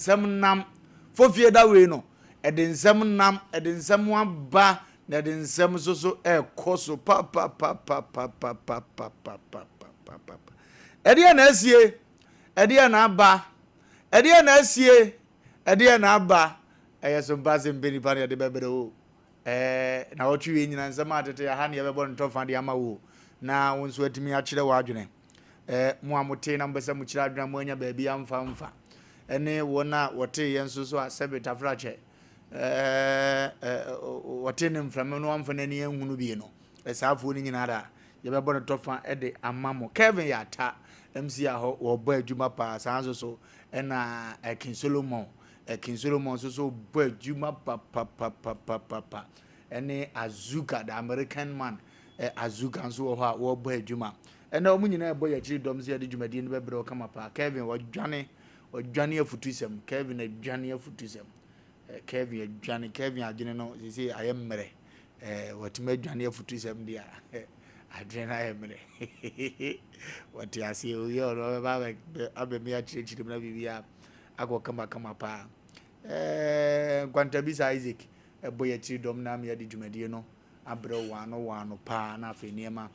Nsɛm nam. Fofie da wei no, ɛde nsɛm nam, ɛde nsɛm aba, na ɛde nsɛm nso so ɛrekɔ so papapapapapapapapapapa. Ɛdeɛ na asie, ɛdeɛ na aba, ɛdeɛ na asie, ɛdeɛ na aba. Ɛyɛ so mpa sɛ mpɛ nipa na yɛde bɛbrɛ o. Ɛɛ na wɔtwe wei nyina nsɛm a tete aha ne yɛbɛbɔ no tɔfa de ama wo na wo nso atumi akyerɛ w'adwene. Eh, mo a motee na mopɛ sɛ mokyerɛ adwene a moanya baabi amfa mfa, ɛne wɔn a wɔtee yɛn nso so a sɛbe tafrakyɛ, eh, eh, wɔtee ne mframa no amfa n'ani anhunu bi no, eh, saa afoɔ no nyinaa da yɛbɛbɔ no tɔfa de ama mo. Kevin Yata, MC a hɔ wɔbɔ adwuma paa, saa nso so ɛna eh, King Solomon, eh, King Solomon nso so bɔ adwuma papapapapapa, ɛne Azuka, the American man, eh, Azuka nso wɔ hɔ a wɔbɔ adwuma. Ɛnnɛ wɔn nyinaa rebɔ yɛn akyiri dɔm sɛ yɛde dwumadie no bɛbrɛ wo kama paa. Kevin wadwane, wadwane afutusɛm. Kevin adwane afutusɛm. Eh, Kevin adwane, Kevin adwene no sese ayɛ mmerɛ. Eh, watumi adwane afutusɛm deɛ a, adwene no ayɛ mmerɛ. Wɔte aseɛ, owie ɔno ɔbɛba abɛmi akyerɛkyerɛ mu na biribiara akɔ kamakama paa. Eh, Nkwantabisa Isaac ɛbɔ yɛn akyiri dɔm na ama yɛde dwumadie no abrɛ wo ano wɔ ano paa na afei nneɛma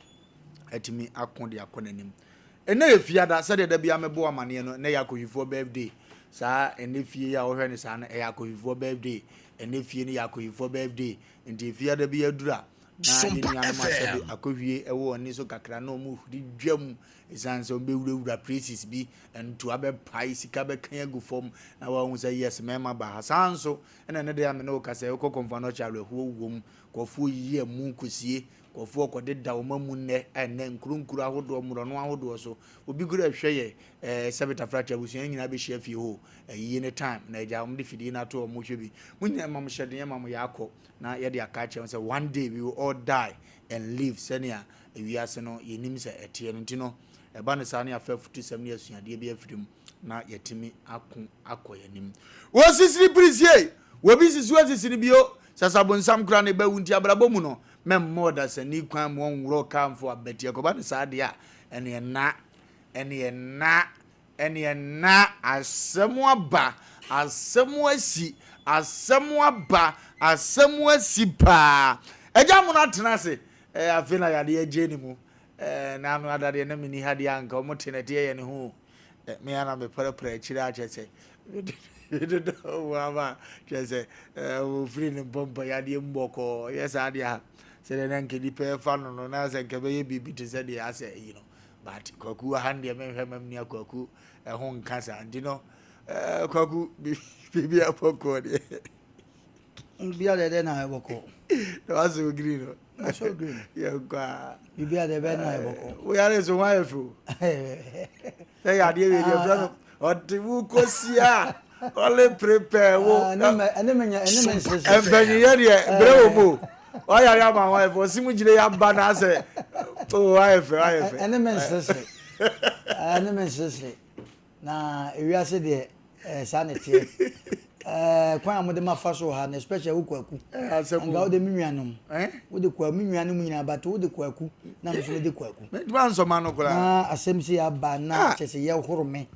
atumi ako de akɔ n'anim. Ɛnɛ yɛ fiada sɛdeɛ da biara mebɔ amaneɛ no, ɛnɛ yɛ akɔhwifoɔ birthday. Saa ɛnɛ fie yi a wohwɛ no saa no, ɛyɛ akɔhwifoɔ birthday. Ɛnɛ fie no yɛ akɔhwifoɔ birthday. Nti fiada bi aduru a, na yɛn nuanom asɛbe akɔhwie ɛwɔ wɔn ani so kakra na wɔn huri dwam ɛsiane sɛ wɔn bɛwurawura places bi, ntoa bɛpae, sika bɛka agu fam na wɔahu sɛ yes mmarima ba ha. Saa nso ɛna ɛnɛ deɛ a me ne wo kasa yi, wokɔ Komfo Anokye awerɛhoɔ wom. Nkurɔfoɔ yiyi amu kɔsie, nkurɔfoɔ kɔdeda wɔn amu nnɛ, ɛnnɛ, nkuro nkuro ahodoɔ, mmorɔno ahodoɔ so. Obi kura ɛhwɛ yɛ, ɛɛ, sɛbe tafrakyɛ abusua no nyinaa bɛhyia fie hɔ o, ayie ne time, na agya wɔn de fidie no ato wɔn hwɛ bi. Mo nyinaa ma mo hyɛden, ɛma mo yɛ akɔ, na yɛde aka akyerɛ wɔn sɛ one day we will all die and leave sɛnea ewiase no yɛnim sɛ ɛteɛ no nti no, ɛba no saa ne yɛafa afutusɛm ne asuadeɛ bi afiri mu. na yɛatumi ako akɔ yɛn anim. Wɔsisiri pirisie, wɔbi sisi wɔsisi no bio, sasabonsam koraa na ɛbɛwu nti abrabɔ mu no, mɛmmɔ ɔdasani kwan ma ɔnworɔ kaa mfo abati ɛkɔba no saa deɛ a, ɛneɛ na, ɛneɛ na, ɛneɛ na asɛm aba, asɛm asi, asɛm aba, asɛm asi paa. Agya mono atena ase, ɛɛ afei na yadeɛ agye ne mu, ɛɛ na ano ada deɛ na menni ha deɛ anka wɔn te nɛteɛ yɛ ne ho o. Me ara na meprapra akyire a kyerɛ sɛ medodɔ wɔn ama kyerɛ sɛ wɔfiri ne mpɔmpɔ yadeɛ mu bɔkɔɔ yɛ saa deɛ a sɛdeɛ na nka nipa ɛfa no no na sɛ nka bɛyɛ biribi te sɛ deɛ asɛ yi no but kwaku wɔ ha no deɛ menhwɛ mam nua kwaku ɛho nka saa nti no kwaku biribi abɔkɔɔ deɛ Biribi a deɛ na ayɛ bɔkɔɔ. Na wasɔ green no. Masɔ green. Yɛ nkɔ a. Biribi a deɛ bɛyɛ na ayɛ bɔkɔɔ. Wo yare nso ho ayɛ fɛ o. Sɛ yɛ adeɛ wei deɛ fɛ no ɔte wo kɔsi a ɔle prepare wo. Ɛne me nyɛ ɛne me nsese. Mpanyinyɛ deɛ brɛ wɔ mu o. Wayare ama ho ayɛ fɛ ɔsi mu gyina yɛ aba na asɛ o ayɛ fɛ ayɛ fɛ. Ɛne me nsese. Ɛne me nsese. Na ewiase deɛ ɛɛ saa na ɛteɛ. Ɛɛ kwan a wɔde ma fa so wɔ ha no especially wo kwaku. Anka wode me nuanom. Wode kwa me nuanom nyinaa but wode kwaku na me nso mede kwaku. Mentumi ansɔ m'ano koraa. Na asɛm sei aba na kyerɛ sɛ yɛhoro me.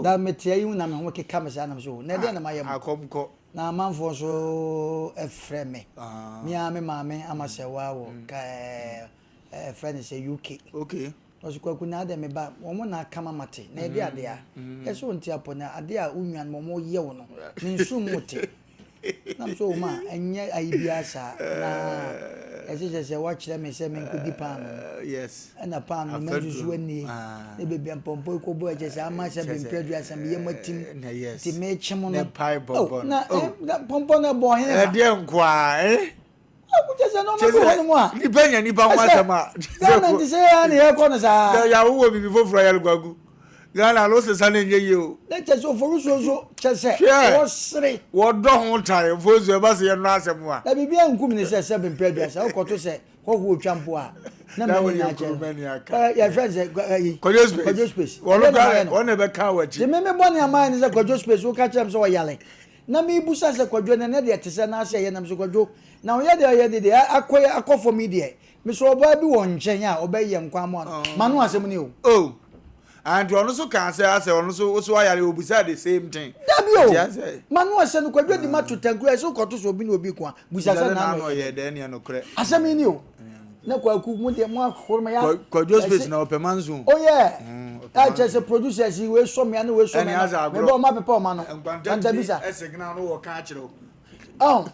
Da mete ayi ho na me ho keka me saa na me so na ɛdeɛn na mayɛ mo. Akɔmkɔ. Na amanfoɔ nso frɛ me. Me ara me maame ama sɛ waa wɔ ka ɛɛ ɛfrɛ no sɛ UK. Okay. Ɔse Kwaku na adɛn me ba wɔn na aka ma mate na ɛde adeɛ a ɛsɛ ɔnte apɔ na adeɛ a wo nuanom wɔn yɛ wo no me nso mu te na me sɛ o ma ɛnyɛ ayi biara saa na ɛsɛ sɛ sɛ wakyerɛ me sɛ menkɔdi paano yes ɛna paano no mansusu anie ne baabi a mpɔmpɔ yi kɔbɔ ɛkyɛ sɛ ama sɛ bempɛ aduasa meyɛ matim nti mekyem no na pɔmpɔ no ɛbɔ hene fa ɛdeɛ nkoa eh Kyɛ sɛ nneɛma bi wɔ hɔnom a. Nipa nya nipa ho asɛm a. Ghana nti sɛ yɛn na yɛkɔ no saa. Yɛ yɛawowɔ biribi foforɔ yɛn kwaku. Ghana no sesa no nyɛ yie o. Na kyɛ sɛ oforusuo nso kyɛ sɛ wɔsere. Wɔdɔ ho tan oforusuo ɛba sɛ yɛnnɔ asɛm a. Na biribi ankum ne sɛ sɛ bempɛ aduasa wokɔto sɛ hɔhoɔ otwa mpo a na mani na akyɛ no. Yɛfrɛ no sɛ ayi. Kwadwo space. Kwadwo space. Wɔn kora wɔn na ɛbɛka wɔ akyi. Te me me bɔne amayɛ ne sɛ Kwadwo space woka kyerɛ me sɛ ɔyare. Na mebisa sɛ, Kwadwo, na ɛnɛ deɛ te sɛ na ase ɛyɛ? Na mese, Kwadwo, na ɔyɛ deɛ ɔyɛ de deɛ akɔ yi akɔ fam yi deɛ, mesɛ ɔbaa bi wɔ nkyɛn a ɔbɛyɛ nkwa amoa no. M'ano asɛm ni o. Oh! Ah, nti ɔno so kaa sɛ asɛ ɔno so wo so ayare obusaa the same thing. Dabi o, Nti asɛ. Ma no ɔhyɛ no kwadwo di ma to tankuru ɛsɛ wokɔto so obi ne obi ko a, busa sɛ n'ano yɛ dɛn neɛ nokorɛ. Asɛm yi ni o, na kwaku mo deɛ mo ahoro ma ya. Kwadwo space na ɔpɛ manso. Oh yeah, ɛkyɛ sɛ producers yi wei sɔ me ano wei sɔ me ano, mebɛ ɔma pepa ɔma no. Nkwanta tumi ɛsegna no wɔ ka akyerɛ o. Oh,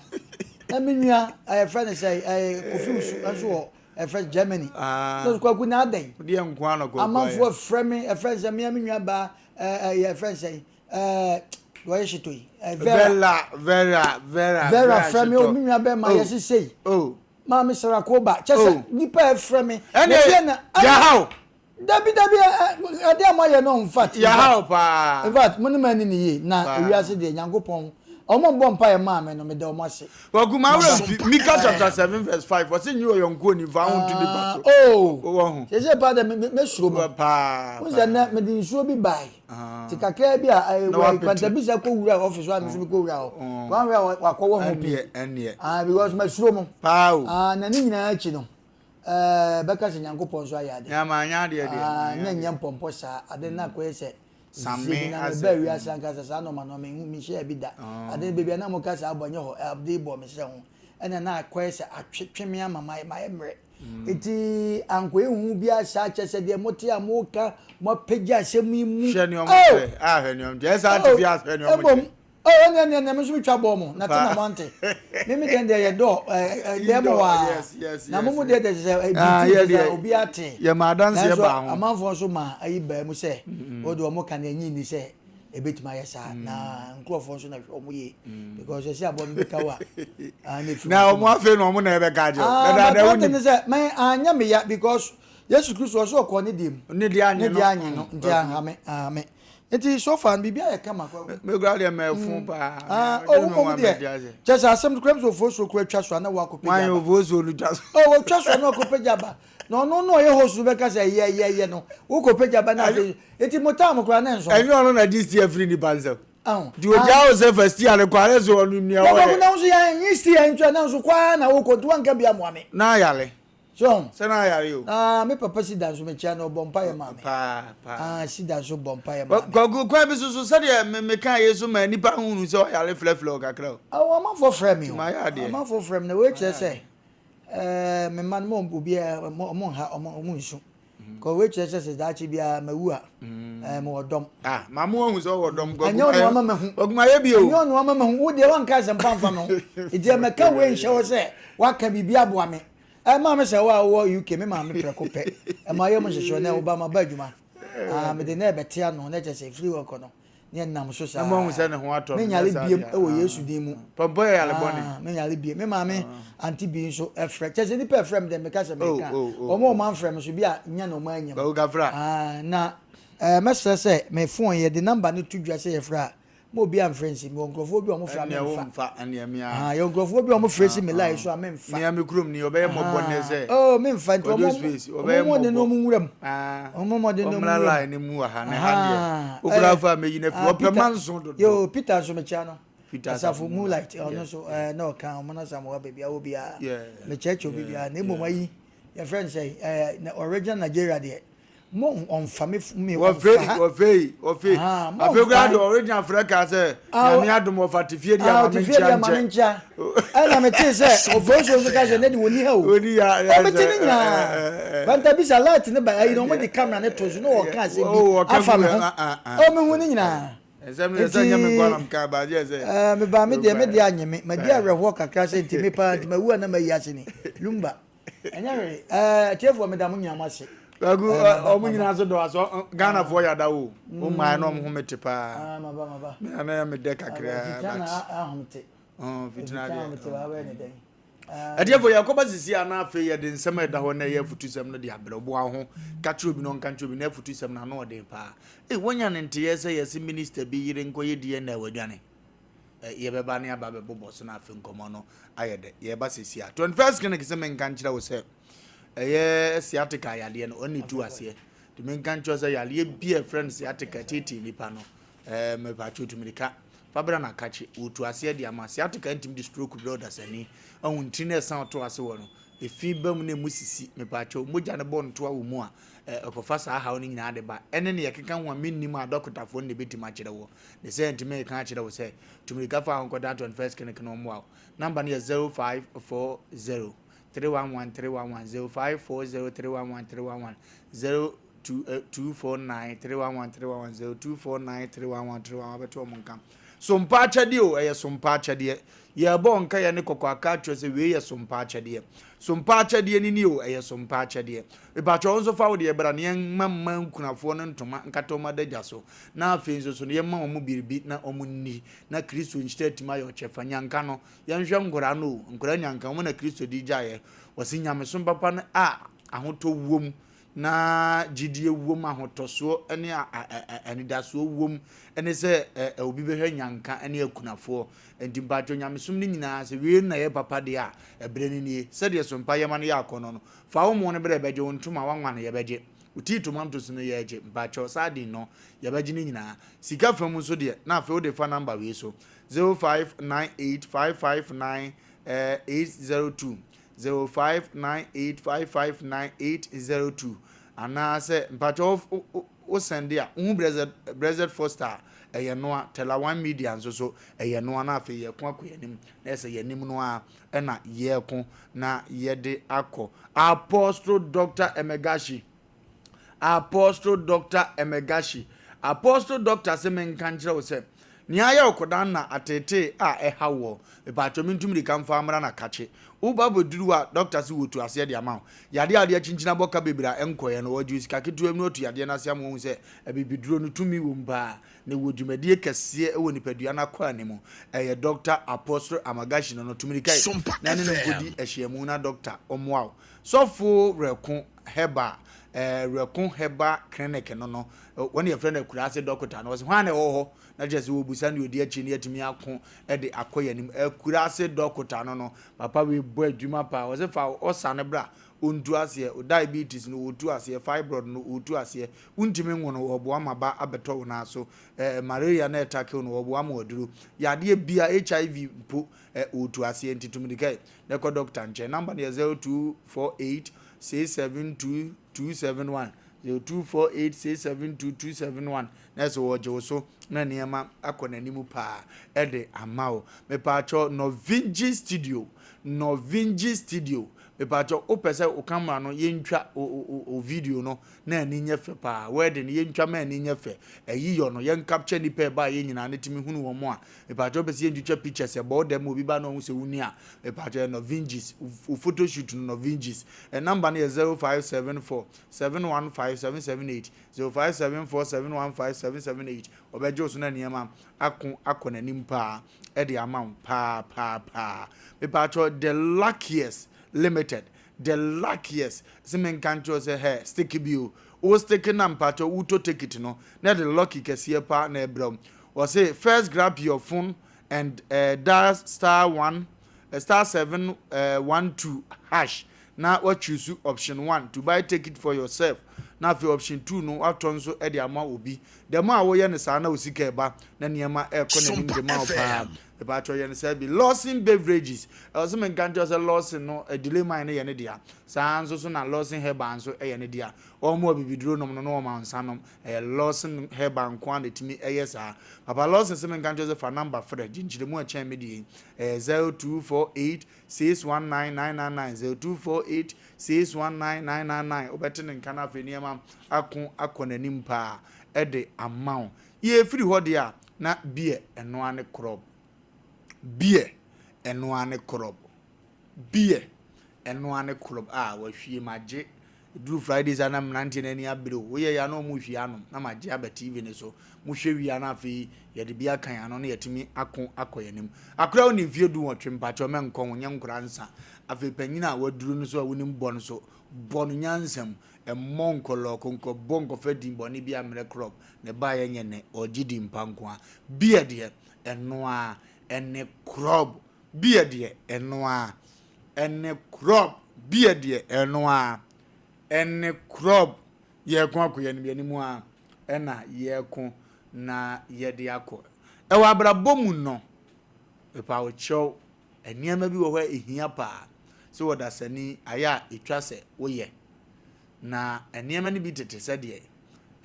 na me nua ɛyɛ fɛ ne sɛ ɛyɛ Kofi Usu nso wɔ ɛfrɛ Germany. Ah. So kwaku na adɛn? Deɛ nko ara na kwaku ayɛ. Amanfoɔ frɛ me ɛfrɛ sɛ mea me nua baa ɛɛ ɛyɛ ɛfrɛ sɛ ɛɛ wɔyɛ hyetɔ yi. Vera Vera Vera Vera frɛ me o me nua bɛɛ ma yɛ sise yi. Oh. Maame Sarakoba kyɛ sɛ nipa ɛfrɛ me. Ɛnna yahaw. Dabi dabi ade a moayɛ no infact. Yahaw paa. Infact mo ne mo ani ne yie na ewiase deɛ Nyankopɔn ɔmo mbɔ mpaeɛ maa me no meda ɔmo ase. Kwaku maa wura nfi Mika chapter 7 verse 5 ɔse nye ɔyɔnko oni nfa ho nto nipa so. Oh. Wɔ ho. Sese paa dɛ me me suro mo. Paa. N sɛ nɛ mede nsuo bi bae. Ti kakra bi a ɛɛ kwantabisa kɔ wura office hɔ a me nso me kɔ wura hɔ. Kwan wura wakɔ wɔ ho pii. Ɛneɛ ɛneɛ. Ah because me suro mo. Paa o. Ah na ne nyinaa akyi no. Ɛɛ bɛka sɛ Nyankopɔn nso ayɛ ade. Nyama anyɛ adeɛ deɛ. Ah, na nyɛ mpɔmpɔ saa. Ade na akɔyɛ sɛ Same sisi bi na asɛ. mebaa wiase ankasa saa nɔɔma no menhu menhyia bi da. Ade no baabi a na moka saa bɔ nyɛ hɔ ade bɔ me srɛ ho. Ɛna na akɔyɛ sɛ atwetwe me ama mayɛ mayɛ mmerɛ. Nti ankɔyɛ hu biara saa kyɛ sɛ deɛ mote a moka moapagya asɛm yi mu. Hwɛ nea ɔmo Oh! kyerɛ. Ah hwɛ nea ɔmo kyerɛ. Ɛsɛ ate fi ase hwɛ nea ɔmo Mmom kyerɛ. Oh, ɛnneɛ ɛnneɛ ɛnneɛ me nso metwa bɔɔ mo, na te na moante. Me me deɛ deɛ yɛ dɔ ɛɛ dɛm Indoor, wɔ a. yes, yes, Na mo yes, mo deɛ deɛ sɛ ebi Ah, ti yɛ sɛ deɛ, obi ate. yɛ ma adanseɛ Nanso baa ho. amanfoɔ nso ma ayi baa mu sɛ, o deɛ wɔn ka no ɛnyi nni sɛ ebetumi ayɛ saa. Na nkurɔfoɔ nso na hwɛ wɔn yie because ɛsɛ aboa bi bɛka wo a, ah, na efiri Na wɔn wɔn afei na wɔn na ɛbɛka akyerɛ wo. Ah, Dadaada but one thing wonim. ne sɛ, mɛ anyɛ me ya because Yesu Kristo ɔsɛ ɔkɔɔ ne deɛ mu. Ne deɛ anye Ne no. deɛ anye no, nti anha me, anha me. Nti so far no biribi ayɛ kama kwaku. Me kura deɛ mɛ fun paa. Ah, oh, wo mom deɛ. Kyɛ sɛ asɛm kura sɛ ofosuo kura twa so a na wakɔ pagya aba. Wan ofosuo no twa so. Oh, otwa so a na wakɔ pagya aba. Na ɔno na ɔyɛ host no bɛka sɛ yɛ yɛ yɛ no. Wokɔ pagya aba na afei. Nti mo time kura na nso. Ɛnyɛ ɔno na gye steer firi nipa nsam. Aho. Nti ogya wo sɛ fa steer no kɔ ayɛ sɛ ɔno nua wɔyɛ. Na kwaku na nso yɛn nye steer ntwa na nso kɔ ara na wokɔ nti wanka bi amoa me. Na ayale. So ho? Sɛ na ayare o. Ah, me papa Sida nso mekyia no, ɔbɔ mpaeɛ maa me. Paa, paa. Ah, Sida nso bɔ mpaeɛ maa me. Kwaku, kwan bi so so, sɛdeɛ me mekaa yei so maa nnipa hunuu sɛ ɔyare frɛfrɛ wo kakra o. Awo, amanfoɔ frɛ me o. Nti mayɛ adeɛ. Amanfoɔ frɛ me, na wei kyerɛ sɛ, ɛɛ, me mma no, mo obiara, ɔmo nha, ɔmo ɔmo nsu. Kɔ wei kyerɛ sɛ sɛ daakye biara mawu a, ɛɛ, mewɔ dɔm. Ah, ma mo ahu sɛ ɔwɔ dɔm. Kwaku, Ɛnyɛ ɔno ama mahu. Kwaku, mayɛ bi o. Ɛnyɛ ɔno ama mahu. Wo deɛ wanka asɛmpa mfa me ho. Nti ɛmɛka wei nhyɛ hɔ sɛ waka biribi aboa me. Ɛ maame sɛ wo a wowɔ UK me maame prɛko pɛ ɛma yɛ mu nhyehyɛ na woba ma ba adwuma. Ah mede na ɛbɛte ano na kyɛ sɛ firi hɔ kɔ no ne ɛnam so saa. Na moahu sɛ ne ho atɔ no. Menyare biem wɔ Yesu din mu. Pɔmpɔ yɛ yare bɔne. Ah menyare biem. Me maame ante bi nso ɛfrɛ. Kyɛ sɛ nipa ɛfrɛ me dɛ meka sɛ meka. Wɔn a wɔn amfrɛ me so bi a nya na wɔn anya mu. Ah na ɛɛ mɛsrɛ sɛ me phone yɛde number no to dwa sɛ yɛfrɛ a Ma obi amfrɛ nsi me. Wɔ nkurɔfoɔ bi a wɔfrɛ a Ɛnneɛ memfa. womfa, ɛnneɛ me ara. Ahaa, yɛwɔ nkurɔfoɔ bi a wɔfrɛ si me line so a memfa. Me ara me kurom ni, ɔbɛyɛ mmɔbɔ nnɛ sɛ. Oh, memfa nti Kwadwo wɔn Space, wɔn ɔbɛyɛ mmɔden na mmɔbɔ. wɔn nwura mu. Ah, Wɔn mmɔden na wɔn ɔmmra nwura mu. line no mu wɔ ha, na ɛha deɛ, Ahaa, wokura eh, afa a mɛyi no afiri ah, hɔ. Ɔpɛ Peter, manso dodo. yo, Peter nso mekyia no. Peter Asafo Asafo Moonlight, Moonlight, ɔno yeah, nso, yeah. eh, na ɔka wɔn Asamoah baabi a wɔ biara. Yeah, Mekyerɛkyerɛ obi yeah, biara, na mmom yeah. ayi, yɛfrɛ no sɛ, eh, na original Nigeria deɛ, Mo ɔnfa me me Wɔfei ɔnfa ha. wɔfei wɔfei. Ah, mo Afei koraa ɔnfa. de original frɛ kaa sɛ Ah, Nyame adom wɔfa te fie deɛ ah, ma ɔte me fie nkyia deɛ ma me nkyɛ. nkyia. Ɛna me tee sɛ ofosuo nso ka sɛ ne de wɔni ha o. Wɔni ha Oh, me te ne nyinaa. Kwantabisa light ne ba ayi na wɔn de camera ne to so na wɔka asɛm bi afa me ho. Oh, me hu ne nyinaa. Nsɛm no yɛ sɛ nyɛ me nko ara na mekaa ba gye sɛ. Nti, me ba me deɛ me deɛ anye me. Madi awerɛhoɔ kakra sɛ nti me paa nti mawu a na mayi ase ni. Lumba. Ɛnyɛ hwee. Ɛɛ atiefoɔ meda mo nyinaa mo ase. Kwaku Ɛɛ maba ɔmo maba. nyinaa so dɔ aso Ghanafoɔ yɛ ada o. Wo mmaa na ɔmo ho mete paa. Ah maba maba. Me na na me dɛ Maba kakraa fitina but. na ahomte. Oh fitina Fitina deɛ. ahomte wa bɛyɛ ne dɛn. Atiefo yɛkɔba sisi a na afei yɛde nsɛm a ɛda hɔ na ɛyɛ afutusɛm no de abrɛ boa ho ka kyerɛ obi na ɔnka nkyerɛ obi na afutusɛm no ano ɔden paa. Ei woanya ne nteyɛ sɛ yɛse minister bi yere nkɔyɛ DNA wadwane. Yɛbɛba ne aba bɛbobɔ so na afei nkɔmmɔ no ayɛ dɛ. Yɛreba seesei a. 21st Clinic sɛ menka nkyerɛ wo sɛ ɛyɛ sciatica yadeɛ no ɔne tu aseɛ. Nti menka nkyerɛ wo sɛ yadeɛ bi a ɛfrɛ no sciatica tietie nipa no ɛɛ mepatwo tu mirika. Fa bra na kakye, wɔtu aseɛ de ama. Sciatica ntumi de stroke brɛ ɔdasani. Ɔhu ntini no ɛsan ɔto ase wɔ no, efi ba mu na emu sisi. Mepaakyɛw, mogya no bɔ ntoa wɔ mu a, ɛkɔfa saa haw no nyinaa de ba. Ɛne nea ɛkeka ho a mennim a dɔkotafoɔ no na ɛbɛtumi akyerɛ woɔ. Ne sɛ nti mereka akyerɛ wo sɛ, tu mmirika fa ho kɔdan 21st Clinic na wɔmmoa wo. Number no yɛ 0540 311 311, 0540 311 311, 0 2 249 311 311, 0249 311 311 wabɛto wɔn nka. Sompa akyɛdeɛ o, ɛyɛ sompa akyɛdeɛ. Yɛrebɔ nkaeɛ ne kɔkɔ aka akyerɛ sɛ wei yɛ sompa akyɛdeɛ. Sompa akyɛdeɛ ni ni o, ɛyɛ sompa akyɛdeɛ. Mepakyɛ wo nso fa wo deɛ bra na yɛmma mma nkunafoɔ no ntoma nkata wɔn adagya so. Na afei nso so no yɛmma wɔn biribi na wɔn nni. Na Kristo nhyira atumi ayɛ ɔkyɛfa. Nyanka no, yɛnhwɛ nkwadaa no o, nkwadaa nyanka, wɔn na Kristo de gyaeɛ. Wɔse nyamesom papa no a ahotɔ wom na gyidie wom, ahotɔsoɔ ne anidasoɔ wom ne sɛ obi bɛhwɛ nyanka ne akunafoɔ. Nti mpakyɛw nyamesom no nyinaa sɛ wei na ɛyɛ papa deɛ a, ɛberɛ no nie. Sɛdeɛ sompa yɛma no yɛ akɔnnɔ no, fa wo mo no berɛ bɛgye, wo ntoma wanwa no yɛbɛgye, wo tii tomatoes no yɛgye, mpakyɛw sardine no yɛbɛgye ne nyinaa. Sika fam nso deɛ, na afei wode fa number wei so, 0598 559 802. 0598559802 anaasɛ mpakyɛ wo sɛnde a wohu Brexit Brexit Foster a ɛyɛ noa Tela One Media nso so ɛyɛ noa na afei yɛko akɔ yɛn anim na ɛsɛ yɛn anim no a ɛna yɛko na yɛde akɔ Apostle Dr. Emegashi Apostle Doctor Emegashi, Apostle Doctor se menka nkyerɛ wo sɛ, nea ayɛ wo kodan na ateetee a ɛhaw woɔ, mepaakyɛw mentu mirika mfa mmra na kakye. Wo ba bɛduru hɔ a, doctor se wɔtu aseɛ de ama wo. Yadeɛ a wode akyinkyini abɔ ka bebree a ɛnkɔeɛ no, wɔgye wo sika ketewa bi na wɔatu yadeɛ no ase ama woahu sɛ abibiduro no tumi wɔ mu paa na ɛwɔ dwumadie kɛseɛ wɔ nipadua no akwaa no mu. Ɛyɛ Doctor Apostle Amagashi no no, tu mirika yi na ne no nkɔdi ahyiamu na doctor ɔmmoa wo. Sɔfo Werɛko Herbal, eh, Werɛko Herbal Clinic no no, wɔn yɛfrɛ no akuraase dɔkota no, wɔsɛ hwan na ɛwɔ hɔ? Na kyerɛ sɛ wɔbusa ne ɔdi akyi ne yɛatumi ako de akɔ yɛn anim. Akuraase dɔkota no no, papa wei bɔ adwuma paa. Wɔsɛ fa ɔsa no bra, ɔntu aseɛ, o diabetes no ɔtu aseɛ, fibroid no ɔtu aseɛ, wontumi nwo no, wɔboa ma ba abɛtɔ wo nan so, eh, malaria na ɛtake no, wɔboa ma waduro. Yadeɛ bia, HIV mpo, eh, ɔtu aseɛ, nti tumidika yi. Na kɔ dɔkta nkyɛn. Number no yɛ 0248 672 271, 0248 672 271. Na ɛsɛ wɔgye wo so na nneɛma akɔ n'anim paa ɛde ama wo. Mepaakyɛw Novinji Studio, Novinji Studio. Mepaakyɛw wopɛ sɛ wo camera no yɛntwa o video no na ani nyɛ fɛ paa. Wedding no yɛntwa ma ani nyɛ fɛ. Ɛyi yɔ no yɛn capture nipa ɛbaa yɛ nyinaa ne tumi hunu wɔn a. Mepakyɛw wopɛ sɛ yɛntwitwa pictures ɛbɔ wo dɛm obi ba na ɔhu sɛ wo ni a, mepakyɛw yɛ Novingis, wo photo shoot no Novingis. Ɛ number no yɛ 0574 715 778, 0574 715 778. Ɔbɛgye wo so na nneɛma ako akɔ n'anim paa ɛde ama wo paa paa paa. Mepakyɛw The Luckiest Limited, The Luckiest, sɛ menka nkyerɛ wo sɛ hɛ stick bi o, wo stick na mepakyɛw wotɔ ticket no na ɛde lucky kɛseɛ paa na ɛbrɛ wo. Wɔse first grab your phone and eh, dial star one eh, star 7 eh, 12 hash na wa choose option 1 to buy ticket for yourself na afei option 2 no watɔ nso de ama obi. Dɛm a woyɛ no saa na wo sika ɛba na nneɛma ɛkɔ n'anim de ma wo paa. Mepaatwɔ yɛ no saa bi. Lawson Beverages, ɛwɔ sɛ menka nkyerɛ sɛ Lawson no eh, delay mine no yɛ ne dea. Saa nso so na Lawson Herbal nso yɛ ne dea. Wɔn a bibiduro nom no na wɔma nsa nom. Ɛyɛ Lawson Herbal nko ara na ɛtumi yɛ saa. Papa Lawson se menka nkyerɛ wo sɛ fa number frɛ, gye nkyerɛmu a ɛkyɛn me deɛ yi. Ɛyɛ 0248 619 999, 0248 619 999. Wobɛte ne nka na afei nneɛma ako akɔ n'anim paa de ama wo. Yɛfiri hɔ deɛ a, na beer ɛno ara ne korɔb. Beer ɛno ara ne korɔb. Beer ɛno ara ne korɔb a wahwie magye. Ɛduru Fridays a na mmeranteɛ no ani abere o. Woyɛ yɛ a na wɔn rehwie anom na magye aba TV no so. Mohwɛ wie a na afei yɛde bi aka yɛn ano na yɛatumi ako akɔ yɛn anim. Akora a ɔnni mfeɛ 18 mpakyɛw mɛnkɔ ho nyɛ nkora nsa. Afei panyin a waduru no so a wonim bɔ no so, bɔ no nyansa mu. Mmɔ nkɔlɔɔko nkɔbɔ nkɔfa din bɔne bi ammrɛ krɔb. Ne baeɛ nyɛ nnɛ, ɔregye din pa nko ara. Beer deɛ, ɛno ara ɛne krɔb. Beer deɛ, ɛno ara ɛne krɔb. Beer deɛ, ɛno ara ɛne krɔb. Yɛreko akɔ yɛn anim, yɛn anim ara ɛna yɛreko na yɛde akɔ. Ɛwɔ abrabɔ mu no, mepawokyɛw, nneɛma bi wɔ hɔ a ehia paa sɛ ɔdasani ayɛ a etwa sɛ woyɛ. Na nneɛma no bi tete sɛ deɛ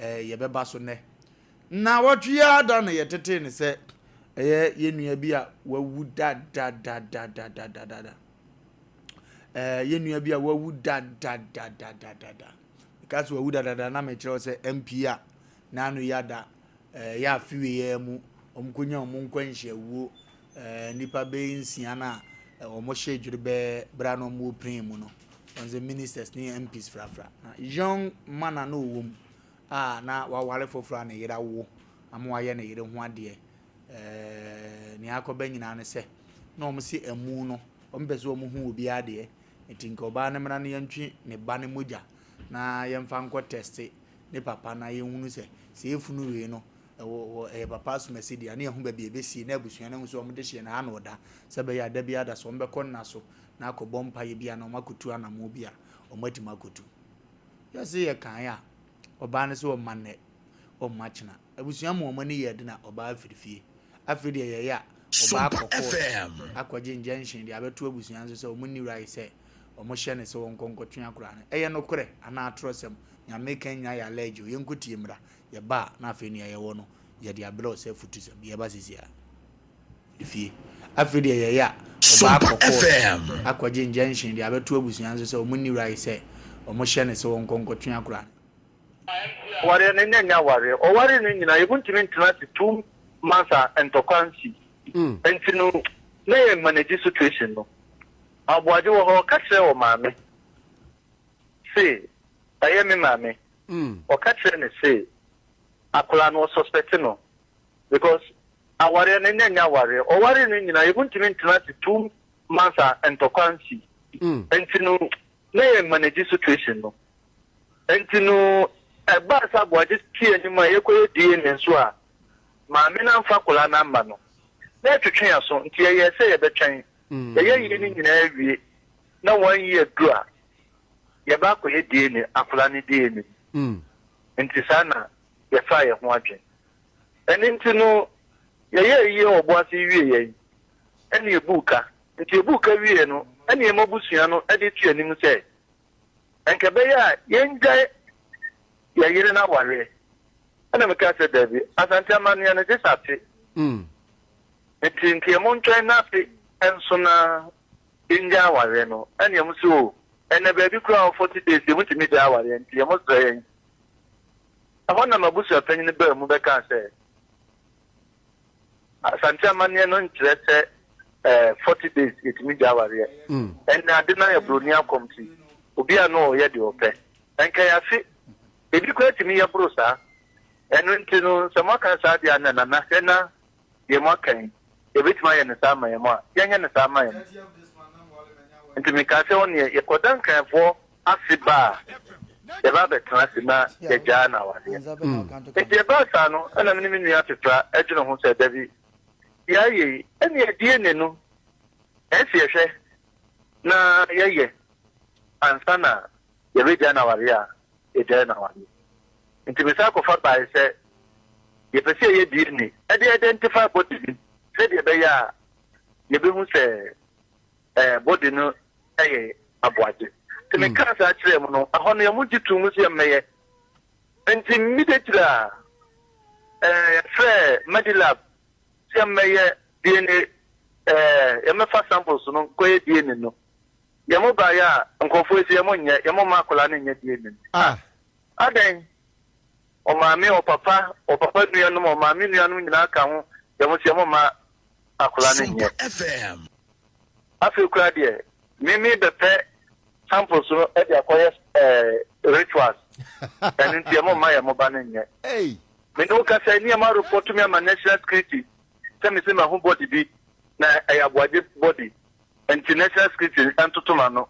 ɛɛ yɛbɛba so nnɛ. Nnawɔtwe yi ara da na yɛtetee no sɛ ɛyɛ yɛn nua bi a wawu dadadadadadada. Ɛɛ yɛn nua bi a wawu dadadadadada. Meka sɛ wawu dadada na mekyerɛ wo sɛ MP a n'ano yi ada ɛɛ yɛ afe wei ara mu wɔkɔnya wɔn nkwanhyiawuo ɛɛ nnipa bɛyɛ nsia no a wɔhyɛ dwerɛbɛɛ berɛ a na wɔwɔ plane mu no. Wɔn sɛ ministers ne MPs frafra. Na young man a na ɔwɔ mu a na waware foforɔ a ne yere awo ama wayɛ ne yere ho adeɛ. Ɛɛ nea akɔba nyinaa ne sɛ na wɔn se amu no wɔn pɛ sɛ wɔn hu obiara deɛ nti nka ɔbaa no mmra na yɛntwe ne ba no mogya na yɛmfa nkɔ tɛste ne papa na yɛnhunu sɛ sɛ efunu wei no ɛwɔ wɔ ɛyɛ papa asomasi deɛ na yɛho baabi ɛbɛsie na abusua no ahu sɛ wɔn de hyeɛ na ha na ɔda sɛ ɛbɛyɛ a da biara da so wɔn bɛkɔ nna so na akɔbɔ mpaeɛ bi a na wɔn akɔtu anammɔn bi a wɔn atumi akɔtu. Yɛse yɛkae a, ɔbaa no se ɔmma nnɛ, ɔmma kyena. Abusua ma wɔn ani yɛɛ den a, ɔbaa firi fie. Afei deɛ yɛyɛ a, ɔbaa kɔ court akɔgye injunction de abɛto abusua nso sɛ wɔn nni right sɛ wɔhyɛ no sɛ ɔnkɔ nkɔtwe akwadaa no. Ɛyɛ nokorɛ anaa atorɔsɛm? Nea meka nyinaa yɛ allege o. Yɛnkɔtie mmra. Yɛba a, na afei nea yɛwɔ no, yɛde abrɛ wo sɛ afutusɛm. Yɛba seesei ara. fie. Afei deɛ yɛyɛ a, ɔbaa kɔ court akɔgye injunction de abɛto abusua nso sɛ wɔn nni right sɛ wɔhyɛ no sɛ ɔnkɔ nkɔtwe akora no. Awareɛ no nyɛ nyɛ awareɛ. Ɔware no nyinaa yɛmu ntumi ntena ase 2 months a ntɔkwa nsi. Nti no na yɛ manage situation no. Aboagye wɔ hɔ ɔka kyerɛ ɔmaame se ɛyɛ me maame. Ɔka kyerɛ no se akwadaa no ɔsuspect no because awareɛ no nyɛ nyɛ awareɛ. Ɔware no nyinaa yɛmu ntumi ntena ase 2 months a ntɔkwa nsi. Nti no na yɛ manage situation no. Nti no ɛbaa sɛ Aboagye te anim a yɛkɔyɛ DNA nso a maame no amfa akwadaa no amma no. Na ɛtwetwe aso nti yɛyɛɛ sɛ yɛbɛtwɛn. Yɛyɛ yie no nyinaa awie na one year du a yɛba akɔyɛ DNA akwadaa no DNA. Nti saa na yɛfaa yɛn ho adwene. Ɛno nti no yɛyɛɛ yie wɔ Boase wie yɛn ɛne yɛbuu ka. Nti yɛbuu ka wie no ɛne yɛn abusua no de to anim sɛ nka ɛbɛyɛ a yɛngyae yɛn yere no awareɛ. Ɛna mekaa sɛ daabi, Asante amanneɛ no gye sɛ afe. Nti nka yɛn ntwɛn na afe nso na yɛngyae awareɛ no. Ɛna yɛn sɛ o, ɛnɛ baabi koraa wɔ 40 days yɛmutumi gyae awareɛ nti yɛn srɛ yɛn. Ɛhɔ na m'abusua panyin baa mu bɛkaa sɛ Asante amanneɛ no nkyerɛ sɛ 40 days yɛtumi gyae awareɛ. Ɛnɛ ade no ayɛ buroni akɔm nti obi a na ɔyɛ deɛ ɔpɛ. Nka yɛafe, ebi koraa tumi yɛ boro saa. Ɛno nti no sɛ moaka saa deɛ a na nana hwɛ na deɛ moaka yi yɛbɛtumi ayɛ no saa ama yɛn a, yɛnyɛ no saa ama yɛn. Nti mekaa sɛ ɔneɛ yɛkɔda Nkranfoɔ ase ba a yɛba abɛtena ase na yɛgyaa no awareɛ. Nti ɛbaa saa no ɛna me ne me nua Pepra ɛdwene ho sɛ dabi deɛ ayɛ yi ɛneɛ DNA no ɛsɛ yɛhwɛ na yɛyɛ ansa na yɛbɛgyaa no awareɛ a yɛgyae no awareɛ. Nti mesan kɔfa baeɛ sɛ yɛpɛ sɛ yɛyɛ DNA ɛde identify body bi sɛdeɛ ɛbɛyɛ a yɛbɛhu sɛ body no ɛyɛ Aboagye. Nti mekaa saa kyerɛɛ mu no, ɛhɔ no yɛmo gye too mu sɛ yɛmmɛyɛ. Nti immediately a yɛfrɛɛ Medilab sɛ yɛmmɛyɛ DNA, yɛmmɛfa samples no nkɔyɛ DNA no. Yɛmo baeɛ a nkurɔfoɔ yi sɛ yɛmo nyɛ, yɛmo mma akwadaa no nyɛ DNA no. Ah. Adɛn? Ɔmaame, ɔpapa, ɔpapa nuanom, ɔmaame nuanom nyinaa ka ho, yɛmo sɛ yɛmo mma akwadaa no nyɛ. FM. Afei koraa deɛ, me bɛpɛ samples no de akɔyɛ rituals. Ɛno nti yɛmo mma yɛn ba no nyɛ. Hey. Me ne wo kasa yi, nneɛma report me ama National Security sɛ me sɛ mahu body bi na ɛyɛ Aboagye body. Nti National Security ntoto m'ano.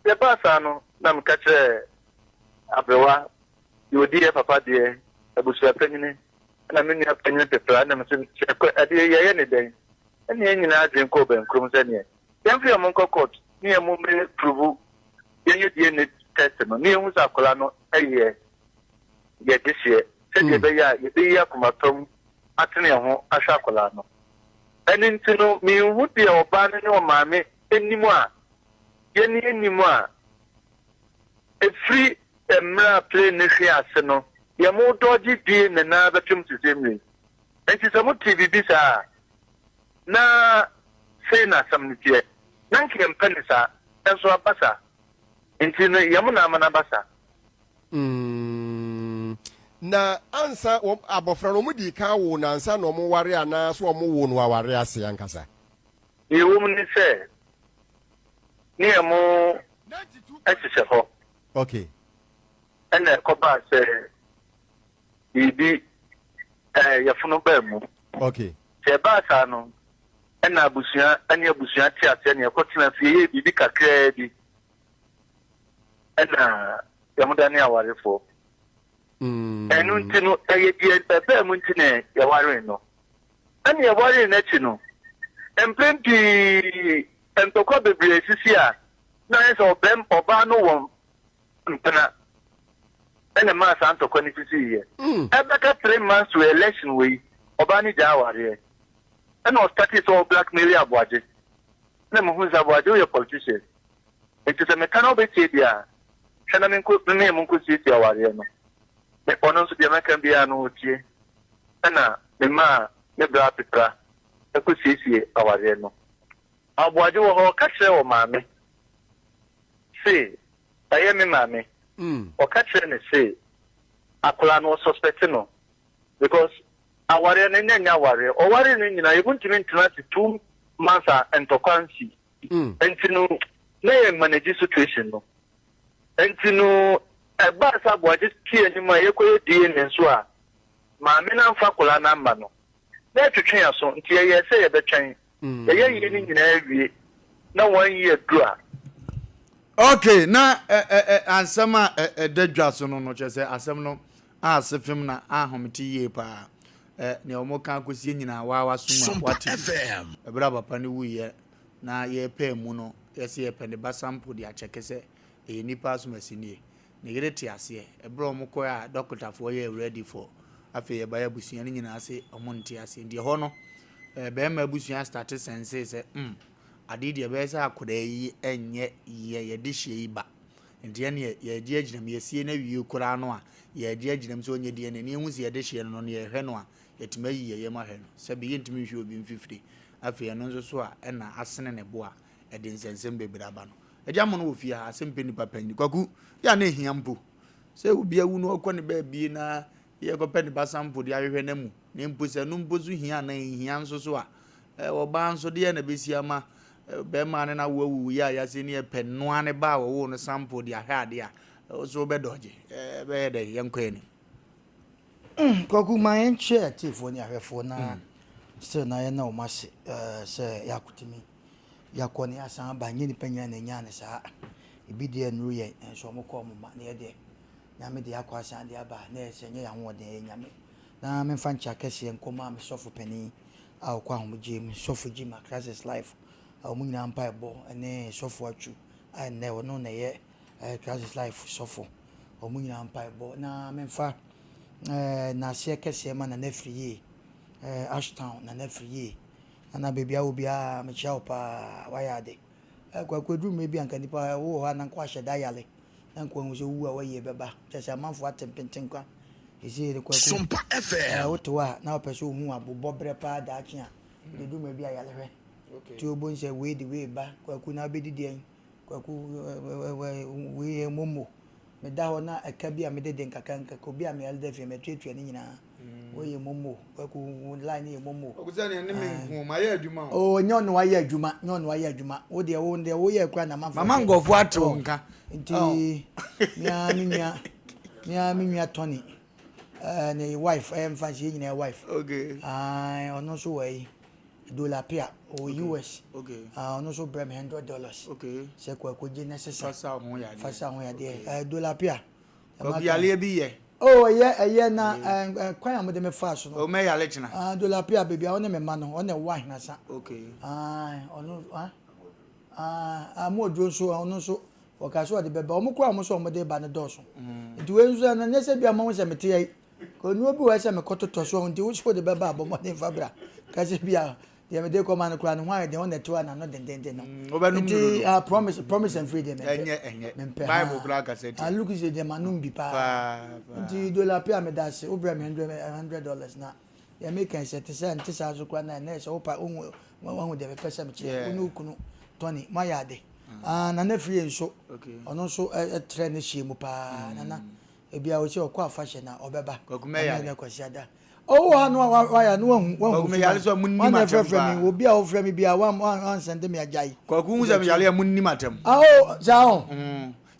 Yɛbaa saa no na meka kyerɛɛ aberewa deɛ ɔdi yɛ papa deɛ abusua panyini ɛna me nua panyini Pepra ɛna me sɛ sɛ ɛdeɛ yɛyɛ ne dɛn ɛne yɛn nyinaa adwene kɔɔ bɛnkurom sɛ neɛ yɛmfa yɛn mo nkɔ court ne yɛn mo mmɛ prove yɛnyɛ DNA test no ne yɛhu sɛ akwadaa no ɛyɛ yɛde hyeɛ sɛdeɛ ɛbɛyɛ a yɛbɛyi akoma pa mu. atene yɛn ho ahwɛ akwadaa no. Ɛno nti no, menhu deɛ ɔbaa no ne ɔmaame nim a yɛne yɛnnim a ɛfiri mmerɛ a plane no hwee ase no, yɛn mo dɔgye die ne nan bɛpem sesei mmerɛ yi. Nti sɛ motee biribi saa a, na sei na asɛm no teɛ. Na nka yɛmpɛ no saa, nso aba saa. Nti no, yɛn mo na ama no aba saa. Mm, na ansa wɔn abɔfra no wɔn dii kan woo no ansa na wɔn ware anaa so wɔn woo no aware ase ankasa? Nea ɛwɔ mu ne sɛ, ne yɛn mo hyehyɛ hɔ. Okay. Ɛna ɛkɔbaa sɛ biribi ɛɛ yɛfono baa mu. Okay. Sɛ ɛbaa saa no, ɛna abusua ɛne abusua te aseɛ na yɛkɔtena fie yɛɛ biribi kakraa bi ɛna yɛn awarefoɔ. Ɛno nti no, ɛyɛ deɛ ɛbaa mu nti na yɛwaree no. Ɛna yɛwaree no akyi no, mprɛn pii ntɔkwa bebree asisi a na ayɛ sɛ ɔbɛm ɔbaa no wɔ mpena ɛna ɛmaa saa ntɔkwa no sisiiɛ. Ɛbɛka 3 months to election wei, ɔbaa no gyaa awareɛ. Ɛna ɔstartee sɛ ɔblackmail Aboagye. Ɛna mehu sɛ Aboagye woyɛ politician. Nti sɛ meka na wobɛtie deɛ a, hwɛ na menkɔ me ne mo nkɔsiesie awareɛ no. Me ɔno nso deɛ mɛka biara no ɔtie. Ɛna memaa me bra Pepra kɔsiesie awareɛ no. Aboagye wɔ hɔ, ɔka kyerɛɛ ɔmaame se ɛyɛ me maame. Ɔka kyerɛɛ no se akwadaa no ɔsuspect no because awareɛ no ɛnyɛ nyɛ awareɛ. Ɔwaree no nyinaa yɛntumi ntena ase 2 months a ntɔkwa nsi. Nti no na yɛ manage situation no. Nti no ɛbaa sɛ Aboagye te anim a yɛkɔyɛ DNA nso a maame no amfa akwadaa no amma no. Na ɛtwetwe yɛn aso nti yɛyɛɛ sɛ yɛbɛtwɛn. Yɛyɛ yie no nyinaa awie na 1 year du a. Okay, na ɛ ɛ ɛ asɛm a ɛ ɛda dwa so no no kyerɛ sɛ asɛm no a ase fem na ahomete yie paa. Ɛ nea wɔn ka akɔsie nyinaa waa wasom a wate bi. Ɛberɛ a papa no wuiɛ na yɛrepɛ mu no, yɛsɛ yɛpɛ ne ba sample de akyɛke sɛ ɛyɛ nipa asomasi nie. Ne yere te aseɛ. Ɛberɛ a wɔn kɔɛ a dɔkotafoɔ yɛɛ ready for afei yɛbaeɛ abusua no nyinaa se wɔn nte aseɛ. Nti ɛhɔ no ɛɛ bɛrima abusua starte sɛnsee sɛ adeɛ deɛ ɛbɛyɛ sɛ akwadaa yi nyɛ yɛ yɛde hyɛ yi ba. Nti ɛneɛ yɛgye agyina mu yɛsie no awie koraa no a yɛgye agyina mu sɛ ɔnyɛ DNA na yɛhu sɛ yɛde hyɛ no no no yɛhwɛ no a yɛtumi ayi yɛn yam ahwɛ no. Sɛbi yɛntumi nhwɛ obi mfifire. Afei ɛno nso so a ɛna asene ne bo a ɛde nsɛnsɛm bebree aba no. Agya mo no wɔ fie ha asɛm pɛ nipa panyin. Kwaku yɛ a na ehia mpo sɛ obi awu no ɔkɔ ne baabi na yɛkɔpɛ ne ba sample de ahwehwɛ no mu. Na mpo sɛ ɛno mpo so hia anaa nhia nso so a ɔbaa nso deɛ na bɛsi ama bɛrima ne n'awo awuwu yɛ a yɛase ne yɛpɛ noa ne ba a wɔwoo no sample de ahwɛ adeɛ a ɔso wobɛdɔgye ɛbɛyɛ dɛ yɛnkɔ anim. Kwaku, ma yɛnkyerɛ atiefoɔ ne ahwɛfoɔ na still na yɛna wɔn ase sɛ yɛakotumi yɛakɔ ne yɛasan aba. Nyɛ nipa nyinaa na ɛnyaa ne saa. Ebi deɛ nnuru yɛn nso wɔn kɔ wɔn ma na yɛ deɛ Nyame de akɔ asan de aba na yɛ sɛ nyɛ yɛn ahoɔden, ɛyɛ Nyame. Na memfa nkyɛ akɛseɛ nkɔma me sɔfo panin a ɔkɔ ahomegyeɛ mu, Sɔfo Jim Christ Life, a wɔn nyinaa mpaebɔ ne Sɔfo Atsu a ɛnnɛ ɔno na ɛyɛ Christ Life sɔfo, wɔn nyinaa mpaebɔ. Na memfa nnaseɛ kɛseɛ ma Nana Afriyie, Ashtown Nana Afriyie. Nana baabi a wɔ biara mekyia wo paa, wayɛ ade. Kwaku aduru mmerɛ bi a nka nipa wowɔ hɔ a na nka wahyɛ da yale na nka wahu sɛ wowu a wayie bɛba. Kyerɛ sɛ amanfoɔ ate mpentenkwa. Ɛsei de Kwaku, Sompa FM. Wote hɔ a na wopɛ sɛ wohu abobɔberɛ paa daakye a, wode duru mmerɛ bi a yale hwɛ. Nti wobɛhu sɛ wei de wei ba, Kwaku na wobɛdi deɛn? Kwaku wei yɛ momo. Meda hɔ na ɛka bi a mede de nkakra nkakra, obi a meyare da fie matuatua ne nyinaa. Wei yɛ momo, Kwaku line yɛ momo. Kwaku sɛ neɛ ne me nko mayɛ adwuma o. Oh, nyɛ ɔno wayɛ adwuma, nyɛ ɔno wayɛ adwuma. Wo deɛ wo deɛ woyɛ kura na manfo. Mama nkurɔfoɔ ate wo nka. Nti mea me nua, mea me nua Tony, ne wife, ɛyɛ mfa nhyɛ yɛn nyinaa wife. Okay. Ɔno nso wɔ yi. Dolapia, ɔwɔ US. Okay. Ɔno nso brɛ me $100. Okay. Sɛ Kwaku gye ne sesa. Fasa ho yadeɛ. Fasa ho yadeɛ. Okay. Dolapia. Kwaku yadeɛ bi yɛ. Oh, ɛyɛ ɛyɛ na kwan a wɔde me faa so no. O mɛ yale kyena. Ah, Dolapia baabi a ɔne me ma no, ɔne ɛwɔ Ahenasa. Okay. Ah, ɔno ah ah mo oduro nso ɔno nso wɔka so ɔde bɛba. Wɔn kura wɔn nso wɔn de ba no dɔɔso. Nti wei nso ɛno nyɛ sɛ bi a mo sɛ mete yɛ. Nnuro bi wɔ hɔ sɛ mekɔtotɔ so nti wo sɛ wode bɛba a bɔ mmɔden fa bra. Ka sɛ bi a deɛ mede kɔma no koraa no ho ayɛ den ɔna ɛto a n'ano dendenden no. Wobɛnom Nti nnuro no. ah, promise promise and free deɛ mempɛ. Ɛnyɛ ɛnyɛ. Mempɛ Bible ha. koraa kasa Ah, tia. Luke sɛ deɛ manom bi paa. Paa paa. Nti dola pe a meda ase wobrɛ me $100 na deɛ meka yi sɛ te sɛ nte saa so koraa na ɛnɛ sɛ wopa wohu wahu deɛ mepɛ sɛ mekyerɛ wo ne wo kunu Tony moayɛ ade. Ah, Nana Firie nso ɔno nso ɛtrɛ ne hyeɛ mu paa Nana ebia ɔsɛ ɔkɔ afahyɛ na ɔbɛba Kwaku mɛyare. Ɛnɛ Kwasiada ɔwɔ ha no wayɛ no wahu wahu Kwaku meyare so a munnim wọn na atɛm ɛfrɛfrɛ paa. mi obi a ɔfrɛ mi bia wan wan wansɛnde mi agyae. Kwaku hu sɛ meyare a munnim atɛm. Ah o saa o.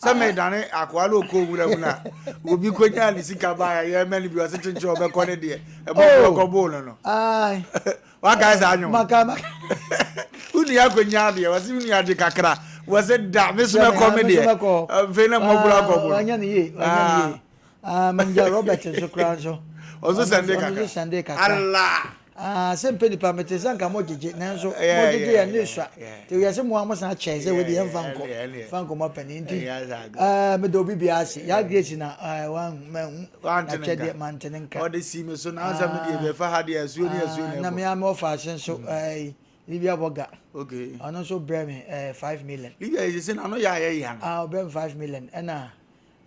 Sɛ medane akoa na ɔkɔ nwura mu na obi kɔnyaa ne sika baa yɛ mɛ no bi ɔse kyenkyen ɔbɛkɔ ne deɛ ɛbɔfoɔ kɔboo no no. Ayi. Wakae saa nwom. Maka maka. Wo nua kɔnya adeɛ wɔse wo nua gye kakra wɔse da me so mɛkɔ me deɛ afei na mmɔborɔ akɔbo no. Wanya ne yie wanya ne yie. Ah, manager Robert nso koraa nso. Ɔnso sɛnde kakra. Ɔno nso sɛnde kakra. Allah. Ah, sɛ mpɛ nipa mete sɛ nka mo gyegye nanso mo gyegye yɛ ne sua. Te yɛ sɛ mo a mo san kyɛn sɛ wodi yɛn fa nkɔ. Fa nkɔ mo apani nti. Eh, me do obi bia ase. Ya Grace na eh wan ma hu. Na kyɛ deɛ mante ne nka. Ɔde si me so na ansa me deɛ bɛfa ha deɛ asuo ne asuo na Na me a me ɔfa ase nso eh Libya Boga. Okay. Ɔno nso brɛ me eh 5 million. Libya yɛ sɛ na no yɛ ayɛ ya no. Ah, ɔbrɛ me 5 million ɛna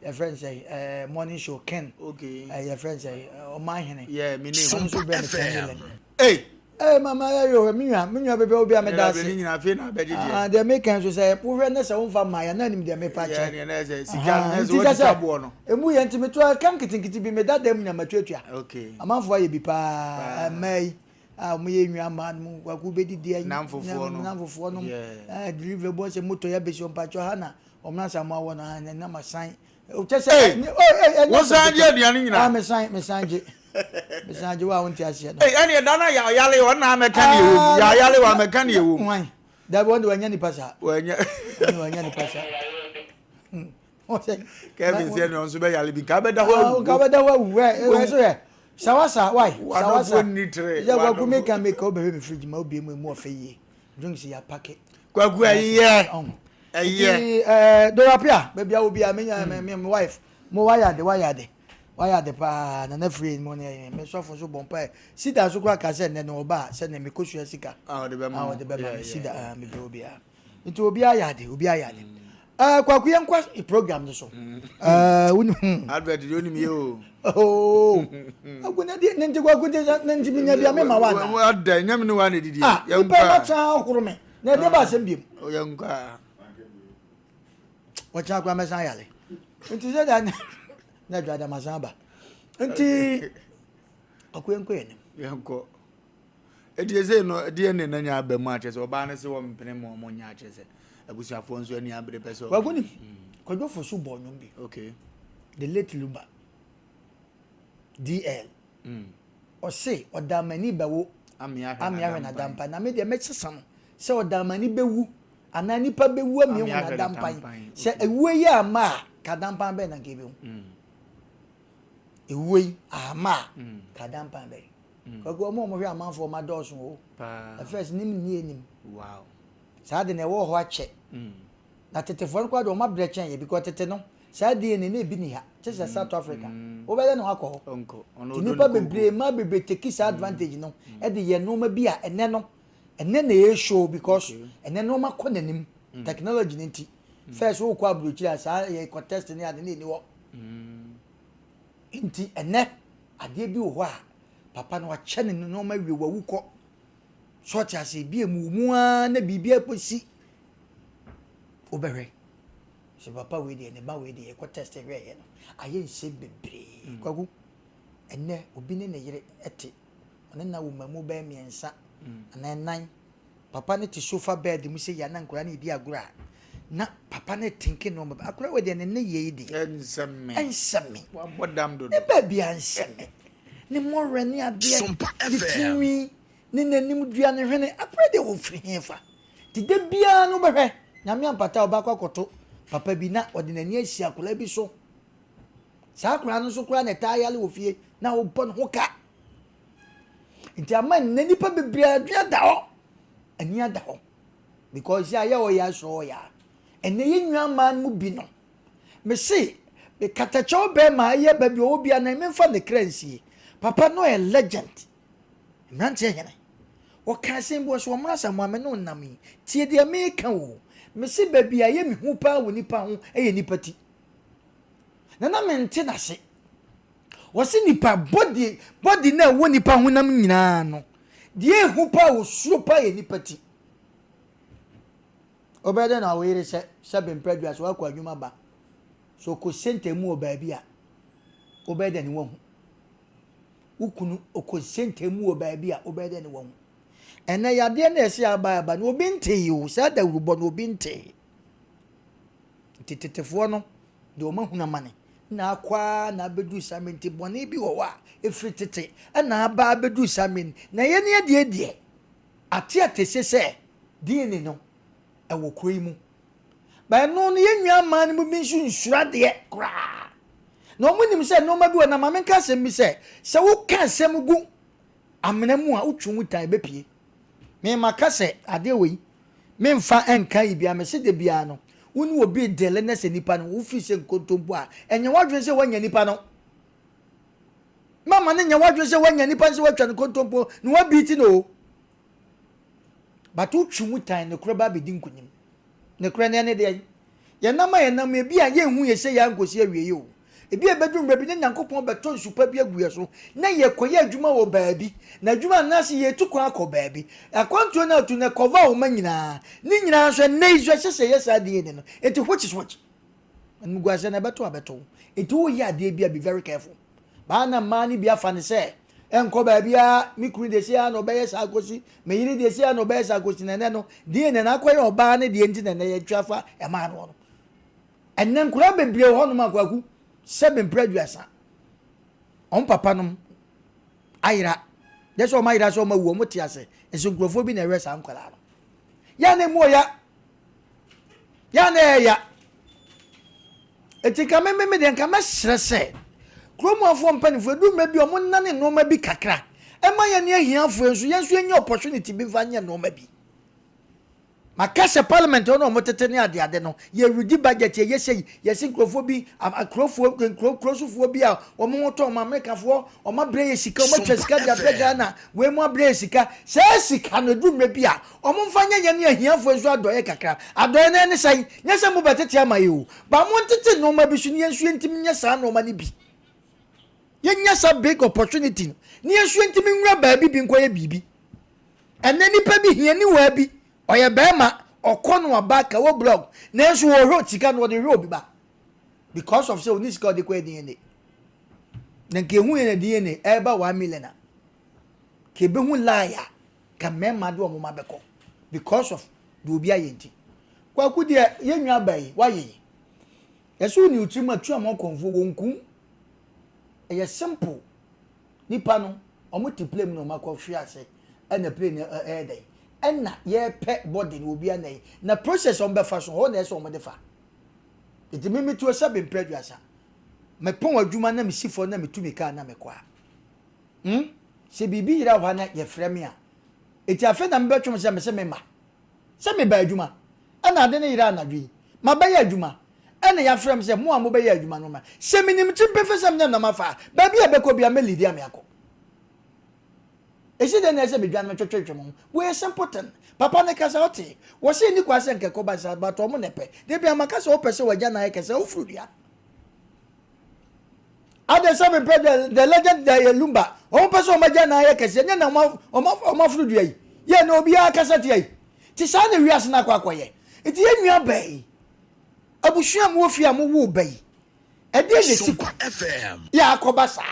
yɛfrɛ no sɛ ɛɛ morning show ken. Okay. Ɛɛ yɛfrɛ no sɛ ɔman hene. Yeah, me name. Ɔno nso brɛ me 10 million. Hey. Ee mama yɛ yo me nua me nua bɛbɛ obi a meda ase. Ne nyinaa afei na abɛgye deɛ. Ah deɛ meka nso sɛ wohwɛ ne sɛ womfa mmaa yɛ na anim deɛ mepa kyɛ. Yeah, ne sɛ sika ne sɛ wɔtwitwa boɔ no. Emu yɛ nti meto ɛka nketenkete bi meda dɛm nya matuatua. Okay. Amanfoɔ ayɛ bi paa mmaa yi a wɔyɛ nwa mmaa no mu kwaku bɛdidi ayi. Namfofoɔ no. Namfofoɔ no. Yeah. Delivery bɔ sɛ moto yɛ bɛsi ɔmpakyɛ ha na Wɔn na Asamoah wɔ no ah na ma san. Kyɛ sɛ Hey! Wo san gye aduane nyinaa? Ah me san me san gye. Me san gye wo a wonte aseɛ no. Hey, ɛne ɛda na yayale wɔn na amɛka ne ɛwɔ mu. Yayale wɔn amɛka ne ɛwɔ mu. Wan? Dabi wɔn de wɔnyɛ nipa saa. Wɔnyɛ. Wɔn wɔnyɛ nipa saa. Kevin sɛ ɛne ɔnso bɛyale bi nka bɛda hɔ awu. Nka bɛda hɔ awu. Ɛ ɛ so yɛ. Sawasa why? Sawasa. Wadɔfoɔ nni tere. Yɛ kwaku meka meka wobɛhwɛ me fridge ma wobie mu emu ɔfɛ yie. Drinks yɛ apake. Kwaku ɛyɛ. Ɛyɛ. Nti ɛɛ Dora Pia baabi a wo bia me nya me me wife mo wayɛ ade wayɛ ade wayɛ ade paa nana firi mo ne me sɔfo nso bɔ mpae sida nso koraa ka sɛ nnɛ no ɔba a sɛ ne mekosua sika a ɔde bɛma a ɔde bɛma me sida a mebɛ obiara nti obiara yɛ ade obiara yɛ ade ɛɛ Kwaku yɛn kɔ program no so ɛɛ wuni. Advert deɛ onim yɛ o. Oo Kwaku ne deɛ ne nti Kwaku de ne nti mi nya bi a mi ma wa na. Ada nyɛ mi ne wa na edidi. Ah nipa ma kyɛn ahoro mi na ɛde ba asɛm biem. Oyɛ nkɔ a. Wɔkyɛn akora mɛsan yale nti sɛ da na adwa da ma san ba nti Kwaku yɛn kɔ yɛn nim. Yɛn kɔ. Eti ese no DNA na nya aba mu akyerɛ sɛ ɔbaa no se wɔmpene ma wɔn nyɛ akyerɛ sɛ abusuafoɔ nso ani abere pɛ sɛ. Kwaku nim Kwadwo Fosu bɔ nnwom bi. Okay. The late Lumba DL. Ɔse ɔdamani bɛwo ame ahwɛ n'adampan na me deɛ mɛsesa no sɛ ɔdamani bɛwu anaa nipa bɛwu ame ahu n'adampan sɛ ewuo yi amma a ka adampan bɛn na nka ebehu ewuo yi amma a ka adampan bɛn. Kwaku ɔmo a ɔmo hwɛ amanfoɔ ɔmo adɔɔso o. At first nim nni anim. Wow. Saa de na ɛwɔ hɔ akyɛ. Na tetefoɔ no koraa de ɔmo abrɛ kyɛn yɛ because tete no saa DNA na ebi ni ha kyɛ sɛ South Africa. Wobɛyɛ na wakɔ hɔ. Nti nipa bebree mmaa bebree take saa advantage no ɛde yɛ nneɛma bi a ɛnɛ no ɛnɛ na ɛyɛ show because ɛnɛ nneɛma kɔ n'anim technology no nti. First wokɔ aburokyire a saa yɛ kɔ test ne ade na ɛni hɔ. Nti ɛnɛ adeɛ bi wɔ hɔ a papa no wakyɛ ne nneɛma awie wawu kɔ. So ɔte ase ebi emu mu ara na biribi akɔsi wobɛhwɛ sɛ papa wei deɛ ne ba wei deɛ yɛkɔ test hwɛeɛ no ayɛ nsɛm bebree. Mm. Kwaku ɛnɛ obi ne ne yere te ɔne na wɔ mmamu bɛyɛ mmiɛnsa mm. anaa nnan. Papa no te sofa bed mu sei a na nkwadaa no redi agorɔ a, na papa no retenke nneɛma bi. Akwadaa wei deɛ ne nneyɛe yi deɛ. Ɛnsɛ me. Ɛnsɛ me. Wabɔ dam dodo. Ne baabi a nsɛ me. Ne mmɔwerɛ ne adeɛ. Sompa Ne FM. tirinwi ne n'anim dua ne hwene. Akwadaa deɛ ɔfiri hefa? Nti da biara no wobɛhwɛ, Nyame ampata a ɔbɛakɔ akɔto papa bi na ɔde n'ani asi akwadaa bi so. Saa akwadaa no nso koraa na ɛtaa yare wɔ fie na wobɔ ne ho ka. Nti ama nnɛ nipa bebree adwene ada hɔ, ani ada hɔ because yɛ a yɛ ɔyɛ asɔ ɔyɛ a. Ɛnnɛ yɛn nua mmaa no mu bi no, mese Me katakyɛw bɛɛma ɛyɛ baabi ɔwɔ bia na memfa ne kra nsie. Papa no ɔyɛ legend. Mmeranteɛ hene. Ɔka asɛm bi ɔse ɔmmra Asamoah me ne wo nam yi. Tie deɛ meka o. Mese baabi a ɛyɛ me hu paa wɔ nipa ho ɛyɛ nipa ti. Na na mente n'ase. Ɔse nipa body body no a ɛwɔ nipa honam nyinaa no deɛ ɛhu paa ɔsuro paa yɛ nipa ti. Wobɛyɛ dɛn na wo yere sɛ sɛ bempɛ adwuma sɛ wakɔ adwuma ba sɛ ɔkɔ senta mu wɔ baabi a wobɛyɛ dɛn ne wahu wo kunu ɔkɔ senta mu wɔ baabi a wobɛyɛ dɛn ne wahu ɛnɛ yadeɛ no ɛsɛ aba aba no obi ntee o saa dawurubɔ no obi ntee nti tetefoɔ no deɛ wɔn ahunu amane na akɔ ara na abɛduru saa mmerɛ nti bɔne bi wɔ hɔ a ɛfiri tete ɛna aba abɛduru saa mmerɛ na yɛne adeɛ deɛ Ate atese sɛ DNA no ɛwɔ kuro yi mu. But ɛno no yɛn nua mmaa no mu bi nso nsuro adeɛ koraa. Na wɔn nim sɛ nneɛma bi wɔ na maame nka asɛm bi sɛ sɛ woka asɛm gu amena mu a wotwe ho tan ɛbɛpie. Me maka sɛ adeɛ wei memfa nka yi bia mese da biara no wo ne obi dele na sɛ nipa no wofiri sɛ nkontompo a ɛnyɛ w'adwene sɛ woanya nipa no. Mama no nyɛ w'adwene sɛ woanya nipa no sɛ woatwa no kontompo na woabiiti no o. But wotwe mu tan nokorɛ ba abɛdi nkonim. Nokorɛ no ɛne deɛn? Yɛnam a yɛnam ebi a yɛnhu yɛ sɛ yɛ ankɔsi awieɛ o. Ebi a ɛbɛduru mmerɛ bi na Nyankopɔn bɛtɔ nsu pa bi agu yɛ so na yɛkɔyɛ adwuma wɔ baabi. Na adwuma anaasɛ yɛtu kwan akɔ baabi. Akwantuo no a wotu no ɛkɔva wo mma nyinaa. Ne nyinaa nso ɛnnɛ yi nso ɛsɛ sɛ yɛyɛ saa DNA no. Nti which is which? Animguaseɛ no ɛbɛto abɛto wo. Nti woyɛ adeɛ bi a be very careful. Baa na mmaa no bi afa no sɛ ɛnkɔ baabiara, me kunu deɛ sei ara na ɔbɛyɛ saa kɔsi, me yere deɛ sei ara na ɔbɛyɛ saa kɔsi, na ɛnɛ no DNA no akɔyɛ ɔbaa no deɛ nti na ɛnɛ yɛtwe afa mmaa no hɔ no. Ɛnɛ nkwadaa bebree wɔ hɔnom a kwaku sɛbe mpere aduasa wɔn papa nom ayera yɛ sɛ wɔn ayera sɛ wɔn awu wɔn te ase nso nkurɔfoɔ bi na ɛwɛ saa nkwadaa no yɛ na emu ɔya Yɛ a na ɛyɛ ya. Eti nka me me deɛ nka mɛsrɛ sɛ kurom afoɔ mpanimfoɔ edu mmerɛ bi a wɔn nnane nneɛma bi kakra ɛma yɛn ne ahiafoɔ nso yɛn nso yɛnya opportunity bi nfa nyɛ nneɛma bi. Maka sɛ parliament hɔ na wɔn tete ne adeade no yɛredi budget yɛyɛ sɛ yi yɛsi nkurɔfoɔ bi akurofoɔ nkuro kuro sofoɔ bi a wɔn ho tɔ wɔn Amerikafoɔ wɔn abrɛ yɛ sika wɔn atwa sika de abrɛ Ghana wei mu abrɛ yɛ sika saa sika no edu mmerɛ bi a Wɔmfa nyɛ yɛne ahiafoɔ nso adɔeɛ kakra. Adɔeɛ no ɛne sɛn? Nyɛ sɛ mobɛtete ama yɛn o, but montete nnoɔma bi so na yɛn nso yɛntumi nyɛ saa nnoɔma no bi. Yɛnya saa big opportunity no na yɛn nso yɛntumi nwura baabi bi nkɔyɛ biribi. Ɛnnɛ nipa bi hianiwaa bi, ɔyɛ barima, ɔkɔ no aba kawo blog, nanso ɔhwɛ sika no ɔde hwɛ obi ba. Because of sɛ ɔni sika ɔde kɔyɛ DNA. Na nka ehu yɛn na DNA ɛreba 1 million a, ka ebehu lie a ka mmarima de wɔn mma bɛkɔ because of deɛ obi ayɛ nti. Kwaku deɛ yɛn nua ba yi wayɛ yi. Yɛsɛ wo ne wo tirim atu ama ɔkɔmfoɔ wɔ nkum. Ɛyɛ simple. Nipa no wɔn te plane mu na wɔn akɔ hwe ase ɛna plane no ɛyɛ dɛn ɛna yɛpɛ body no obi anan na process wɔn bɛfa so hɔ na ɛsɛ wɔn de fa. Nti mimi tuo sɛ bempɛ aduasa. Mepɔn adwuma na mesi fam na metu mi kaa na mekɔ a. Hmm? Sɛ biribi yera hɔ a na yɛfrɛ me a, enti afei na mebɛtwem sɛ mese memma. Sɛ meba adwuma, ɛna ade no yera anadwo yi, mabɛyɛ adwuma, ɛna yɛafrɛ me sɛ mo a mobɛyɛ adwuma no mmra. Sɛ menim tirim pefee sɛ menyɛ na mafa a, baabi a ɛbɛkɔ biara mɛliidi a meakɔ. Ɛsi dɛn na ɛsɛ sɛ medwane metwetwetwe mo ho? Wei yɛ simple thing. Papa no kasa ɔte. Wɔse ɛnni kwan sɛ nka ɛkɔba saa but ɔmo na ɛpɛ. Da biara maka sɛ wopɛ sɛ w'agya nan yɛ kɛse a woforo dua. Adɛn sɛ mepɛ the the legend the yɛ lumba wɔn pɛ sɛ wɔn agya nan yɛ kɛseɛ nyɛ na wɔn wɔn wɔn aforo dua yi yɛ na obiara kasa tia yi te saa na wiase no akɔ akɔyɛ nti yɛn nua bɛɛ yi abusua mu wɔ fie a mo wo bɛ yi ɛdeɛ na esi kwa yɛ akɔba saa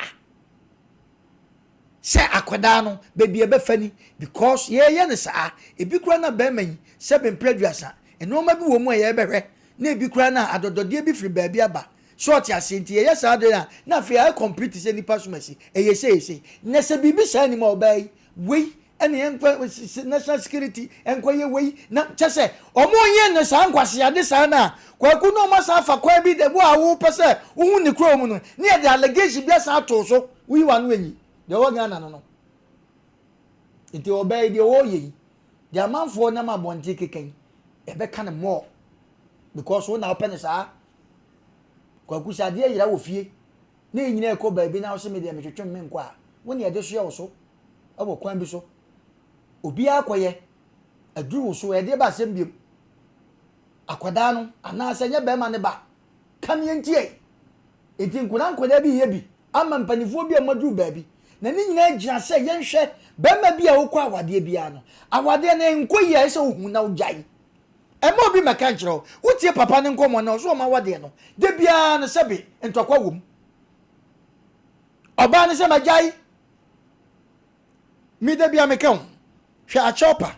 sɛ akwadaa no baabi ɛbɛfa ni because yɛyɛ no saa ebi kura na bɛrima yi sɛ bɛmpere aduasa nneɛma bi wɔ mu a yɛbɛhwɛ na ebi kura na adɔdɔdeɛ bi firi baabi aba. So ɔte aseɛ? Nti yɛyɛ saa adeɛ no a, na afei ayɛ complete sɛ nipa som asi. Ɛyɛ sei, ɛyɛ sei. Na sɛ biribi saa nnim a, ɔbaa yi, wei ɛna yɛnkɔ national security nkɔyɛ wei, na kyɛ sɛ wɔn yɛ no saa nkwaseade saa no a, Kwaku na wɔn asan afa kwan bi dɛ, wo a wopɛ sɛ wohu ne kura mu no, ne yɛde allegation bi asan ato so, woyi w'ano anyi. Deɛ ɔwɔ Ghana no no. Nti ɔbaa yi deɛ ɔreyɛ yi, deɛ amanfoɔ nam abɔnten keka yi, yɛbɛka no more because wo na wopɛ no saa. Kwaku, sɛ adeɛ yera wɔ fie na yɛn nyinaa rekɔ baabi na wose me deɛ metwetwe me menkɔ a, wo na yɛde soɛ wo so wɔ kwan bi so. Obiara kɔyɛ, aduru wo so, ɛdeɛ ba asɛm biom. Akwadaa no, anaasɛ nyɛ bɛrima ne ba, ka ne yɛntie. Enti nkwadaa nkwadaa bi yɛ bi ama mpanimfoɔ bi a wɔaduru baabi. Na ne nyinaa gyina sɛ yɛnhwɛ bɛrima bi a wokɔ awadeɛ biara no, awadeɛ no ɛnkɔ yie a ɛsɛ sɛ wohu na wogyae. Ɛmma obi mmɛka nkyerɛ wo. Wotie papa no nkɔmmɔ no a, ɔse wɔn awadeɛ no, da biara no sɛbe ntɔkwa wom. Ɔbaa no sɛ magyae. Me da biara meka ho. Hwɛ akyɛw pa.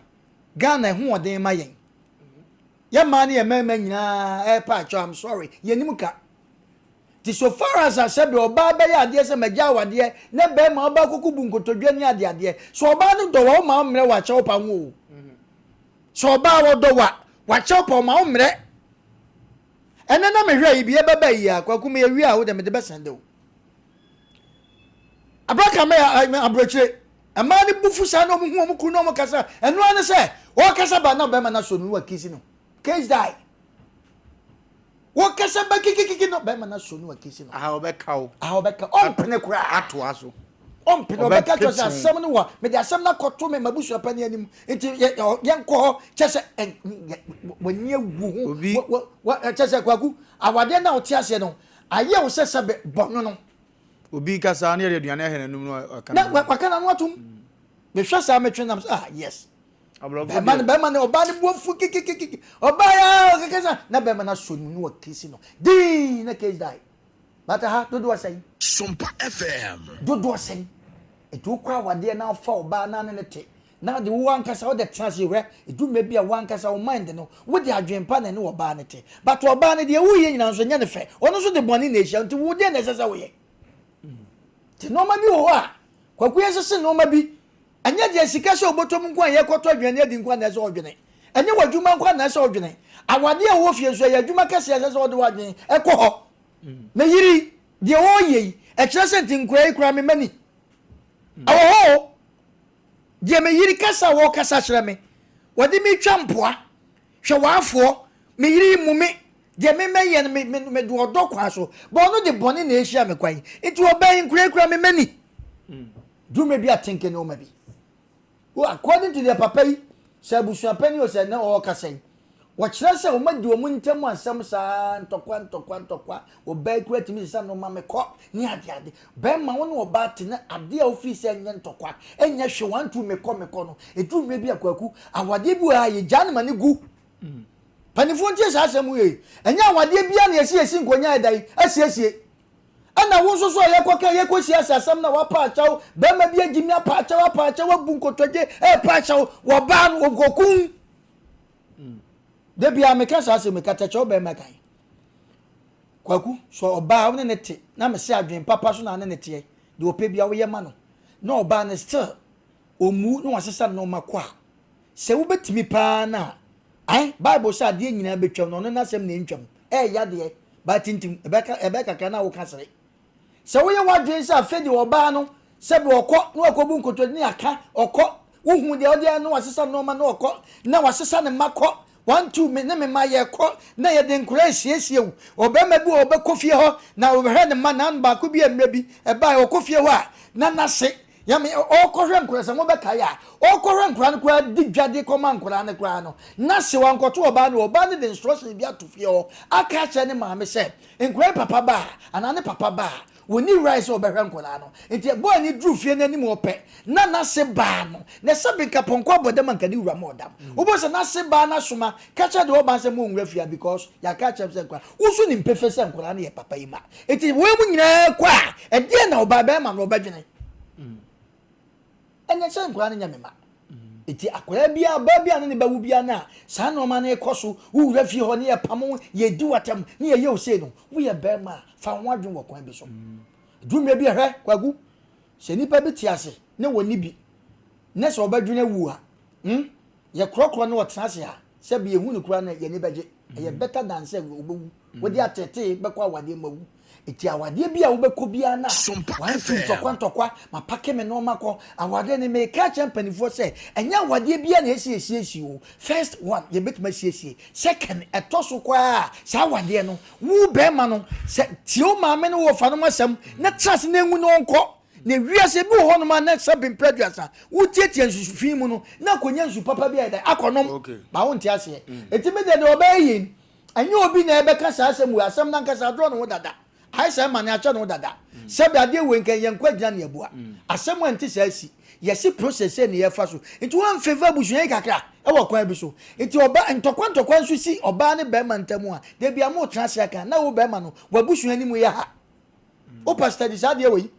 Ghana ɛho ɔden ma yɛn. Yɛ mmaa ne yɛ mmarima nyinaa ɛrepa akyɛw, I'm sorry, yɛnim ka. Nti so far as a sɛbe ɔbaa bɛyɛ adeɛ sɛ magya awadeɛ na bɛrima ɔbaa kɔkɔ bu nkotodwe ne adeadeɛ, sɛ ɔbaa no dɔ wa ɔma wo mmerɛ wɔ akyɛw pa ho o. Sɛ ɔbaa wɔdɔ wa wakyɛw pa ɔma wo mmerɛ. Ɛnɛ na mehwɛ yi bi ɛbɛba yi a kwaku meyɛ wie a wo deɛ mede bɛsɛnde wo. Abraka mɛ aburokyire mmaa no bu fu saa na wɔn hu wɔn kunu na wɔn kasa ɛno ara ne sɛ wɔkasa ba na bɛrima no asɔ no na wakisi no case die. Wɔkasa ba kikikiki no bɛrima no asɔ no wakisi no. Aha ɔbɛka wo. Aha ɔbɛka ɔmpene koraa. Atoa so. Ɔmpene ɔbɛka kyerɛ sɛ asɛm no wɔ mede asɛm no akɔto me mabusua pani anim nti yɛnkɔ hɔ kyɛ sɛ w'ani awu ho kyɛ sɛ kwaku awadeɛ no a wote aseɛ no ayɛ wo sɛ sɛbe bɔnwono. Obi kasa ne yɛde aduane ahɛ n'anum no ɔka na waka n'ano atom. Mehwɛ saa metwe nam sɛ ah yes. Bɛrima no bɛrima no ɔbaa no bu afu kikikiki ɔbaa ya ɔkeka sa na bɛrima no asɔ ne mu na wakisi no dii na case die. But ha dodoɔ sɛn? Sompa FM. Dodoɔ sɛn? Nti wokɔ awadeɛ na wofa ɔbaa na ne ne te na de wo ankasa wode tena ase hwɛ ɛdu mmerɛ bi a wo ankasa wo mind no wode adwene pa na ɛne ɔbaa no te but ɔbaa no deɛ woyɛ nyinaa nso nyɛ ne fɛ ɔno nso de bɔne na ɛhyia nti wo deɛ na ɛsɛ sɛ woyɛ nti nneɛma bi wɔ hɔ a kwaku yɛ sese nneɛma bi ɛnyɛ deɛ sika sɛ ɔbɔtɔ mu nko a yɛkɔtɔ aduane adi nko a na ɛsɛ ɔdwene ɛnyɛ w'adwuma nko a na ɛsɛ ɔdwene awadeɛ a ɛwɔ fie nso ɛyɛ adwuma kɛseɛ ɛsɛ sɛ ɔde w'adwene ɛkɔ hɔ na yiri deɛ ɔreyɛ yi ɛkyerɛ sɛ nti nkura yi kura me mani ɛwɔ hɔ o Deɛ me yere kasa a wɔkasa kyerɛ me, wɔde me twa mpoa. Hwɛ w'afoɔ, me yere yi mmu me. Deɛ me mɛyɛ no, me, me, mede ɔdɔ kwan so. But ɔno de bɔne na ɛhyia me kwan. Nti ɔbaa yi nkurakura me mani. Duru mmerɛ bi a tenke nneɛma bi. According to deɛ papa yi, sɛ abusua panin o sɛ na ɔrekasa yi, Wɔkyerɛ sɛ wɔadi wɔn ntam asɛm saa ntɔkwa ntɔkwa ntɔkwa, ɔbaa yi koraa tumi sesa nnoɔma mekɔ ne adeade. Bɛrima wo ne ɔbaa te na adeɛ a wofii sɛ ɛnyɛ ntɔkwa, ɛnyɛ hwee, one two mekɔ mekɔ no, ɛduru mmerɛ bi a Kwaku, awadeɛ bi wɔ ha a yɛgyaa no ma no gu. Mpanimfoɔ ntie saa asɛm wei. Ɛnyɛ awadeɛ biara na yɛsi yɛsi nkonnwa ɛda yi asiesie. Ɛna wo nso so a yɛkɔka yɛkɔsi ase asɛm na wapa akyɛw, bɛrima bi agyimi apa akyɛw apa akyɛw abu nkotodwe ɛrepa akyɛw, wɔbaa no wɔkɔkum. Da biara meka saa asɛm yi, katakyɛ ɔbarima kan. Kwaku, sɛ ɔbaa wo ne ne te na mese adwene papa so na ne ne teɛ, deɛ ɔpɛ biara woyɛ ma no, na ɔbaa no still ɔmmu na wasesa nneɛma kɔ a, sɛ wobɛtumi paa no a, ae, Bible sɛ adeɛ nyinaa bɛtwam na ɔno n'asɛm na ɛntwam. Ɛɛya deɛ, baa tintim, ɛbɛka ɛbɛyɛ kakra na woka sere. Sɛ woyɛ w'adwene sɛ afei deɛ ɔbaa no sɛbe ɔkɔ na wakɔbu nkotodwe ne aka ɔkɔ, wohu deɛ ɔde ayɛ na wasesa nnoɔma na ɔkɔ na wasesa ne mma kɔ, one two me ne me mma yɛkɔ na yɛde nkwadaa resiesie wo. Ɔbarima bi wɔ hɔ ɔbɛkɔ fie hɔ na ɔbɛhwɛ ne mma na baako bi a mmerɛ bi ɛbaeɛ ɔkɔ fie hɔ a na n'ase yame ɔrekɔhwɛ nkwadaa sɛ mobɛkae a ɔrekɔhwɛ nkwadaa no koraa di dwa de kɔma nkwadaa no koraa no n'ase wankɔto ɔbaa no ɔbaa no de instruction bi ato fie hɔ aka akyerɛ ne maame sɛ Nkwadaa yi papa ba a, anaa ne papa ba a, wɔnni right sɛ wɔbɛhwɛ nkwadaa no. Nti boy no duru fie no anim hɔ pɛ, na n'ase baa no. Na sɛbe nka pɔnkɔ abɔ dam a nka ne wura ma ɔdam. Wobɛhu sɛ n'ase baa no asoma ka kyerɛ deɛ ɔba no sɛ monwura fie ha because yɛaka akyerɛ m sɛ nkwadaa, wo nso nim pefee sɛ nkwadaa no yɛ papa yi mma. Nti wei mu nyinaa kɔ a, ɛdeɛn na ɔbaa bɛrima no ɔbɛdwene? Ɛnyɛ sɛ nkwadaa no nyɛ me mma. Eti akwadaa biara, ɔbaa biara ne ne ba wu biara no a, saa nneɛma no rekɔ so, wowura fie hɔ ne yɛpamo wo, yɛdi w'atam, ne yɛyɛ wo sei no, woyɛ barima a, fa wo ho adwene wɔ kwan bi so. Duru mmerɛ bi a, hwɛ, Kwaku, sɛ nnipa bi te ase ne wɔnni bi, ne sɛ wɔbɛdwene awu a, hmm, yɛkorɔkorɔ ne wɔtena ase a, sɛbi yɛhu no koraa no, yɛn ani bɛgye. Ɛyɛ better than sɛ wobɛwu. Wode ateetee bɛkɔ awadeɛ mu awu. Enti awadeɛ bi a wobɛkɔ biara no a, wantu ntɔkwa ntɔkwa, mapake me nnoɔma kɔ. Awadeɛ no, meka akyerɛ mpanimfoɔ sɛ, ɛnyɛ awadeɛ biara na ɛsɛ yɛsiesie o. First one, yɛbɛtumi asiesie. Second, ɛtɔ so koraa a, saa awadeɛ no, wo barima no, sɛ tie wo maame ne wo wɔfa nom asɛm na tena ase na ɛnwu na ɔnkɔ. Na wiase bi wɔ hɔnom a na sɛbe mprɛ aduasa, wotiatia nsu fi mu no, na akɔnya nsu papa bi ayɛ dɛn? Akɔnom. Ba wonte aseɛ. Enti me deɛ, deɛ ɔbɛyɛ yei, Ɛnyɛ obi na ɛbɛka saa asɛm wei, asɛm no ankasa adorɔ ne ho dada. Ayɛ sɛ ɛma no akyɛ ne ho dada. Sɛbe adeɛ wei nka yɛnkɔ agyina ne abua. Asɛm a ɛnte saa asi. Yɛse process sei na yɛfa so. Nti wɔn favour abusua yi kakra wɔ kwan bi so. Nti ɔba, ntɔkwa ntɔkwa nso si ɔbaa ne barima ntam a, da bi a motena ase aka na wo barima no, w'abusua anim yɛ ha. Wo pastor di saa adeɛ wei.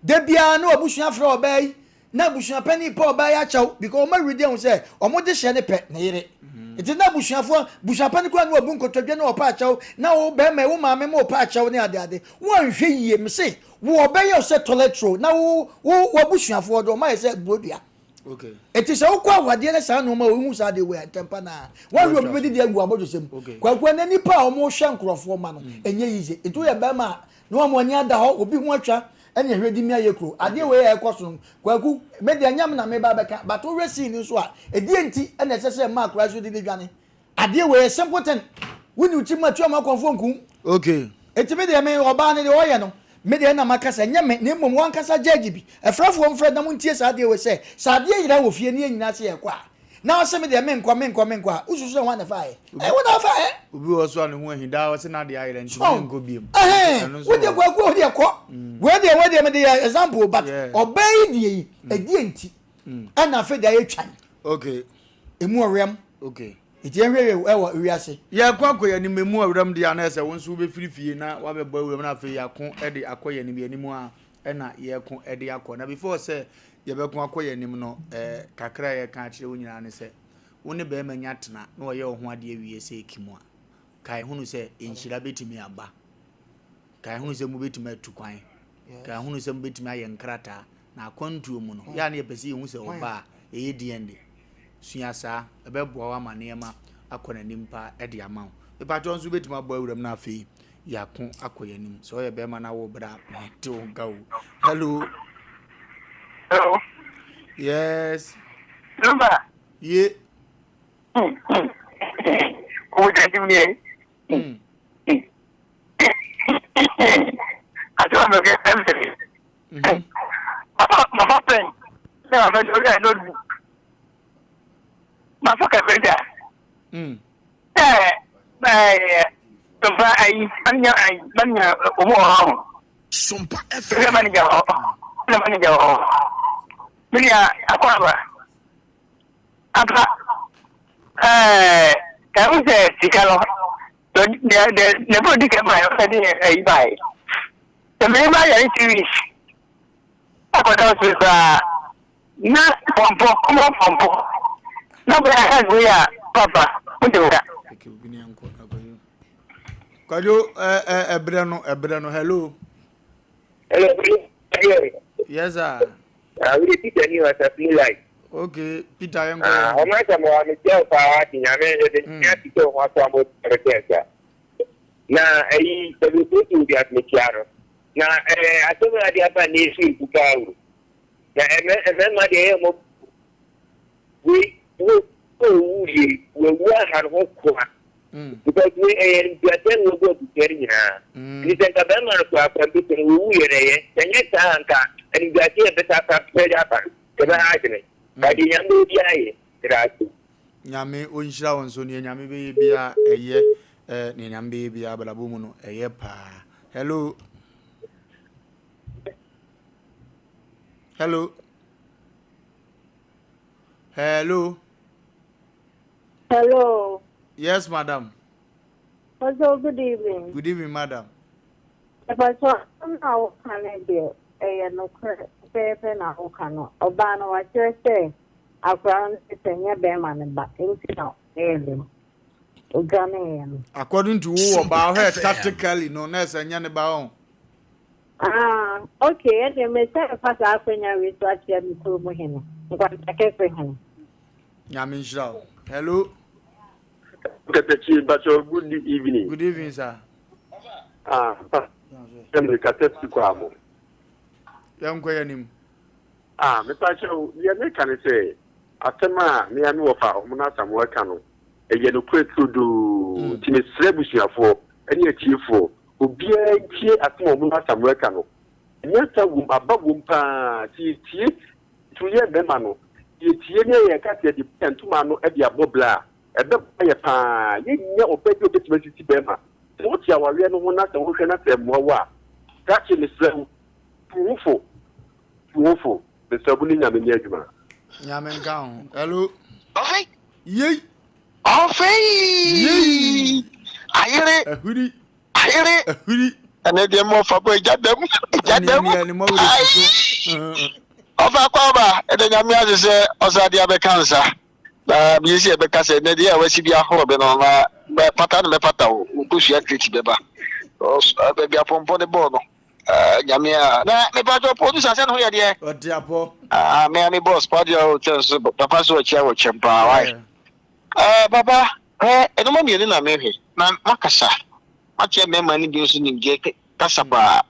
Da biara na w'abusua frɛ ɔbaa yi na abusua panyin pɛ ɔbaa yi akyɛw because wɔn awuridi ahu sɛ wɔn de hyɛ ne pɛ ne yere. Nti na abusuafoɔ abusua panyin koraa na wabu nkotodwe na ɔpɛ akyɛw na wo bɛrima wo maame ma ɔpɛ akyɛw ne ade ade. Wɔnhwɛ yie mese wo ɔbɛyɛ wo sɛ toilet roll na wo wo w'abusuafoɔ de wɔn ayɛ sɛ burodua. Okay. Eti sɛ wokɔ awadeɛ ne saa nneɛma a wohu saa adeɛ wei a ntɛmpa naa wɔahwɛ obi bɛdidi agu abɔdwesɛ mu. Okay. Kwaku ɛnɛ nipa a wɔhwɛ nkurɔfoɔ ma no ɛnyɛ yize. Nti woyɛ bɛrima a na wɔn ani ada hɔ obi ho atwa ɛne ɛhwɛ di mi ayɛ kuro. Adeɛ wei a ɛkɔ so no Kwaku me deɛ ɛnyɛ me na meba abɛka but wohwɛ scene no nso a ɛdeɛ nti ɛna ɛsɛ sɛ mmaa koraa so didi dwane. Adeɛ wei yɛ simple thing. Wo ni wo ti mu atua mu akɔnfoɔ nkum. Okay. Eti me deɛ me ɔbaa no deɛ ɔyɛ no me deɛ na maka sɛ nyɛ me na mmom wankasa judge bi. Ɛfrɛfoɔ mfrɛ na montie saa adeɛ wei sɛ sɛ adeɛ yera wɔ fie ne yɛn nyinaa sɛ yɛkɔ a na ɔse me deɛ menkɔ menkɔ menkɔ a wosusu sɛ hwan na ɛfaeɛ? Ɛyɛ wo na wofaeɛ. Obi wɔ hɔ so a ne ho ahi daa ɔse n'adeɛ ayera nti So menkɔ biom. ɛhɛn Ɛno nso wo wɔ deɛ hɔ. kwaku wo deɛ kɔ. Wei deɛ wei deɛ mede yɛ example but ɔbaa yi deɛ yi ɛdeɛ nti ɛna afei deɛ ayɛ twan. Okay. Emu ɔwɛm. Okay. Nti yɛnhwɛ yɛ ɛwɔ wiase. Yɛkɔ akɔ yɛn anim emu ɔwɛm deɛ anaa sɛ wo nso wobɛfiri fie na wabɛbɔ awuram na afei yɛako de akɔ yɛn anim yɛn anim a ɛna yɛko de akɔ na before sɛ yɛbɛko akɔ yɛn anim no ɛɛ kakra a yɛka akyerɛ wo nyinaa ne sɛ wo ne bɛrima nya tena na ɔyɛ wo ho adeɛ wie sɛ ekim a kae hunu sɛ nhyira bɛtumi aba Kae hunu sɛ mobɛtumi atu kwan. Kae hunu sɛ mobɛtumi ayɛ nkrataa. Na akwantuo mu no, yɛ a na yɛpɛ sɛ yɛhu sɛ ɔba a, ɛyɛ DNA. Sua saa, ɛbɛboa wo ama nneɛma akɔ n'anim paa de ama wo. Mepakyɛ nso wobɛtumi abɔ awuram no afei yɛako akɔ yɛn anim. Sɛ ɔyɛ bɛrima na wo bra, mente wo nka o. Hello. Hello. Yes. Number. Ye. Wo jadi ni. Asɛm a mɛka ɛm sɛ mafa pɛn na mafa ɛ notebook mafa calculator sɛ ɛɛ mfa ayi manya ayi manya ɔmo wɔ hɔ sɛ manager wɔ hɔ na manager wɔ hɔ me nua akɔ aba apa ɛɛ ɛho sɛ sika no Deɛ bro di kan baeɛ ɔna de ayi baeɛ sɛ mene ba yare 2 weeks akɔda hospital koraa na pɔmpɔ kɔmɔ pɔmpɔ na bɛyɛ hand wei a papa wode wo ka. Kwadwo ɛbrɛ no ɛbrɛ no hello. Hello. Yes sir. Ah, we Peter ni wa sa blue light. Okay, Peter yɛn kɔ. Ah, ɔmo asɛ mo wa mi kyɛw paa wa ti nyame yɛ de nyɛ ti sɛ ɔmo ato amo ɛbɛ tɛ nsa. Na ɛyi ɛbi o ti obi asome kyia no. Na ɛɛ asɛm a adi aba ne esu ebu paa o. Na ɛmɛ ɛmɛɛma deɛ ɛyɛ ɔmo wei wo owu yie wawu aha no ho koa. Because wei ɛyɛ ntuateɛ na wɔgu abusua no nyinaa. Nti sɛ nka bɛrima no koraa kwan bi so no wɔwu yɛ no ɛyɛ. Sɛ nyɛ saa a nka animguaseɛ a ɛbɛsa asa pɛ de aba no, ɛbɛha adwene. But deɛ Nyame bɛyɛ biara yɛ. Meda ase. Nyame ɔnhyira wo nso neɛ Nyame bɛyɛ biara ɛyɛ eh, neɛ Nyame bɛyɛ biara abrabɔ mu no ɛyɛ paa. Hello. Hello. Hello. Hello. Yes, madam. Pastor, good evening. Good evening, madam. Pastor, asɛm na woka no deɛ ɛyɛ nokorɛ pɛpɛɛpɛ na woka no. Ɔbaa no wakyerɛ sɛ akwaraa no sɛ nyɛ bɛrima no ba nti na ɛyɛ dɛm. Odwaneeɛ no. According to wo ɔbaa hwɛ tactically no na ɛsɛ nyɛ ne ba ho. Ah, okay, ɛdeɛ mesɛ mfa saa akwanya wei so akyerɛ me kurom hene, Nkwantakɛse hene. Nyame nhyira wo. Hello. Katachi, Mpacho, good evening. Good evening, sir. Ah, pa. Sɛ mekasa fi kɔ a mo. Yɛnkɔ yɛn anim. Ah, mepa kyɛw, deɛ meka ne sɛ, asɛm a me ara me wɔfa Ɔmono Asamoah ka no, ɛyɛ nokorɛ turodoo. Nti mesrɛ abusuafoɔ ne atiefoɔ, obiara ntie asɛm a Ɔmono Asamoah ka no. Nyansa wom, aba wom pa ara. Sɛ yɛtie, titiriw yɛn mmarima no, sɛ yɛtie na yɛka sɛ yɛde bɔ yɛn ntoma ano de abɔ bra a, ɛbɛboa yɛn pa ara. Yɛnnya ɔbaa bi a ɔbɛtumi asisi barima. Sɛ wote awareɛ no ho na sɛ wohwɛ na sɛ ɛmmoa wo a, krakye mesrɛ wo, tu wo ho fo. Tu wo ho fo. Mesrɛ wo ne Nyame nyɛ adwuma. Nyame nka ho. Hello. Ɔfei. Yei. Ɔfei. Yei. Ayere. Ahuri. Ayere. Ahuri. Ɛnɛ deɛ mo ɔfa bɔ egya dɛm. Egya dɛm. Ɔfa kɔ aba ɛdɛ nyame ase sɛ ɔsa de abɛka nsa. Na bie sɛ ɛbɛka sɛ ɛnɛ deɛ a wasi bi ahorow bɛ no na bɛ pata no bɛpata wo nkosua kreti bɛba. Baabi apɔmpɔ ne bɔɔ no. Nyame a na mepatwɔ producer sɛ ne ho yɛ deɛ. Ɔte apɔ. Ah, me me boss pa deɛ ɔkyɛ nso papa so ɔkyia wɔ kyɛm paa why. Eh, papa, hwɛ ɛnoma mmienu na mehwɛ na makasa makyɛ mmarima no bi nso nimdeɛ kasa paa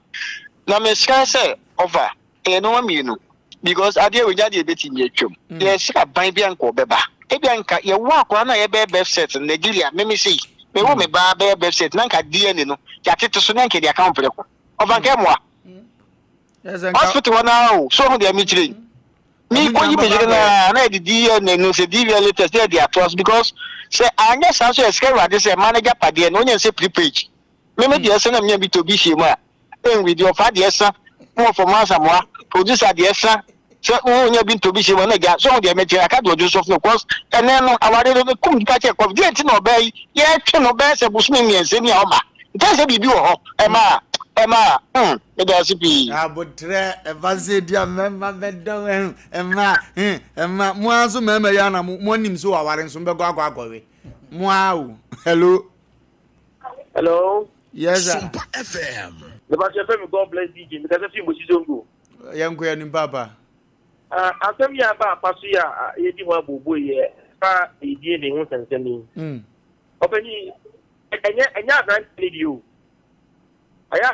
na mesrɛ sɛ ɔfa ɛyɛ nneɛma mmienu because adeɛ wei nya deɛ ebetumi atwam mm. yɛsrɛ aban bi anka ɔbɛba ebi anka yɛwɔ akwadaa no a yɛbɛyɛ birth cert no Nigeria meme sei mewɔ me ba bɛyɛ birth cert na nka DNA no yɛatete so na nka yɛde aka ho prɛko ɔfa nka ɛmoa mm. hospital hɔ naa o so ho deɛ mekyerɛ yi mekɔyi me yere no a na yɛde DNA no sɛ DNA test na yɛde atoa so because sɛ anyɛ saa nso yɛsrɛ awurade sɛ ma no agyapadeɛ no ɔnyɛ sɛ prepaid me me deɛ sɛ na menya bi tɔ bi hyɛ mu a ɛnwi deɛ ɔfa deɛ sa na wɔfɔ mu asamoa producer deɛ sa sɛ wonya bi ntɔ bi hyɛ mu a na gya so ho deɛ mekyerɛ aka deɛ ɔdwo sɔfo no cause ɛnɛ no aware no kum nipa kyɛ kɔf deɛ nti na ɔbaa yi yɛtwe no bɛyɛ sɛ bosome mmiɛnsa ni a ɔma nkyɛn sɛ biribi wɔ hɔ ɛma a ɛma a hmm meda ase pii. Abotrɛ ɛfa sɛ di a mmarima bɛdɔ ɛma ɛma mo ara nso mmarima yi ana mo anim so aware nso mbɛkɔ akɔ akɔwe mo ara o hello. Hello. Yes sir. Sompa FM. Mepa kyɛ fɛ mi God bless DJ mi kasa fi Mosi Zongo. Yɛn kɔ yɛn nim paapa. Ah, asɛm yi aba apa so yi a yɛdi ho abooboo yi ɛfa edie ne ho nsɛnsɛm yi. Mm. Ɔpanyin ɛnyɛ ɛnyɛ aberante ne deɛ o. Ɛyɛ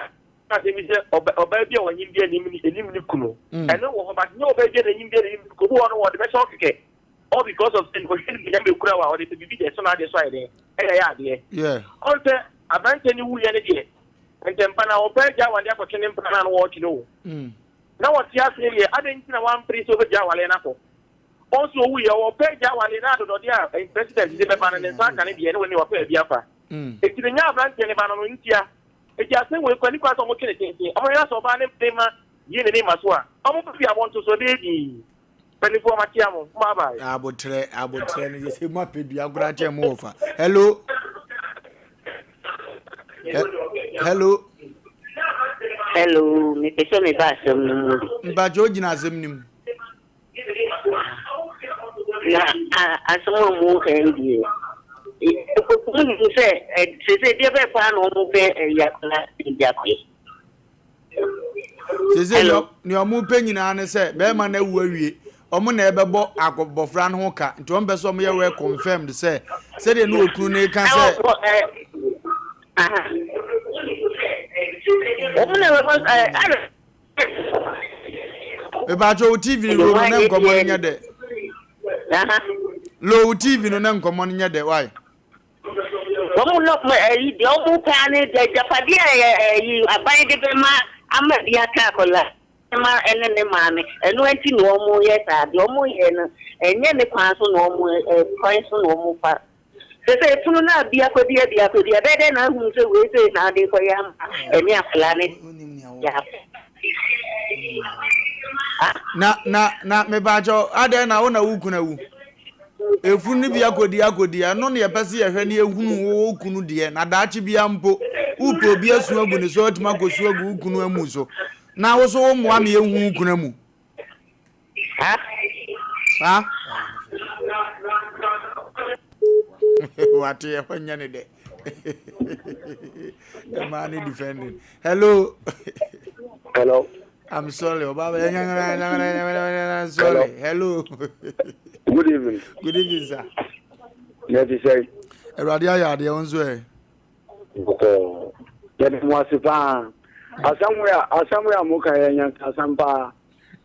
asɛm bi sɛ ɔbaa bi a ɔnyim bi anim ne anim ne kunu. Mm. Ɛno wɔ hɔ but nyɛ ɔbaa bi a n'anim bi anim ne kunu. Obi wɔ hɔ no wɔde bɛhyɛ wo kɛkɛ. All because of sɛ ɔhwɛ ne nyame ekura wa ɔde pɛ biribi deɛ ɛso n'adeɛ so ayɛ dɛn ɛna ɛyɛ adeɛ. Yeah. Ɔn sɛ aberanteɛ no wuiɛ no deɛ ntɛmpa na ɔpɛ agya awadeɛ akɔtwe ne mpena no a na wɔretwe no o. Na wɔte aseɛ deɛ adɛn nti na wampere sɛ ɔbɛgya awadeɛ no akɔ. Ɔn sɛ ɔwuiɛ ɔpɛ agya awadeɛ na adɔdɔdeɛ a president de bɛba no ne nsa aka ne deɛ ne wɔne wapɛ baabi afa. Eti no nyɛ aberanteɛ ne ba no no ntia. Eti asɛm wei kɔ ani kwan sɛ ɔmo twe ne tenten. Ɔmo hwɛ na sɛ ɔbaa ne ne ma yie ne ne ma so a ɔmo bɛ fi abɔnto so ɛbɛyɛ dii. Mpanimfoɔ makyea mo. Bye bye. Abotrɛ abotrɛ no sɛ mo apɛ dua koraa kyɛn mo wɔfa. Hello. Hello. Hello, mepɛ sɛ meba asɛm no mu bi. Mpakyɛ ogyina asɛm no mu. Na asɛm a mo ka yi deɛ, mo nim sɛ sese deɛ bɛɛ paa na wɔn pɛ ɛyi akwadaa de akɔyɛ. Sese nea wɔn pɛ nyinaa ne sɛ bɛrima no awu awie wɔn na ɛbɛbɔ abɔfra no ho ka nti wɔn pɛ sɛ wɔn yɛ wɛ confirmed sɛ sɛdeɛ ne okunu no ka sɛ. Wɔn na ɛbɛbɔ ɛɛ. Mepakyɛ wo TV no no ne nkɔmmɔ no nyɛ dɛ. Low TV no ne nkɔmmɔ no nyɛ dɛ why? Wɔn no ɛyi deɛ wɔn pɛ ne deɛ agyapadeɛ a ɛyi aban de bɛma ama bi aka akɔla ma ɛne ne maame ɛno nti na wɔn yɛ saa deɛ wɔn yɛ no ɛnyɛ ne kwan so na wɔn kwan so na wɔn fa. Sɛ sɛ efunu no a bi akɔdi abi akɔdi ɛbɛyɛ dɛn na ahunu sɛ wei sei na ade kɔyɛ ama ɛne akwadaa no yɛ na na na mebaakyɛw adɛn na wo na wo kunu awu efunu no bi akɔdi akɔdi ɛno na yɛpɛ sɛ yɛhwɛ ne yɛhunu wo wo kunu deɛ na daakye bia mpo wopɛ obi asu agu ne so atumi akɔsu agu wo kunu amu so na wo so wo mmoa ma yɛhu wo kunu amu Ha? Ha? Wate ɛhɔ nyɛ ne dɛ. Ɛmaa ne defending. Hello. Hello. I'm sorry. Oba sorry. Hello. Good evening. Good evening, sir. Yɛ ti sɛ. Awurade ayɛ adeɛ wo nso ɛ. Bɔkɔɔ. Yɛde mo ase paa. Asɛm wei a asɛm wei a mo ka yɛ nyansasɛm paa.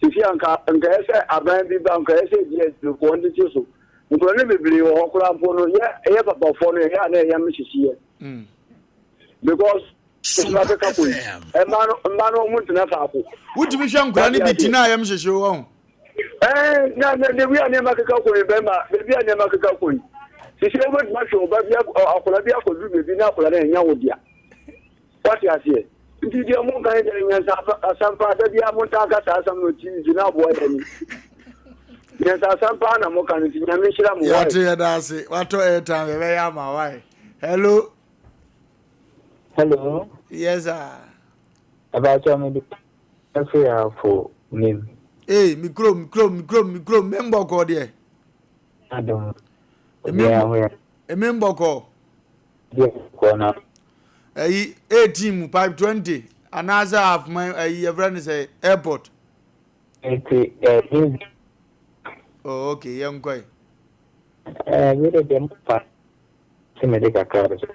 Sisi a nka nka yɛ sɛ aban bi ba nka yɛ sɛ di adwumafoɔ ntete so. Nkura no bebree wɔ hɔ koraa mpo no yɛ yɛ papafoɔ no yɛ a na yɛ yam hyehye yɛ. Because nneɛma keka kɔ yi mmaa no mmaa no wɔn ntena faako. Wotumi hwɛ nkura no bi ti na yam hyehye wɔn. Ɛɛ na na na ebi a nneɛma keka kɔ yi bɛrima beebi a nneɛma keka kɔ yi. Sisi wobɛtumi ahwɛ ɔba bi akwadaa bi akɔduru beebi na akwadaa no ɛnya wo dea. Wate aseɛ? Nti deɛ mo nka deɛ nyansa asɛm paa da biara mo ntaa ka saa asɛm no TV so na aboa yɛn ni. Nyansa asɛm paa na mo ka no nti Nyame nhyira mo wai. Yɛate yɛda ase watɔ airtime yɛbɛyɛ ama wai. Hello. Hello. Yes sir. Abacha me de afiri afo mim. Ee mi kurom mi kurom mi kurom mi kurom me mbɔkɔ deɛ. Adom. Obiara ho yɛ. Emi mbɔkɔ. Deɛ kɔ na. Ɛyi 18 mu pipe 20 anaasɛ half man ɛyi yɛfrɛ no sɛ airport. Nti ɛɛ. Oh okay yɛn kɔ yi. Ɛɛ mi de deɛ mo fa sɛ mi de kakra bɛ so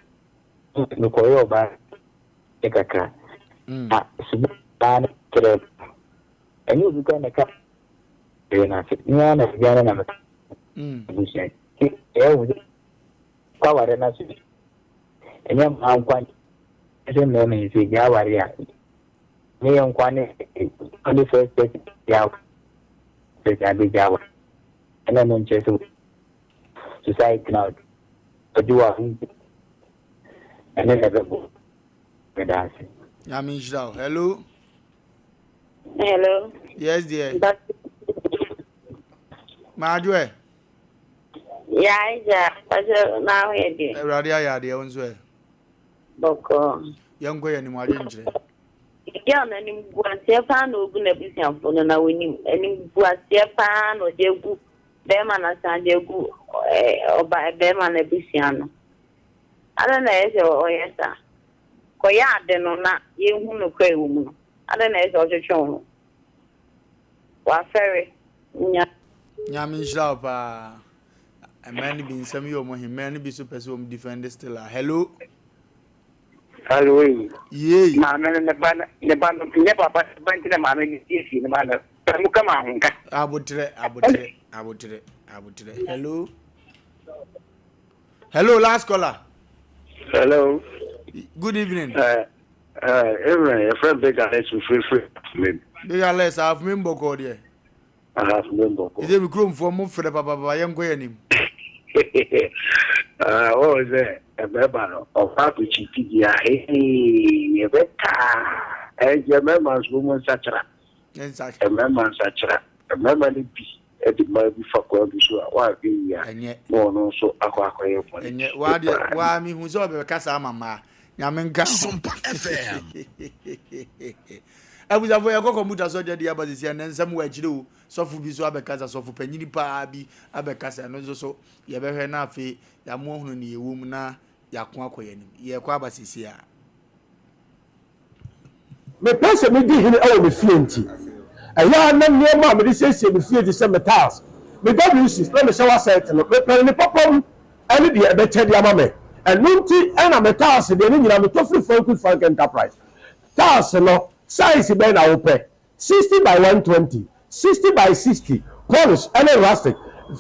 mi kɔ yɛ ɔbaa de kakra. Na subu baa no kyerɛ ɛnyɛ obi kora na ɛka yɛ n'ase mi ara na ebi ara na mi ka abusua ti ɛyɛ wo kɔ aware no ase ɛnyɛ mmaa nkwa sɛ mmarima yi sɛ gya aware a ne yɛ nkwa ne ne first person gya person abɛgya aware ɛna no nkyerɛ sɛ society na ɔgye wɔ ho ɛne na ɛbɛbɔ meda ase. Nyame nhyira wo. Hello. Hello. Yes dear. Maadwo ɛ. Ya agya, pakyɛ na ho yɛ deɛ. Awurade ayɛ adeɛ wo nso ɛ. Bɔkɔɔ. Yɛnkɔ yɛn anim adwenkyerɛ. Girl no animguaseɛ paa na ɔgu n'abusuafoɔ no na wɔnim animguaseɛ paa na ɔde agu bɛrima no asan de agu ɔba bɛrima no abusua no. Adɛn na ɛyɛ sɛ ɔyɛ saa? Kɔyɛ ade no na yɛnhu nokorɛ ɛwɔ mu no. Adɛn na ɛyɛ sɛ ɔtwetwe wo ho? Wafɛre. Nya. Nyame nhyira wo paa. Mmaa no bi nsɛm yɛ ɔmo he, mmaa no bi so pɛ sɛ ɔmo defend still a. Hello. Hello yi. Yei. Maame no ne ba no ne ba no nyɛ papa ne ba nti na maame no siesie ne ba no. Pɛ mu kama ahonka. Abotrɛ abotrɛ abotrɛ abotrɛ. Hello. Hello last caller. Hello. Good evening. Uh, Evelyn, your friend Big Alex free free me. Big Alex, I've been bɔkɔ deɛ. I've been bɔkɔ. Ɛsɛ mi kuromfoɔ mo frɛ papapapa yɛn nkɔ yɛn anim. Wɔn sɛ ɛbɛba no ɔfa akɔkyi ti di a ee yɛbɛtaa ɛnkyɛ mmarima nso mo nsakyera mmarima nsakyera mmarima no bi de mmaa bi fa kwan bi so a wɔahwɛ yie a na ɔno nso akɔ akɔyɛ bɔne. Ɛnyɛ waa deɛ waa mehu sɛ ɔbɛka saa ama mmaa. Nyame nka ho. Sompa FM. Abusuafo yɛkɔ kɔmputa so agya di aba sisi ɛnɛ nsɛm wɔ akyire o. Sɔfo bi so abɛkasa, sɔfo panyini paa bi abɛkasa ɛno nso so yɛbɛhwɛ na afei yɛamo ahunu ne yɛwɔ mu na yɛako akɔ yɛn anim. Yɛkɔ aba sisi a. Mepɛ sɛ midi hene wɔ me fie nti, ɛyɛ a na nneɛma a mede siesie me fie te sɛ me tiles, me WCs, na me shower set no, mepɛ no ne papa mu ne deɛ ɛbɛkyɛ de ama me. Ɛno nti na me tiles deɛ ne nyinaa metɔ firi Frank Frank Enterprise. Tiles no, size bɛn na wopɛ? 60 by 120, 60 by 60, polish ne rustic,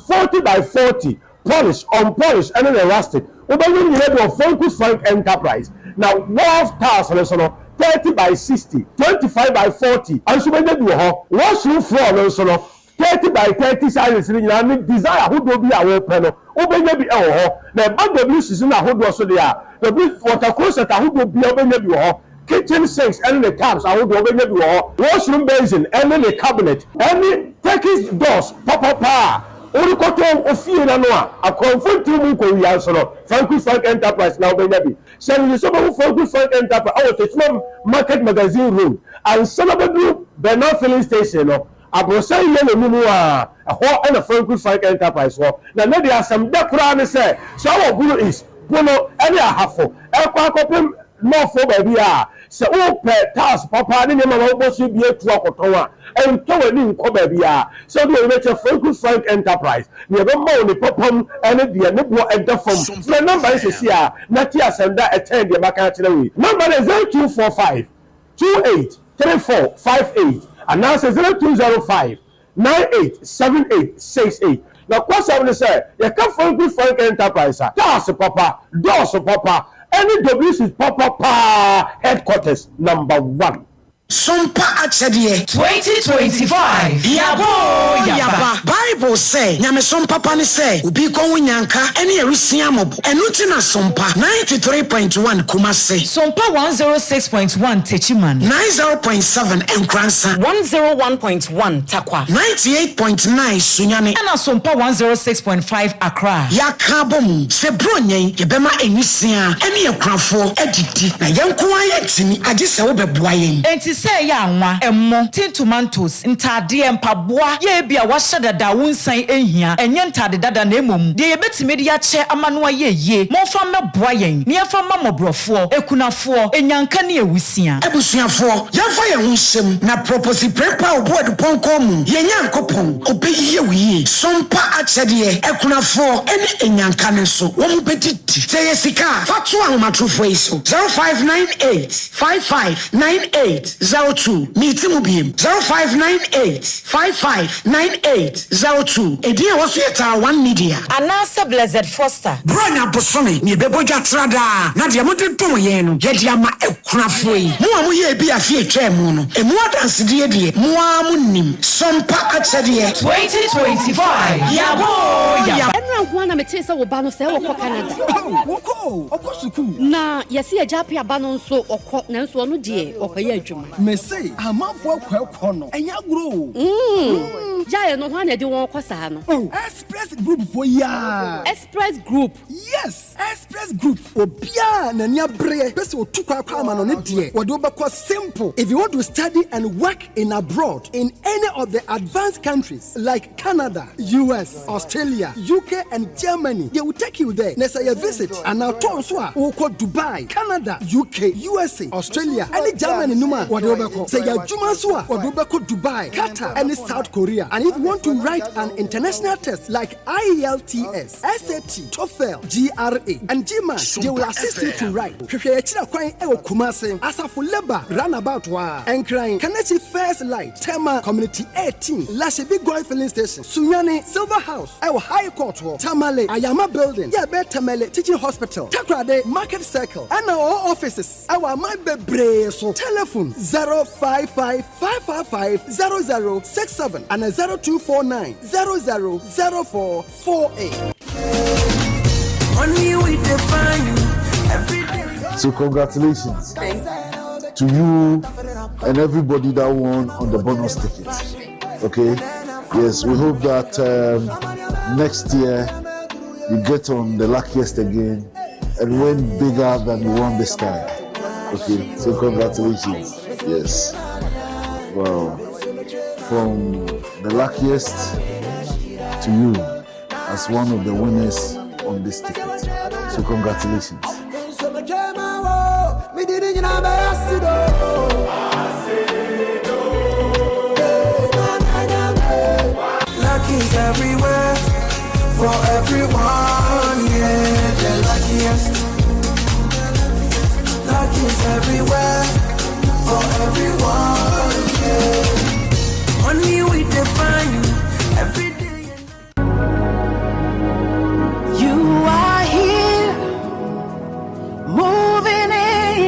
40 by 40, polish, unpolish ne ne rustic. Wobɛnya ne nyinaa bi wɔ Franco Frank Enterprise. Na wharf tiles no nso no, 30 by 60, 25 by 40 nso wobɛnya bi wɔ hɔ. Washroom floor no nso no, 30 by 30 sizes no nyinaa ne design ahodoɔ bi a wopɛ no, wobɛnya bi wɔ hɔ. Na ɛba WCs no ahodoɔ so deɛ a, W water closet ahodoɔ biara wobɛnya bi wɔ hɔ. Kitchen sinks ne ne taps ahodoɔ wobɛnya bi wɔ hɔ. Washroom basin ne ne cabinet ne Turkish doors papapa a worekɔtɔ wo fie no ano a akorɔmfo ntew mu nkowia nso no, Franco Frank Enterprise na wobɛnya bi. Hyɛ no nso sɛ wobɛhu Franco Frank Enterprise wɔ Techiman Market Magazine Road ansa na wobɛduru Bernal Filling Station no. Aborosan yellow no mu a, ɛhɔ na Franco Frank Enterprise wɔ. Na nnɛ deɛ asɛm dɛ koraa ne sɛ, sɛ wowɔ Bono East, Bono ne Ahafo rekɔ akɔpem North hɔ baabi a, sɛ wopɛ tiles papa ne nneɛma ma wobɔ so bi atu akɔtɔn a, ntɔ w'ani nkɔ baabiara. Sɛ wode w'ani bɛkyerɛ Franco Frank Enterprise, nea ɛbɛma wo ne papa mu ne deɛ ne boɔ da fam. Sompa Frɛ nɔmba yi FM. seesei ara na tie asɛm dɛ a ɛkyɛn deɛ maka akyerɛ wo yi. Nɔmba no yɛ 0245. 28 34 58 anaasɛ 0205 98 78 68. Nokwasɛm ne sɛ, yɛka Franklin Frank Enterprise a, cars papa, doors papa, ɛne WCs papa paa headquarters number one. Sompa akyɛdeɛ. 2025 Yɛaba oo yɛaba. Bible sɛ, Nyamesom papa ne sɛ obi rekɔ ho nyanka ne awisia mmɔbɔ. Ɛno nti na Sompa 93.1 Kumasi. Sompa 106.1 Techiman. 90.7 Nkoransa. 101.1 Tarkwa. 98.9 Sunyani. Ɛna Sompa 106.5 Accra. Yɛaka abom sɛ Buronya yi yɛbɛma nwisiaa ne akunafoɔ adidi, na yɛn nko ara yɛntumi, agye sɛ wobɛboa yɛn. Enti sɛ ɛyɛ anwa, ɛmo, tin tomatoes, ntaadeɛ, mpaboa, yɛ ebia woahyɛ dada a wonsan nhia, ɛnyɛ ntaade dada na mmom deɛ yɛbɛtumi de akyɛ ama no ayɛ yie, momfa mmɛboa yɛn na yɛmfa mma mmɔborɔfoɔ, akunafoɔ, anyanka ne awusia. Abusuafoɔ, yɛmfa yɛn ho nhyɛ mu, na Proposi Prempeh a ɔbu adupɔnkɔ mu, yɛn Nyankopɔn, ɔbɛyie wo yie. Sompa akyɛdeɛ, akunafoɔ ne anyanka no nso, wɔbɛdidi. Sɛ ɛyɛ sika a, fa to ahomatorofoɔ yi so, 0598 55 98 02. Meti mu biem, 0598 55 98 02. Edin a ɛwɔ so yɛ Tara One Media. Anaasɛ Blessed Foster. Buronya bosome na yɛbɛbɔ dwa tra daa, na deɛ mode dom yɛn no, yɛde ama akunafoɔ yi. Mo a moyɛɛ bi afe a ɛtwaa mu no, ɛmu adansedie deɛ, mo ara monim. Sompa akyɛdeɛ. 2025 Yɛaba oo yɛaba. Ɛnora nko ara na metee sɛ wo ba no sɛɛ ɔkɔ Canada. Oh, wɔkɔ o, ɔkɔ sukuu. Na yɛse agya Appiah ba no nso ɔkɔ nanso ɔno deɛ ɔkɔyɛ adwuma. Mese amanfoɔ akɔ ɛkɔ no, ɛnyɛ agorɔ o. Mm, gyae no, hwan na ɛde wɔn kɔ saa no? Oh, Express Group foɔ yi ara. Express Group? Yes, Express Group. Obiara a n'ani abereɛ pɛ sɛ ɔtu kwan kɔ amanɔne deɛ, wɔde wo bɛkɔ simple. If you want to study and work in abroad in any of the advanced countries like Canada, US, Australia, UK and Germany, they will take you there. Na sɛ yɛ visit anaa tour nso a, wokɔ Dubai, Canada, UK, USA, Australia ɛne Germany nom a, wɔde wo bɛkɔ. Sɛ yɛ adwuma nso a, wɔde wo bɛkɔ Dubai, Qatar ɛne South Korea. And if you want to write an international test like IELTS, SAT, TOEFL, GRE and GMAT, they will assist you to write. Hwehwɛ yɛn akyiri kwan wɔ Kumasi, Asafo Labour Runabout hɔ ara, Nkran, Kaneshie First Light, Tema Community 18, Lashibi Goil Filling Station, Sunyani, Silver House wɔ High Court hɔ, Tamale, Ayama Building, yɛ ɛbɛn Tamale Teaching Hospital, Takoradi, Market Circle, ɛna ɔwɔ offices wɔ aman bebree so. Telephone 055 555 0067 ana 0249 00 04 48. So congratulations to you and everybody that won on the bonus ticket. Okay? Yes, we hope that um, next year you get on the luckiest again and win bigger than you won this time. Okay, so congratulations. Yes. Well, from the luckiest to you as one of the winners on this ticket. So congratulations. Luck is everywhere for everyone, yeah, the luckiest. Luck is everywhere for everyone, yeah. Money we define every day. You are here, moving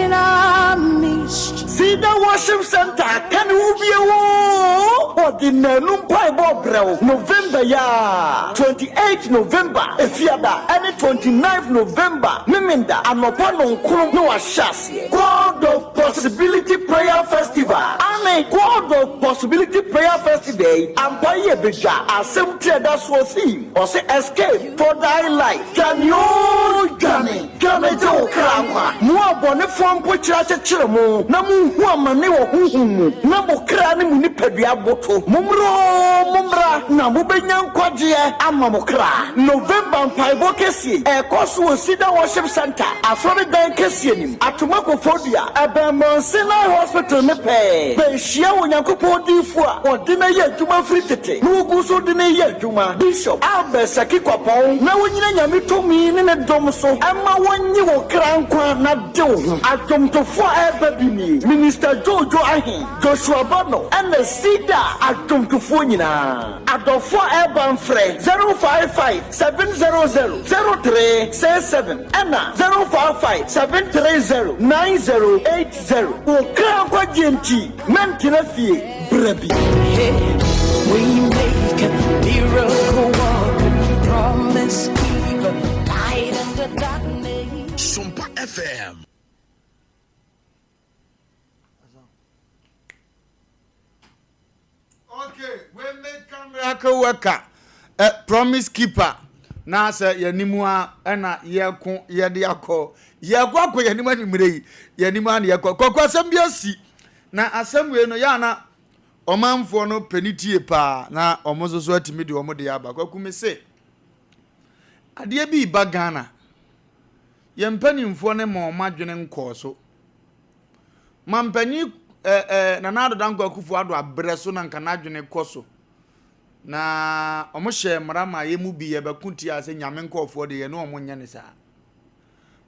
in our midst. Cedar Worship Center ka ne ho bio oo, Ɔde nnanu mpaebɔ rebrɛ wo November yi ara, 28 November, Efiada, ɛne 29 November, Memenda, anɔpa nnɔnkron na wɔahyɛ aseɛ. God of Possibility Prayer Festival, Aane, God of Possibility Prayer Festival yi, ampa yi ɛbɛdwa, asɛm ti a ɛda soɔ theme, ɔse Escape for thy life, dwane oo dwane. Dwane gye wo kra nkwa. Mo abɔnefoɔ mpokyerɛ akyekyere mo, na mohu amane wɔ honhom mu, na mo kra ne mo nipadua aboto. Mommra oo, mommra, na mobɛnya nkwagyeɛ ama mo kra. November mpaebɔ kɛseɛ yi ɛrekɔ so wɔ Cedar Worship Centre, Asɔredan kɛseɛ no mu, Atoma Koforidua, ɛbɛn Mount Sinai Hospital no pɛɛ. Bɛhyia Onyankopɔn odiyifoɔ a wɔde no ayɛ adwuma firi tete na wɔgu so de no reyɛ adwuma, Bishop Albert Saki Kwapong, na wonyina Nyame tumi ne ne dom so mma wɔnnye wo kra nkwa na de wo. wo ho. Adwomtofoɔ a ɛreba bi nie, Minister Jojo Ahe, Joshua Bono ɛna Cedar adwomtofoɔ nyinaa. Adɔfoɔ a ɛreba mfrɛ 055 700 0367 ɛna 055 730 9080. Wo kra nkwagyeɛ nti, mɛntena fie, bra bi. Sompa FM. Okay, Waymaker miracle worker, eh, promise keeper. Na sɛ yɛnim a ɛna yɛko yɛde akɔ yɛkɔ akɔ yɛnim anwummerɛ yi yɛnim a na yɛkɔ kɔkɔ asɛm bi asi na asɛm wei no yɛ ana ɔmanfoɔ no pɛ ne tie paa na wɔn nso so atumi de wɔn de aba kwaku me se adeɛ bi ba Ghana yɛn mpanimfoɔ no ma wɔn adwene nkɔɔ so Mampanyin eh, eh, Nana Addo Dankwa Akufo Addo abrɛ so na nka n'adwene kɔ so. Na wɔn hyɛ mmara ma yɛn mu bi yɛbɛko tia sɛ nyame nkɔɔfoɔ de yɛne wɔn nyɛ ne saa.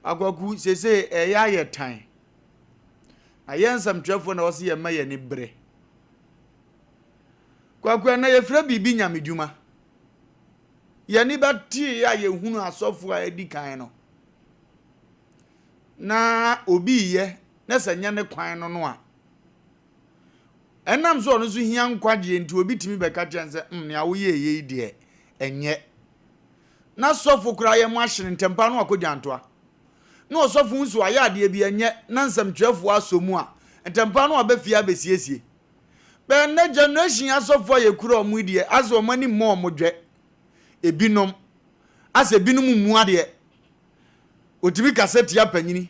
Akwaku sese ɛyɛ ayɛ tan. Na yɛn nsɛmtwerɛfoɔ na wɔsi yɛn mma yɛn ani bere. Kwaku ɛnna yɛfrɛ biribi nyamedwuma. Yɛn ani bɛtee a yɛhunu asɔfoɔ a adi kan no. na obi reyɛ na sɛ nyɛ ne kwan no no a, ɛnam sɛ ɔno nso hia nkwagyeɛ nti obi tumi bɛka kyerɛ no sɛ mm nea woyɛ yɛ yi deɛ ɛnyɛ. Na sɔfo koraa yɛ mo ahyene ntɛmpa no akɔ gyantoa. Na ɔsɔfo nso ayɛ adeɛ bi ɛnyɛ na nsɛmtwerɛfoɔ asɔ mu a ntɛmpa no aba fie abɛsiesie. Bɛn nnɛ generation asɔfo a yɛkura wɔn yi deɛ asɛ wɔn ani mmɔ wɔn dwɛ. Ebinom asɛ ebinom mmu adeɛ. Otumi kasa tia panyini.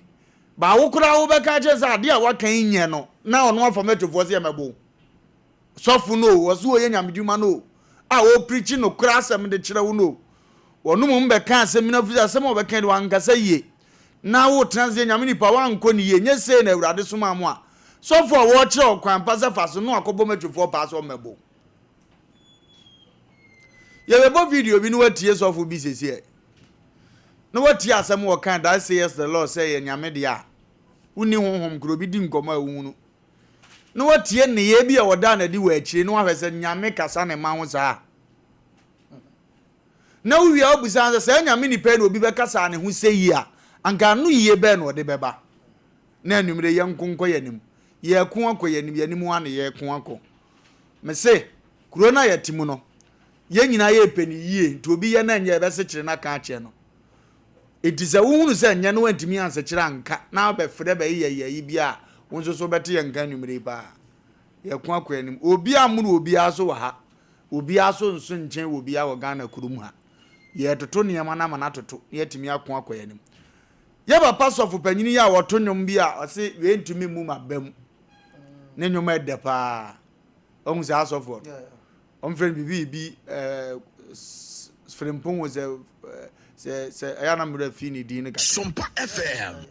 Ba wo koraa wobɛka akyerɛ sɛ adeɛ a waka yi nyɛ no na ɔno afa mɛtofoɔ sɛ yɛmɛbo wo. Sɔfo no o, ɔse ɔyɛ nyamedwuma no o, a ɔreprikyi nokorɛ asɛm de kyerɛ wo no o, ɔno mmom bɛka asɛm bi na afiri sɛ asɛm a ɔbɛka yi de wankasa yie na wotena ase sɛ nyame nipa wankɔ ne yie, nyɛ sei na Awurade somaa mo a, sɔfo a wɔrekyerɛ wo kwan pa sɛ fa so no akɔbɔ mɛtofoɔ paa sɛ ɔmmɛbo wo. Yɛbɛbɔ video bi na watie sɔfo bi sesiɛ. Na watie asɛm wɔ kan that says the Lord sɛ yɛ nyame deɛ a wonni honhom koro obi di nkɔmmɔ a wohunu. Na watie nneyɛɛ bi a wɔdaa no adi wɔ akyire na wahwɛ sɛ nyame kasa ne ma ho saa. Na wowie a wobisa sɛ saa nyame nipa yi na obi bɛkasa ne ho sɛ yi a anka ano yie bɛɛ na ɔde bɛba. Na anwummere yɛnko nkɔ yɛn anim. Yɛko akɔ yɛn anim, yɛn anim a na yɛko akɔ. Mese, kuro no a yɛte mu no, yɛn nyinaa yɛrepɛ no yie, nti obi yɛ na ɛnyɛ yɛbɛsekyere no aka akyerɛ no. Nti sɛ wohunu sɛ ɛnyɛ na woantumi ansekyere anka na wobɛfrɛ bɛyeyɛ yɛyi bi a, wo nso so wobɛte yɛn nka anwummere yi paa. Yɛko akɔ anim. Obiara mmoro obiara so wɔ ha. Obiara so nso nkyɛn wɔ obiara wɔ Ghana kurom ha. Yɛretoto nneɛma no ama no atoto na yɛatumi ako akɔ yɛn anim. Yɛ papa sɔfo panyin yi a ɔto nnwom bi a ɔse wei ntumi mmu m'aba mu. Ne nnwom ɛdɛ paa. Ɔhu saa asɔfoɔ no. Ɔmfrɛ no biribi bi ɛɛ Frimpong sɛ sɛ sɛ ɛyɛ anam mmerɛ fi ne din no kakra. Sompa FM.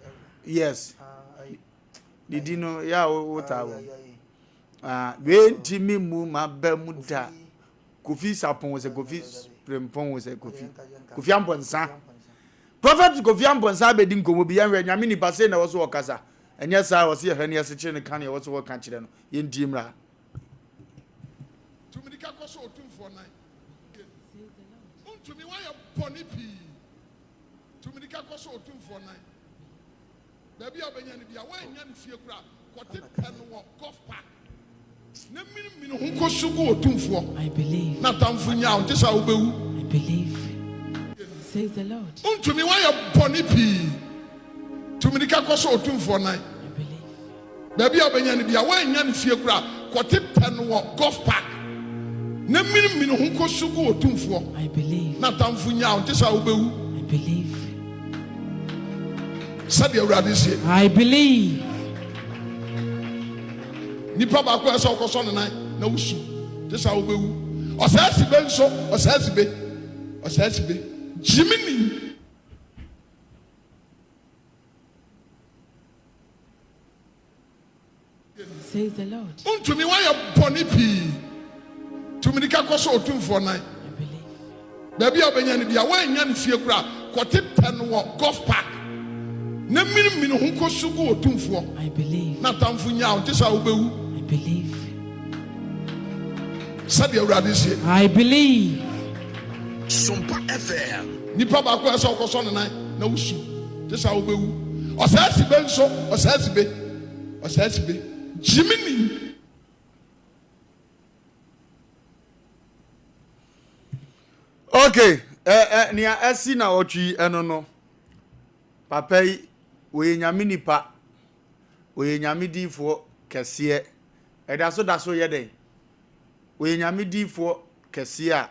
Yes. Ne din no yɛ a wotaa wɔ. Ah, wei ntumi mmu m'aba mu da. Kofi Sapon sɛ Kofi Frimpong sɛ Kofi Kofi Ampɔnsa. Prophet Kofi Amponsah abɛdi nkɔmmɔ bi, yɛnhwɛ, Nyame nipa sei na ɛwɔ so ɔkasa, ɛnyɛ saa a ɔse yɛhwɛ ne yɛsekyere no ka nea ɛwɔ so ɔka kyerɛ no, yɛntie mmra. Tu mmirika kɔsɔ Otumfoɔ nan. Wontumi, woayɛ bɔne pii. Tu mmirika kɔsɔ Otumfoɔ nan. Baabi a wobɛnya no biara, woannya no fie koraa a, kɔtetɛ no wɔ Golf Park na minimini ho kɔsu gu Otumfoɔ na atamfo nyaa wo, nte saa a wobɛwu. Wontumi, woayɛ bɔne pii. Tu mmirika kɔsɔ Otumfoɔ nan. Baabi a wobɛnya no biara, woannya no fie koraa a, kɔtetɛ no wɔ Golf Park na minimini ho kɔsu gu Otumfoɔ na atamfo nyaa wo, nte saa a wobɛwu. Sɛdeɛ Awurade sie. I believe. Nipa baako a ɛsɛ ɔkɔsɔ ne nan na wosu te sɛ wobɛwu. Ɔsɛe sibe nso, ɔsɛe sibe, ɔsɛe sibe. Gyimini. Says the Lord. Wontumi, woayɛ bɔne pii. Tu mmirika kɔsɔ Otumfoɔ nan. Baabi a wobɛnya no biara, woannya no fie koraa a, kɔtetɛ no wɔ Golf Park. Na minimini ho kɔ so gu Otumfoɔ. I believe. Na atamfo nyaa wo, nte saa a wobɛwu. I believe. Sɛdeɛ Awurade sie. I believe. Sompa FM. Nipa baako a ɛsɛ ɔkɔsɔ ne nan na wosu, nte saa a wobɛwu. Ɔsaa sibe nso, ɔsaa sibe, ɔsaa sibe. Gyimini. Okay, ɛ ɛ nea ɛsi na ɔtwe ɛno no. Papa yi, ɔyɛ Nyame nipa, ɔyɛ Nyame diifoɔ kɛseɛ. Ɛda so da so yɛ dɛn? Ɔyɛ Nyame diifoɔ kɛseɛ a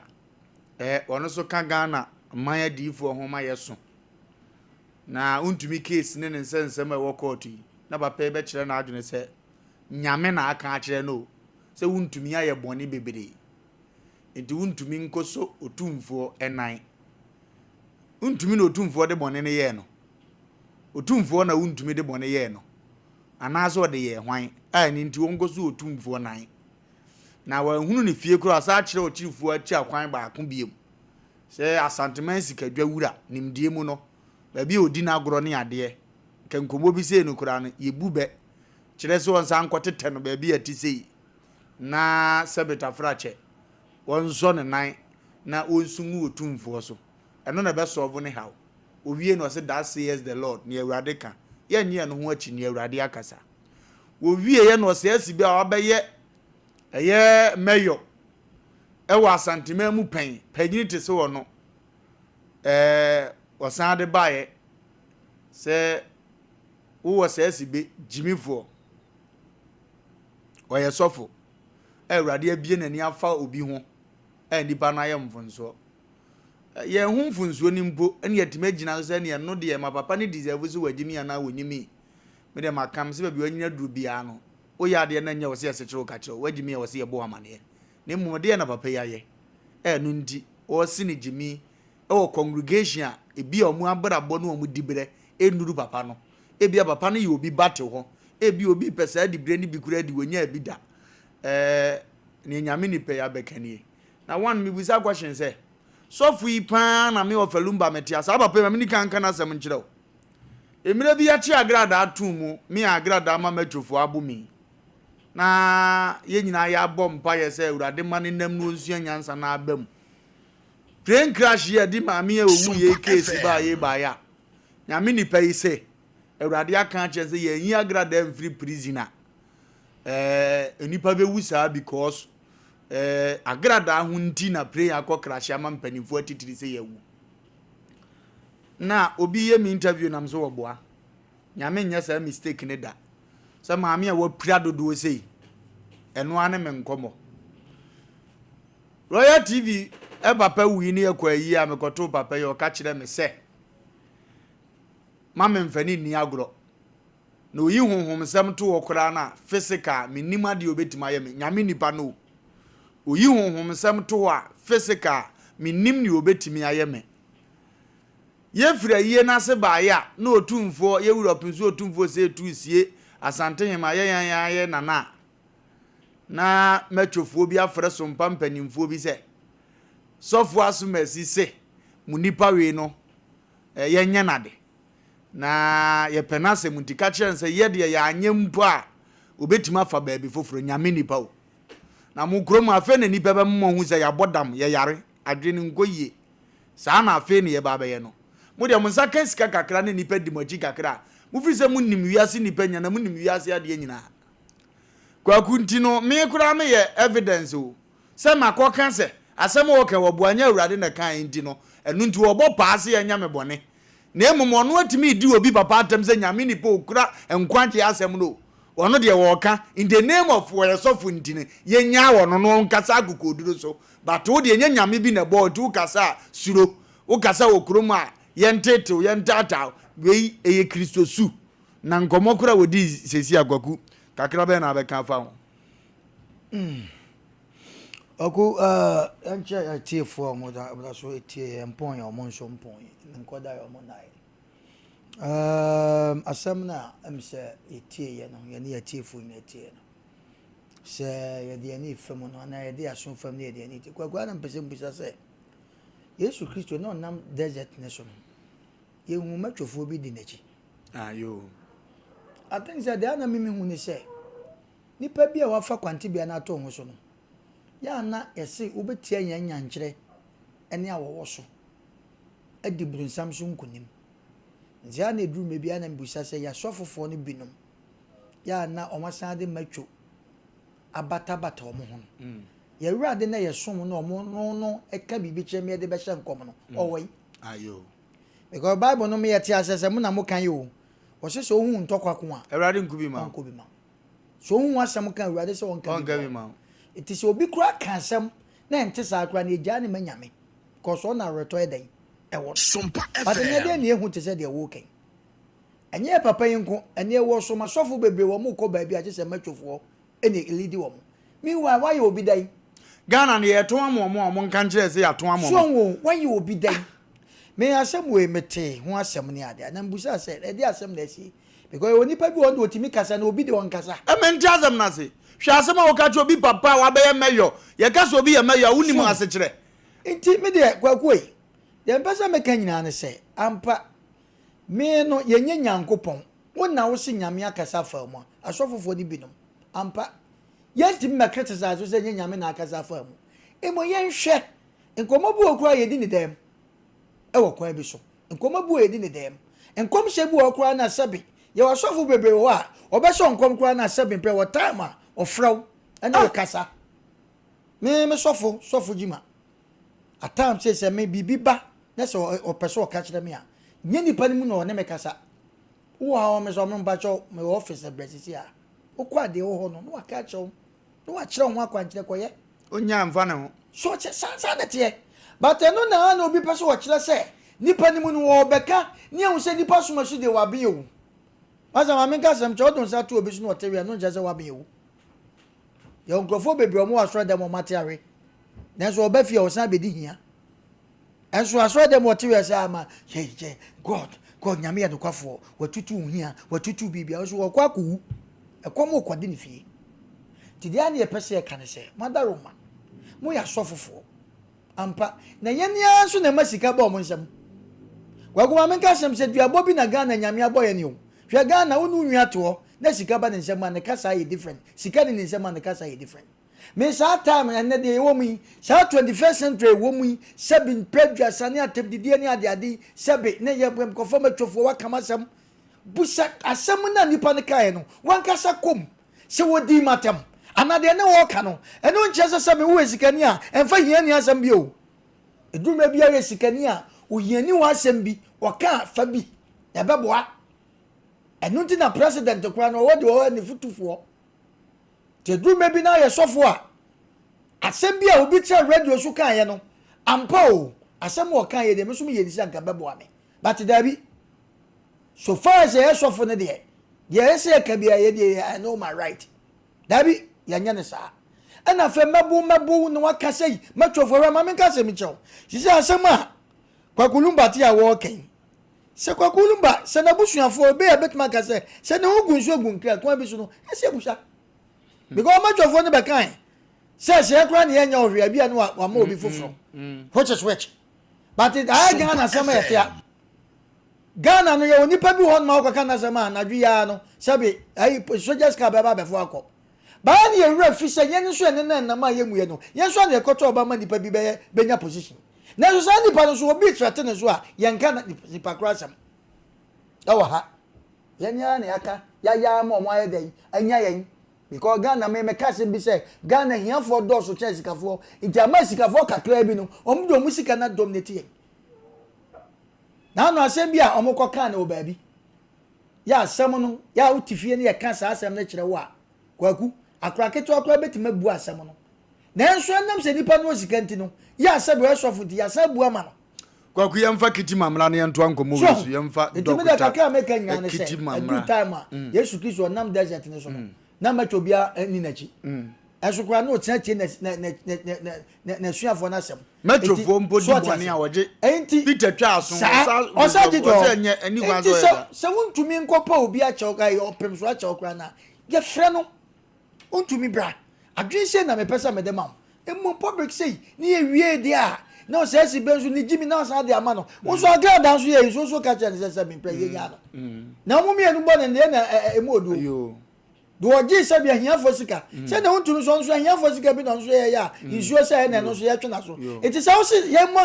ɛɛ ɔno nso ka Ghana man adiifoɔ ho ma yɛso. Na wontumi case ne ne nsɛnsɛm a ɛwɔ kɔɔto yi, na papa yi bɛkyerɛ n'adwene sɛ Nyame na aka akyerɛ no o, sɛ wontumi ayɛ bɔne bebree, nti wontumi nkɔsɔ Otumfoɔ nan. Wontumi na Otumfoɔ de bɔne no yɛɛ no? Otumfoɔ na wontumi de bɔne yɛɛ no? Anaasɛ ɔde yɛɛ hwan a ɛno nti ɔnkɔso Otumfoɔ nan? Na wanhunu ne fie koraa, ɔsan kyerɛɛ ɔkyirifoɔ akyi akwan baako biom sɛ Asanteman sikadwa wura, nimdeɛ mu no, baabi a ɔdi n'agorɔ ne adeɛ, nka nkɔmmɔ bi sei no koraa no, yɛbu bɛ kyerɛ sɛ ɔnsan nkɔtetɛ no baabi a ɛte sei, na sɛbe tafrakyɛ, wɔnsɔ ne nan na wɔnsu ngu Otumfoɔ so. Ɛno na ɛbɛsɔlvo ne haw. Owie no ɔse thus says the Lord, nea Awurade ka. Yɛnnye ɛno ho akyi, nea Awurade akasa. Wɔwieɛ no ɔsɛe asi bi a wabɛyɛ ɛyɛ mayor ɛwɔ Asanteman mu pɛn, panyini te sɛ ɔno. Ɛɛ ɔsan de baeɛ sɛ wowɔ saa sibe gyimifoɔ. Ɔyɛ sɔfo a Awurade abue n'ani afa obi ho a nnipa no ayɛ mfonsoɔ. Yɛn ho mfonsuo no mpo ɛne yɛtumi agyina so sɛ ɛne ɛno deɛ ma papa no deserve sɛ wagye mi anaa wɔnyi mi. Me deɛ maka me sɛ baabi wanyina duru biara no woyɛ adeɛ na nyɛ wɔ sɛ yɛsekyere wo ka kyerɛ wo wagye mi a wɔ sɛ yɛbɔ wo amaneɛ. Na mmom deɛ na papa yi ayɛ ɛno nti wɔse no gyimi wɔ congregation a ebi a wɔn abrabɔ ne wɔn dibrɛ nnuru papa no. Ebia papa no yɛ obi ba te hɔ. Ebia obi repɛ saa dibrɛ no bi koraa adi, wɔnyaa bi da. Ɛɛ, nea Nyame nipa yi abɛka nie. Na one, mebisa question sɛ, sɔfo yi paa na me Ɔfa Lumba mete a, saa papa yi ma menni kan nka n'asɛm nkyerɛ wo. Mmerɛ bi yɛkye agradaa too mu, me a agradaa ma mɛtwofoɔ abo me yi, na yɛn nyinaa yɛabɔ mpaeɛ sɛ Awurade ma ne nam na ɔnsua nyansa na aba mu. Plane crash yi a ɛde maame a ɔwu yei case baa yei baeɛ a, Nyame nipa yi se Awurade aka akyerɛ sɛ yɛnyi agradaa mfiri prison a, eh, nnipa bɛwu saa because eh, agradaa ho nti na plane akɔ crash ama mpanimfoɔ atitiri sɛ yɛawu. Na obi yɛ me interview nam so wɔboa. Nyame nyɛ saa mistake ne da. Sɛ maame a wapira dodoɔ sei, ɛno ara ne me nkɔmmɔ. Royal TV papa wui ne yɛkɔ ayie a mekɔtoo papa yi ɔka kyerɛ me sɛ ma memfa ne nni agorɔ na oyi honhomsɛm to hɔ koraa no a physical mennim adeɛ obɛtumi ayɛ me nyame nipa no o oyi honhomsɛm to hɔ a physical mennim nea obɛtumi ayɛ me yɛfiri ayie no ase baeɛ a na otumfoɔ yɛwura ɔpenso otumfoɔ sɛ ɛtu sie Asantehema yɛn yɛn nana a na mɛtwofoɔ bi afrɛ sompa mpanimfoɔ bi sɛ, Sɔfoɔ Asomasi se mo nipa wei no yɛnyɛ no ade, na yɛpɛ n'asɛm nti ka kyerɛ no sɛ yɛ deɛ yɛanyɛ mpo a ɔbɛtumi afa baabi foforɔ, Nyame nipa o. Na mo kurom afei na nnipa bɛma mo ahu sɛ yɛabɔ dam, yɛyare, adwene nkɔ yie. Saa na afei na yɛba abɛyɛ no. Mo deɛ mo nsa ka sika kakra na nnipa di mo akyi kakra a, mofiri sɛ monim wiase nnipa nyinaa na monim wiase adeɛ nyinaa. Kwaku nti no me koraa me yɛ evidence o sɛ makɔ ka sɛ asɛm a ɔka wɔboa nyɛ awurade na ɛkaeɛ nti no ɛno nti ɔbɔ paa sɛ yɛnyɛ me bɔne na mmom ɔno atumi redi obi papa atɛm sɛ nyame nipa okura nkwagyeɛ asɛm no o ɔno deɛ wɔka in the name of wɔyɛ sɔfo nti no yɛnyaa ɔno no ɔnkasa akokoduro so but wo deɛ nyɛ nyame bi na ɛbɔɔ nti wokasa a suro wokasa wɔ kurom a yɛntetew yɛntaataa wei ɛyɛ kristo su Na nkɔmmɔ koro a wɔdii seesei a Kwaku, kakra bɛn na wabɛka afa ho? Kwaku, eh, yɛnkyɛ atiefoɔ a wɔda so tie yɛn mpɔn yɛn, wɔn nso mpɔn yɛn, nkɔda yɛn, wɔn nnaeɛ. Um, asɛm no a ɛm sɛ yɛtie yɛ no, yɛne yɛtiefoɔ nyinaa tie no, sɛ yɛde yɛn ani fam no anaa yɛde aso fam no yɛde yɛn ani tie. Kwaku, ana mpɛ sɛ mbisa sɛ, Yesu Kristo na ɔnam desert ne so no, yɛhu mmatwofoɔ bi di n'akyi. Ayo. I think sɛ deɛ na mimi hu ne sɛ nipa bi a wafa kwantebea no ato ho so no, yɛ a na yɛse wobɛtia yɛn nyankyerɛ ne awɔwɔ so adi bronsam so nkonim. Nti a na ɛduru mmerɛ bi a na mebisa sɛ yɛasɔfofoɔ no binom yɛ a na wɔasan de matwo abatabata wɔn ho no. Mm. Yɛwurade na yɛsom no ɔmo no no ka biribi kyerɛ me yɛde bɛhyɛ nkɔm no mm. ɔwɔ yi. Ayo. Because Bible no meyɛ te asɛ sɛ mo na mo kan yi o. Wɔsɛ sɛ ohun ntɔkwa ko a. Awurade nko bi ma. Ɔnko bi ma. Sɛ ohun asɛm ka Awurade sɛ ɔnka bi ma. Nti sɛ obi kura ka asɛm na ɛnte saa koraa na egyaa ne ma nyame. Because ɔna awerɛtɔ yɛ dɛn ɛwɔ no. Sompa But ɛnyɛ dɛn FM. na ehu te sɛ deɛ woka yi. Ɛnyɛ yɛ papa yi nko, ɛnneɛ wɔ som asɔfo bebree wɔn kɔ baabi a gye sɛ matwofoɔ ɛna elidi wɔn. Meanwhile wayɛ obi dɛn? Ghana no yɛtɔn ama wɔn a wɔn nka nkyerɛ sɛ yɛatɔn ama So wɔn. wo wayɛ obi dɛn? Me asɛm wei metee ho asɛm ne adeɛ na mbusaa sɛ ɛde asɛm na asi because ɛwɔ nipa bi wɔ hɔ no ɔtumi kasa na obi de ɔnkasa. Mente asɛm no ase. Hwɛ asɛm a woka kyerɛ obi papa a wabɛyɛ mayor. Yɛka sɛ obi yɛ mayor a wonim So asekyerɛ. nti me deɛ Kwaku ei, deɛ mpɛ sɛ meka nyinaa ne sɛ ampa me no yɛnyɛ Nyankopɔn, wo na wo se Nyame akasa afa wo mu a, asɔfofoɔ no binom ampa yɛntumi mɛ criticize wo sɛ nyɛ Nyame na akasa afa wo mu, mmom yɛnhwɛ nkɔmmɔ bi wɔ hɔ koraa yɛdi ne dɛm wɔ kwan bi so, nkɔmmɔ bi wɔ yɛdi ne dɛm, nkɔmhyɛ bi wɔ hɔ koraa na sɛbe yɛwɔ asɔfo bebree wɔ hɔ a ɔbɛhyɛ nkɔm koraa na sɛbe mpɛ wɔ time a ɔfrɛ wo ɛne wo kasa. Me me sɔfo, sɔfo Jima, at times sɛ sɛ me biribi ba na sɛ ɔpɛ sɛ ɔka kyerɛ me a, nyɛ nipa no mu na ɔne me kasa. Wowɔ ha ɔme sɛ ɔmo mpakyɛw mewɔ office brɛ sisi a. Wokɔ adeɛ wɔ hɔ no na waka akyerɛ wo na wakyerɛ wo ho akwankyerɛ kɔyɛ. Onya mfa ne ho. So ɔkyɛ saa saa na ɛteɛ. But ɛno na na obi pɛ sɛ ɔkyerɛ sɛ nipa no mu no ɔɔbɛka ne ahu sɛ nipa som asu deɛ waben o. Masa ma menka asɛm kyerɛ wode wo nsa to obi so na ɔte wea no nkyerɛ sɛ waben o. Yɛwɔ nkurɔfoɔ bebree a wɔwɔ asɔredan mu a wɔate awe, nanso wɔba fie a wɔsan bɛdi hia. Ɛnso asɔredan mu wɔte wɛ sɛ ama yɛ yɛ God God Nyame yɛ nokwafoɔ, watutu wo hia, watutu biribi a nso wɔkɔ akɔwu. Ɛkɔm rekɔde ne fie. Nti deɛ a ne yɛpɛ sɛ yɛka ne sɛ, Madaroma, moyɛ asɔfofoɔ. Ampa, na yɛn ara nso na ɛma sika ba wɔn nsam. Kwaku ma menka asɛm sɛ duabɔ bi na Ghana nyame abɔ yɛn o. Hwɛ Ghana wo ne wo nua te hɔ na sika ba ne nsam a ne kasa yɛ different, sika ni ne nsam a ne kasa yɛ different. Me saa time ɛnnɛ deɛ yɛwɔ mu yi, saa 21st century yɛwɔ mu yi, sɛbi mpɛ aduasa ne atɛmdidie ne adeade yi, sɛbi ne yɛ nkɔfɔ mɛtwofoɔ waka m'asɛm. Busa asɛm no a nipa no kaeɛ no, wankasa kɔ mu. Sɛ wɔdii me atɛm anaa deɛ ne wɔreka no, ɛno nkyerɛ sɛ sɛ me woyɛ sikani a, ɛmfa hiani asɛm bio. Ɛduru mmerɛ bi a woyɛ sikani a, ohiani hɔ asɛm bi, ɔka a, fa bi, na ɛbɛboa. Ɛno nti na president koraa no, ɔwɔ deɛ ɔyɛ ne fotufoɔ. Nti ɛduru mmerɛ bi na ayɛ sɔfo a, asɛm bi a obi kyerɛ radio so kaeɛ no, ampa o, asɛm a ɔkaeɛ deɛ, me nso meyɛ ne si anka ɛbɛboa me. But daabi. So far as yɛyɛ sɔfo no deɛ, deɛ ɛyɛ sɛ yɛka biara yɛ deɛ I know my right. Daabi, yɛnyɛ no saa. Ɛna afei mɛbo mɛbo na waka sɛ yi mɛtwɔfo hwɛ ma menka asɛm nkyerɛ wo. Sisi asɛm a Kwaku Lumba te a wɔreka yi, sɛ Kwaku Lumba sɛ n'abusuafoɔ ebe a bɛtumi aka sɛ sɛ ne ho gu nsuo gu nkira kwan bi so no ɛsɛ abusa. Because mɛtwɔfoɔ no bɛkae sɛ sɛ yɛ koraa ne yɛnyɛ ɔhwɛ a bi a ne wama obi foforɔ. Which is which? But ayɛ Ghana asɛm a yɛte a. Ghana no yɛwɔ nipa bi wɔ hɔ nom a wokɔka n'asɛm a anadwo yi ara no sɛbe ayi soldiers car bɛba abɛfo akɔ. Baa ne yɛn werɛ fi sɛ yɛn nso yɛn nenam nam a yɛmmuiɛ no yɛn nso a na yɛkɔtɔ ɔba ma nipa bi bɛyɛ bɛnya position. Nanso saa nipa no nso obi retrɛte ne so a yɛnka nipa korɔ asɛm ɛwɔ ha. Yɛn ara na yɛaka yɛayɛ ama wɔn ayɛ dɛn anya yɛn because Ghana me meka asɛm bi sɛ Ghana hiafoɔ dɔɔso kyɛn sikafoɔ nti ama sikafoɔ kakraa bi no wɔn de wɔn sika no adominate yɛn. Naano asɛm bi a wɔkɔ kaa no wɔ baabi. Yɛ asɛm no, yɛ a wote fie no yɛka saa asɛm no kyerɛ wo a, Kwaku, akora ketewa koraa bɛtumi abu asɛm no. Nanso ɛnam sɛ nipa no wɔ sika nti no, yɛ a sɛdeɛ ɔyɛ sɔfo nti, yɛasan abu ama no. Kwaku yɛmfa kiti ma mmra na yɛntoa nkɔmmɔ wei so. Yɛmfa Nti me deɛ dɔkota kakra a meka nyinaa ne sɛ, kiti ma ɛduru mmra. time a Yesu Kristo ɔnam desert no so no, na mɛtwa obiara nni n'akyi. Ɛnso koraa na ɔtena tie n'asuafoɔ no asɛm. Mɛtrofoɔ mpo di bɔne a wɔgye Peter twa aso. Ɔsa gye tɔ. Nti sɛ sɛ wontumi nkɔpa obi akyɛw ka yɛ ɔpem so akyɛw koraa na yɛfrɛ no wontumi bra. Adwene sei na mepɛ sɛ mede ma wo. Mmom public sei ne yɛwie deɛ a Na ɔsɛ si bɛ nso ne gyimi na ɔsan de ama no. Wo nso agradaa nso yɛ nso nso ka kyerɛ no sɛ sɛ mempɛ yɛnya no. Na wɔn mmienu bɔ ne deɛ na ɛmu oduo. Deɛ ɔgyee sɛ bi ahiafoɔ sika. Sɛ na wontumi nso nso ahiafoɔ sika bi na ɔno nso yɛyɛ a nsuo sɛ ɛna ɛno nso yɛtwe n'aso. Nti sɛ wose yɛmmɔ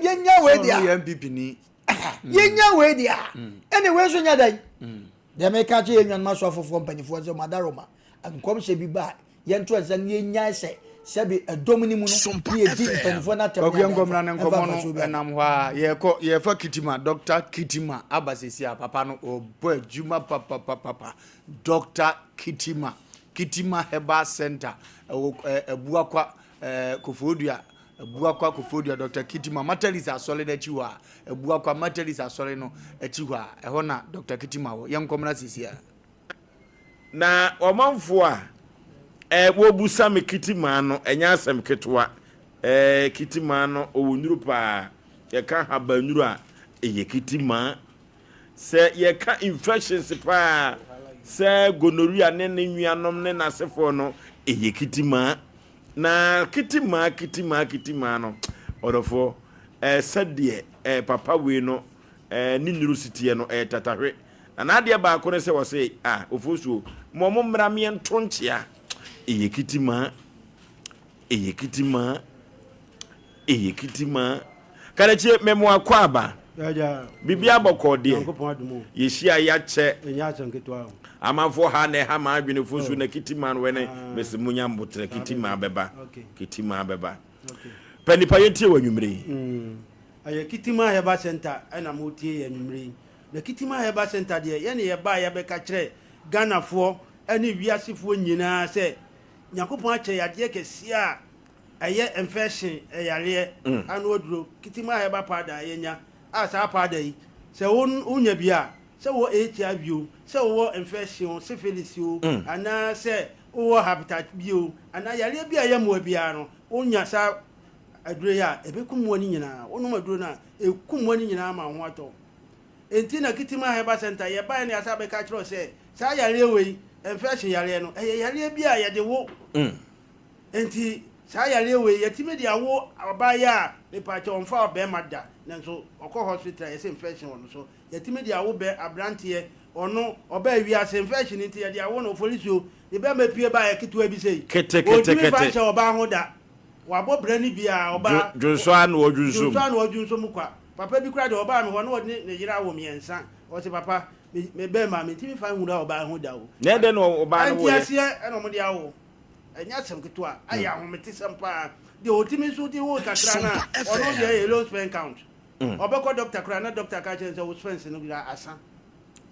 yɛnya wei deɛ a. Yɛnya wei deɛ a ɛne wei nso nyɛ dɛn. Deɛ meka kyerɛ yɛn nuanom asɔfofoɔ mpanimfoɔ sɛ madaroma nkɔmhyɛ bi ba a yɛnto nsa na yɛnyae sɛ sɛbe ɛdɔm no mu no ne yɛdi mpanimfoɔ no atɛm Kwaku ne yɛnkɔ mmra ne adanfo nkɔmmɔ ɛmfa no mfasoɔ biara. ɛnam hɔ a yɛkɔ yɛfa Kitima Doctor Kitima aba sɛsi a papa no ɔbɔ adwuma papapapapa Doctor Kitima Kitima Herbal Center ɛwɔ ɛɛ Abuakwa ɛɛ Koforidua Abuakwa Koforidua Doctor Kitima Methodist asɔre no akyi hɔ a Abuakwa Methodist asɔre no akyi hɔ a ɛhɔ na Doctor Kitima wɔ yɛnkɔ mmra sɛsi a. Na ɔmanfoɔ a eh, wɔbusa me Kitimaa no, ɛnyɛ asɛm ketewa eh, Kitimaa no, ɔwɔ nnuru paa. Yɛka habannuru a, ɛyɛ Kitimaa. Sɛ yɛka infections paa, sɛ gonorrhea ne ne nuanom ne n'asefoɔ no, ɛyɛ Kitimaa. Na Kitimaa, Kitimaa, Kitimaa no, ɔdɔfoɔ, eh, sɛdeɛ eh, papa wei no eh, ne nnuru si teɛ no, ɛyɛ tatahwe. Na n'adeɛ baako ne sɛ ɔse ah Ofosuo ma ɔmo mmra meɛnto nkyea Ɛyɛ kitimaa Ɛyɛ kitimaa Ɛyɛ kitimaa Karakyie memo akwaaba Biribiara bɔkɔɔ deɛ Yɛhyia yɛakyɛ Amanfoɔ ha na ɛha m'adwene Ofosuo na kitimaa no wɛne Mese monya mboterɛ kitimaa bɛba Kitimaa bɛba Pɛ nipa yɛntie wɔ anwumerɛ yi. Ɛyɛ Kitima Herbal Centre na moretie yɛ anwumerɛ yi. Na Kitima Herbal Centre deɛ, yɛne yɛbaa yɛbɛka kyerɛ Ghanafoɔ ne wiasefoɔ nyinaa sɛ Nyankopɔn akyɛ yɛ adeɛ kɛseɛ a ɛyɛ infection, yareɛ, ano aduro, Kitima Herbal Powder a yɛnya, a saa powder yi, sɛ wo wonya bi a, sɛ wowɔ HIV o, sɛ wowɔ infection o, syphilis o, anaa sɛ wowɔ hepatitis B o, anaa yareɛ bi a ɛyɛ mmoa biara no, wonya saa aduro yi a, ɛbɛku mmoa no nyinaa. Wonom aduro no a, ɛku mmoa no nyinaa ma wo ho atɔ wo. Enti na Kitima Herbal Centre yɛbaeɛ na yɛasan abɛka akyerɛ wo sɛ saa yareɛ wei, infection yareɛ no, ɛyɛ yareɛ bi a yɛde wo. Enti saa yareɛ wei yɛtumi de awo ɔbaa yi a mepaakyɛw ɔmfa ɔbarima da nanso ɔkɔ hospital a yɛse infection wɔ no so. Yɛtumi de awo bɛ abranteɛ ɔno ɔbaa wiase infection nti yɛde awo no oforisuo ne bɛrima pue baeɛ ketewa bi sei. Kete Ɔntumi kete mfa kete. nhyɛ ɔbaa ho da. Wabɔ bra no bi a ɔbaa. Dwonsɔ ara na ɔdwonsɔ mu. Dwonsɔ ara na ɔdwonsɔ mu kwa. Papa bi koraa deɛ ɔbaa me hɔ na ɔne ne yere awo mmiɛnsa. Ɔse papa me me bɛɛma mentumi mfa nwura ɔbaa ho da o. Na ɛdɛn na ɔbaa no woeɛ? Ɛnteaseɛ na wɔde awo. Ɛnyɛ asɛm ketewa. Ayɛ ahometesɛm paa. Deɛ ɔtumi nso de wo kakra no a, ɔno deɛ ɛyɛ low sperm count. Ɔbɛkɔ doctor koraa na doctor aka akyerɛ no sɛ wo sperms no koraa asa.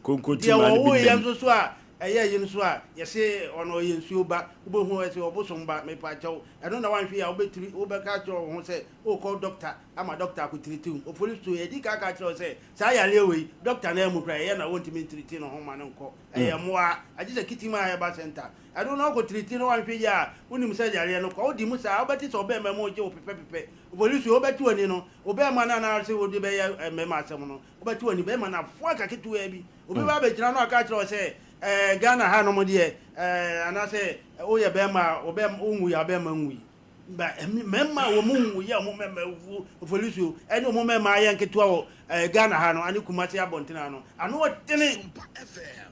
Konkonti Deɛ maa no bi wɔwoeɛ nnam. nso so a ɛyɛ ayi nso a yɛse ɔno ɔyɛ nsuo ba, wobɛhu ɔse ɔbosom ba, mepakyɛw ɛno na woanhwɛ yie a wobɛtiri wobɛka akyerɛ wo ho sɛ wokɔ dɔkta ama dɔkta akɔtiriti wo. Oforisuo yɛdi kan ka kyerɛ wo sɛ saa yareɛ wei dɔkta no amu koraa ɛyɛ na wɔntumi ntiriti ne ho ma no nkɔ, ɛyɛ mmoa agye sɛ Kitima Herbal Centre ɛno na wokɔtiriti na woanhwɛ yie a wonim sɛ yareɛ no kɔ, wodi mu saa wobɛte sɛ ɔbɛɛma mu regye wo pepɛpepɛ. Oforisuo wobɛte w'ani no wo bɛɛma no anaase wode bɛyɛ mmarima asɛm no Wobɛte w'ani bɛma no afoa ka ketewaa bi. Obi bɛba abɛgyina no aka akyerɛ wo sɛ, ɛɛ, Ghana ha nom deɛ, ɛɛ, anaasɛ woyɛ bɛrima a, wo bɛrima, wonwui a, wo bɛrima nwui. Ba, mmarima a wɔn nwui a wɔn mmarima awuwu, Ofolisuo, ɛne wɔn mmarima ayɛ nketewa wɔ ɛɛ, Ghana ha no, ane Kumasi abɔntene ha no, ano ɔdene.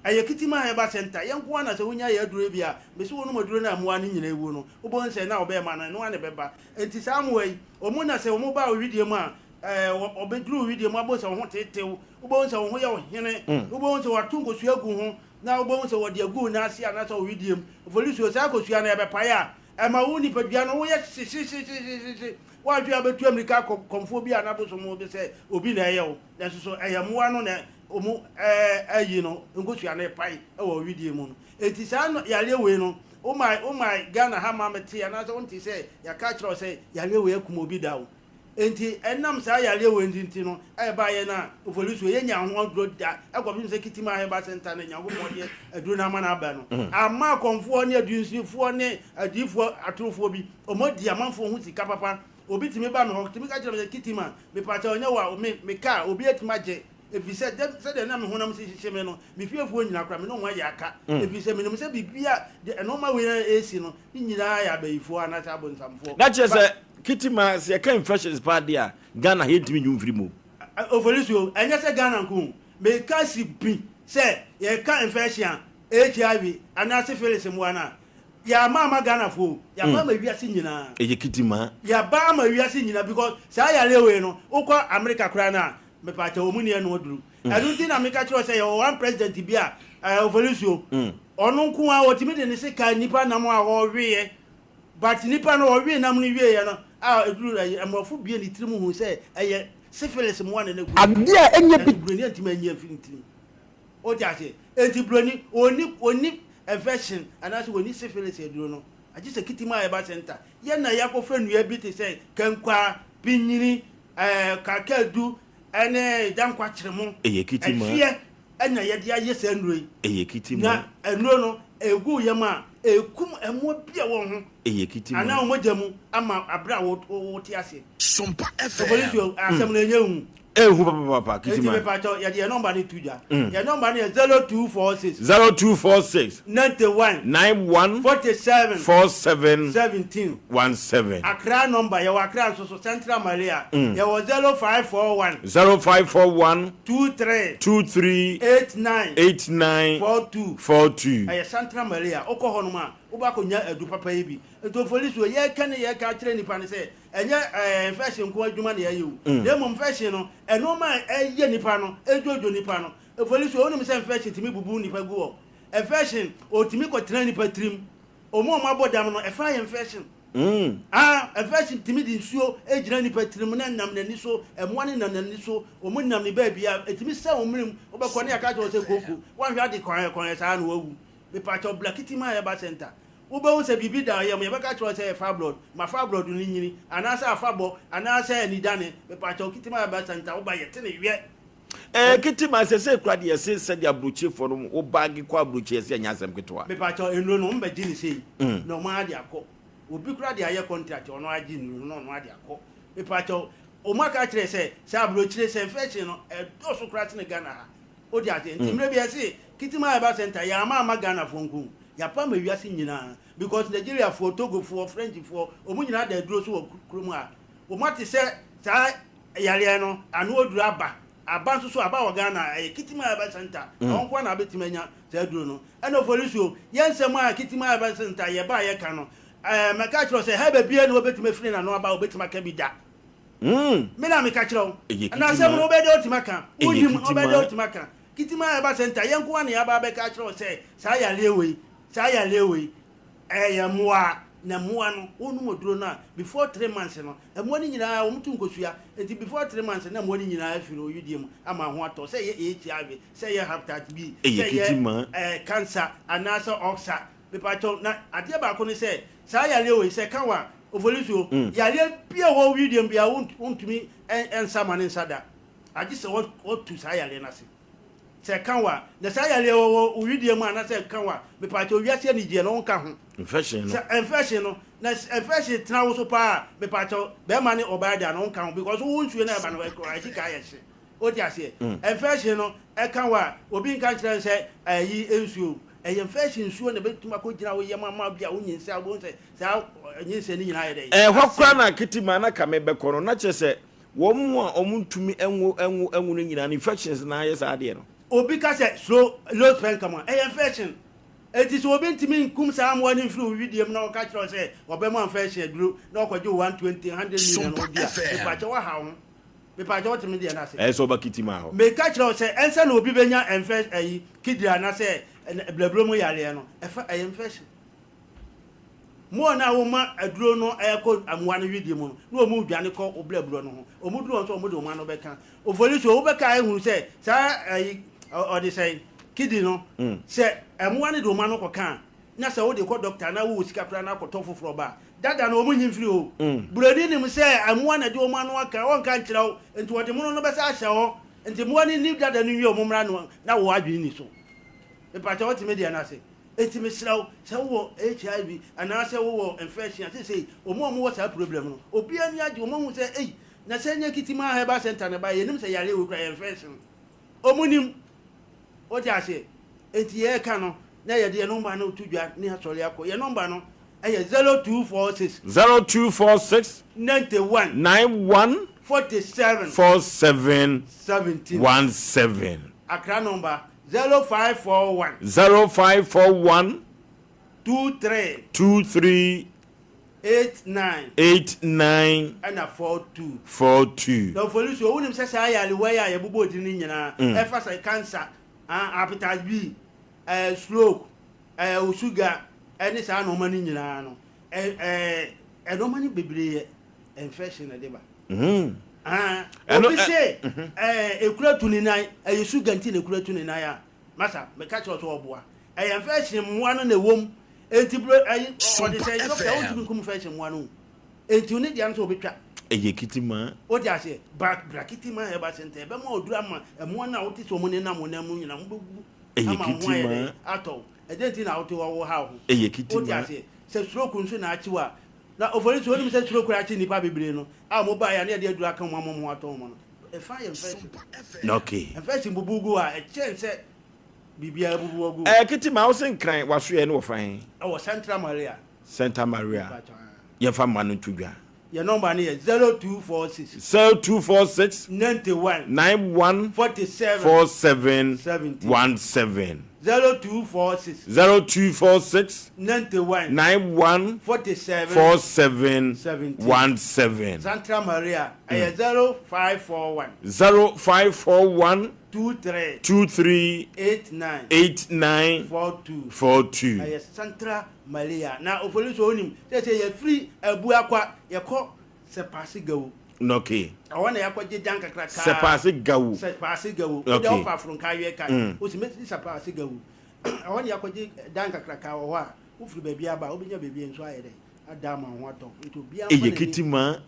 Ɛyɛ Kitima Herbal Center. Yɛn nko ara na sɛ wonya yɛn aduro yi bi a, mese wonom aduro no a mmoa no nyinaa wuo no, wobɛhu sɛ na wo bɛrima no, ɛno ara na ɛbɛba. Enti saa mmoa yi, wɔn na sɛ wɔba wo wedeɛ mu a, Ɛɛ, wɔbɛduru wo wedeɛ mu abɛhu sɛ wo ho teete wo, wobɛhu sɛ wo ho yɛ wo hene, wobɛhu sɛ wɔato nkosua agu wo ho, na wobɛhu sɛ wɔde agu wo nan ase anaasɛ wo wedeɛ mu. Ofolisuo, saa kosua no ɛbɛpae a, ɛma wo nipadua no woyɛ hyehyehyehyehyehye. Woanhwɛ a wobɛtu ammirika akɔ kɔmfoɔ bi anaa bosom bi sɛ obi na ɛyɛ wo, nanso so ɛyɛ mmoa no na wɔn ayi no nkosua no repae wɔ wo wedeɛ mu no. Enti saa yareɛ wei no, woma woma Ghana ha ma mete anaasɛ wonte sɛ yɛaka akyerɛ wo sɛ yareɛ wei akum obi da o. Enti ɛnam saa yareɛ wei nti no ɛbaeɛ no a Ofolisuo yɛnyaa ho aduro da kɔpem sɛ Kitima Herbal Center no Nyankopɔn de aduro no ama no aba no ama akɔmfoɔ ne adunsinifoɔ ne adiyifoɔ atorofoɔ bi wɔn adi amanfoɔ ho sika papa. Obi tumi ba me hɔ tumi ka kyerɛ me sɛ Kitima mepakyɛw ɛnyɛ wo a me me car obi atumi agye ɛfiri sɛ dɛ sɛdeɛ na me honam si hyehye me no me fiefoɔ nyinaa koraa me ne wɔn ayɛ aka ɛfiri sɛ menim sɛ biribi a deɛ nnoɔma wei a ɛresi no ne nyinaa yɛ abayifoɔ anaasɛ abonsamfoɔ. Na kyerɛ sɛ. Kitima, sɛ yɛka infections paa deɛ a, Ghana ha yɛntumi nyi wo mfiri mu. Ofolisuo, ɛnyɛ sɛ Ghana nko o, meka si pi sɛ yɛka infection a, HIV anaa syphilis mmoa no a, yɛama ama Ghanafoɔ o, yɛaba ama wiase nyinaa. Ɛyɛ kitima. Yɛaba ama wiase nyinaa because saa yareɛ wei no, wokɔ America koraa no a, mepaakyɛw, wɔn nni ɛno aduru. Ɛno nti na meka kyerɛ wo sɛ yɛwɔ one president bi a, Ofolisuo, ɔno nko ara ɔtumi de ne sekan nnipa nam a ɔweeɛ. But nipa no ɔwee nam no wieɛ no a ɛduru ayi mmorɔfo bue ne tirim huu sɛ ɛyɛ syphilis mmoa na na ɛgu ne Adeɛ a ɛnyɛ bi. Nanso buroni antumi anyi amfiri ne tirim. Wote aseɛ? Enti buroni ɔnni ɔnni infection anaasɛ ɔnni syphilis aduro no. Agye sɛ kitim a ɛba center. Yɛn na yɛakɔfa nnua bi te sɛ kankwaa, pinyini, ɛɛ kakadu ɛne dankwakyeremo, Ɛyɛ kitim a. ɛhweɛ ɛna yɛde ayɛ saa nnuro yi. Ɛyɛ kitim Na a. nnuro no ɛgu wo yam a, ɛkum mmoa bi a ɛwɔ wo ho Ɛyɛ kitim a. anaa wo mogya mu ama aberɛ a wo wote aseɛ. Sompa Opolisi FM. asɛm no ɛnyɛ hu. Ɛhu papapapa Enti kitim a. mepakyɛw yɛde yɛn nɔmba no to dwa. Yɛn nɔmba no yɛ 0246. 0246. 91. 91. 47. 47. 17. 17. Accra nɔmba, yɛwɔ Accra nso so, Central Maria. Yɛwɔ 0541. 0541. 23. 23. 89. 89. 42. 42. Ɛyɛ Central Maria. Wokɔ hɔnom a, wobɛ akɔnya adu papa yi bi. Nti Ofolisuo, yɛreka ne yɛreka akyerɛ nnipa no sɛ, ɛnyɛ ɛɛ infection nko adwuma na yɛyɛ o. Na mmom infection no, nnoɔma a ɛyɛ nipa no, ɛdwodwo nipa no. Ofolisuo, wonim sɛ infection tumi bubu nipa gu hɔ? Infection, ɔtumi kɔtena nipa tirim. Wɔn a wɔabɔ dam no, ɛfa yɛ infection. Ah, infection tumi de nsuo gyina nipa tirim na ɛnam n'ani so, mmoa no nam n'ani so, wɔn nam ne baabi a, ɛtumi sɛ wɔn menem, wobɛkɔ ne yɛaka akyerɛ wo sɛ kooko, woanhwɛ ade kɔn kɔn saa na wawu. Mepakyɛw bra Kitima Herbal Center, wobɛhu sɛ biribi da yam, yɛbɛka akyerɛ wo sɛ ɛyɛ fibroid, ma fibroid no nyini, anaasɛ afabɔ, anaasɛ anidane, mepakyɛw Kitima Herbal Center, woba yɛte ne wɛ. Ɛɛ Kitima, sɛsɛɛ koraa deɛ yɛse sɛdeɛ aburokyerefoɔ no wo baage kɔ aburokyire yɛse ɛnyɛ asɛm ketewa. Mepakyɛw nnuro no wɔn bɛgye no sei na wɔn ara de akɔ. Obi koraa de ayɛ contract ɔno ara gye nnuro no na ɔno ara de akɔ. Mepakyɛw wɔn aka akyerɛ sɛ sɛ aburokyire sɛ infection no ɛdɔɔso koraa sene Ghana ha. Wote aseɛ? Nti mmerɛ bi yɛse Kitima Herbal Center yɛama amma Ghanafoɔ nko o, yɛapa ama wiase nyinaa because Nigeriafoɔ, Togofoɔ, Frenchfoɔ wɔn nyinaa da aduro so wɔ kurom ha. Wɔn ate sɛ saa yareɛ no ano aduro aba, aba nso so aba wɔ Ghana a ɛyɛ Kitima Herbal Center, ɛhɔ nko ara na wobɛtumi anya saa aduro no. Ɛna Oforisuo, yɛn nsɛm a Kitima Herbal Center yɛba a yɛka no, ɛɛ mɛka akyerɛ wo sɛ herbal biara nni hɔ wobɛtumi afiri n'ano aba a wobɛtumi aka bi da. Me na meka kyerɛ wo. Na asɛm no wobɛyɛ dɛ wotumi aka. Wonnim, wobɛyɛ dɛ wotumi aka. Kitima Herbal Center, yɛn nko ara na yɛaba abɛka akyerɛ wo sɛ saa yareɛ wei, saa yareɛ wei, ɛyɛ mmoa. Na mmoa no, wonom aduro no a, before 3 months no, mmoa no nyinaa wɔn to nkosua. Nti before 3 months na mmoa no nyinaa afiri oyudie mu ama ho atɔ. Sɛ ɛyɛ HIV, sɛ ɛyɛ hepatitis B, sɛ ɛyɛ ɛɛ cancer anaasɛ ulcer. Mepakyɛw, na adeɛ baako ne sɛ, saa yareɛ wei, sɛ ɛka wo a, Ofolisuo, yareɛ bi a ɛwɔ wo wedeɛ mu biara, wontumi nsa ma ne nsa da. Agye sɛ wɔtu saa yareɛ no ase. Sɛ ɛka wo a, na saa yareɛ wɔ wo wedeɛ mu anaasɛ ɛka wo a, mepakyɛw, wiase anigyeɛ no, wonka ho. Infection no. Sɛ infection no, na infection tena wo so paa a, mepakyɛw, bɛrima ne ɔbaa da no, wonka ho because wo nsuo no a ɛba no, ɛdi kan yɛ hye. Wote aseɛ? Infection no, ɛka wo a, obi nka nkyerɛ no sɛ ɛyi nsuo. Ɛyɛ infection nsuo na ɛbɛtumi akɔgyina wo yam ama bi a wonyinsɛn a wobɛhu sɛ saa nyinsɛn no nyinaa ayɛ dɛn? Ɛhɔ koraa na Kitima na Kame bɛkɔ no, na kyerɛ sɛ wɔn a wɔntumi nwo nwo nwo no nyinaa no, infections na ayɛ saa adeɛ no. Obi ka sɛ slow low sperm count a, ɛyɛ infection. Enti sɛ obi ntumi nkum saa mmoa no mfiri wo wedeɛ mu na ɔka kyerɛ wo sɛ ɔbɛma wo infection aduro na ɔkɔgye wo 120, 100 million Sompa wodi a, FM. mepakyɛ woaha wo ho. Mepakyɛ wote me deɛ no ase? Ɛyɛ sɛ ɔba Kitima hɔ. Meka kyerɛ wo sɛ ɛnsɛ na obi bɛnya ɛnfɛ ɛyi kidney anasɛ blɛblɛ mu yareɛ no, ɛfa ɛyɛ infection. More no a woma aduro no ɛkɔ mmoa no wedeɛ mu no, na wɔn redwane kɔ wo blɛblɛ no ho. Wɔn duru hɔ nso wɔn de wɔn ano bɛka. Ofori so wobɛka ahunu sɛ saa ɛyi ɔde sɛn kidney no, sɛ mmoa no de wɔn ano kɔka a, na sɛ wode kɔ dɔkta na wowɔ sika koraa na akɔtɔ foforɔ ba a, dada no wɔn nyi mfiri hɔ. Buroni nim sɛ mmoa na ɛde wɔn ano aka, ɔnka nkyerɛ wo, nti wɔde mono no bɛsa ahyɛ hɔ. Nti mmoa no nni dada no nwie wɔn mmra no na wo adwene nni so. Mepakyɛ wote me deɛ no ase? Nti mesrɛ wo, sɛ wowɔ HIV anaasɛ wowɔ infection a, seesei wɔn a wɔwɔ saa problem no, obiara ani agye, wɔn ahu sɛ ei, na sɛ ɛnyɛ Kitima Herbal Center na ɛbaeɛ, yɛnim sɛ yareɛ wei koraa yɛ infection. Wɔn nim. Wote aseɛ? Enti yɛreka no, na yɛde yɛn nɔmba no to dwa ne asɔre akɔ. Yɛn nɔmba no. Ɛyɛ 0246. 0246. 91. 91. 47. 47. 17. 17. Accra number 0541. 0541. 23. 23. 89. 89. Ɛna 42. 42. Na ofoli so wonim sɛ saa yarewa yi a yɛbobɔ din no nyinaa ɛfa sɛ cancer, ah, hepatitis B, eh, stroke, eh, sugar ɛne saa nnoɔma no nyinaa no, ɛ, ɛ, nnoɔma no bebree yɛ infection na ɛde ba. Ah, obi se ɛɛ ekura tu ne nan, ɛyɛ sugar nti na ekura tu ne nan a, masa meka kyerɛ sɛ ɔboa. Ɛyɛ infection mmoa no na ɛwɔ mu. Enti bro ɛyi ɔde sɛ dɔkta wontumi nkum infection mmoa no. Enti ne deɛ no sɛ obetwa. Ɛyɛ kitima. Wote aseɛ? Bra bra kitima herbal center ɛbɛma oduru ama mmoa no a wote sɛ wɔn nenam wo nan mu nyinaa wɔn bɛwu ama wo ho ayɛ dɛ atɔ wo. Ɛdɛn nti na wote hɔ wohaw ho? Ɛyɛ kitima. Wote aseɛ? Sɛ stroke nso na akye wo a, na ofori nso wonim sɛ stroke akye nnipa bebree no a wɔn baeɛ a na yɛde aduru aka wɔn ama wɔn ho atɔ wɔn no, ɛfa yɛ infection. Okay. Infection bubu gu a ɛkyɛn sɛ biribiara bubu agu. Ɛɛ kitima wo se nkran wasoɛ no wɔ fa he? Ɛwɔ Central Maria. Santa Maria. Yɛmfa mma no nto dwa. Yɛn nɔmba no yɛ 0246. 0246. 91. 91. 47. 47. 17. 17. 0246. 0246. 91. 91. 47. 47. 17. 17. Santa Maria ɛyɛ 0541. 0541. 23. 23. 89. 89. 42. 42. Ɛyɛ Santa Maria na ofori so onim sɛ sɛ yɛfiri Abuakwa yɛkɔ Sɛpaase Gawu. Okay. Ɛhɔ na yɛakɔgye dan kakraka. Sɛpaase Gawu. Sɛpaase Gawu. Okay. Wode wofa Afronka awiɛ ka. Wosi mesi Sɛpaase Gawu. Ɛhɔ na yɛakɔgye dan kakraka wɔ hɔ a wofiri baabi aba a wobɛnya baabi nso ayɛ dɛ ada ama wo ho atɔ. Nti obiara mfa Ɛyɛ n'ani kitima.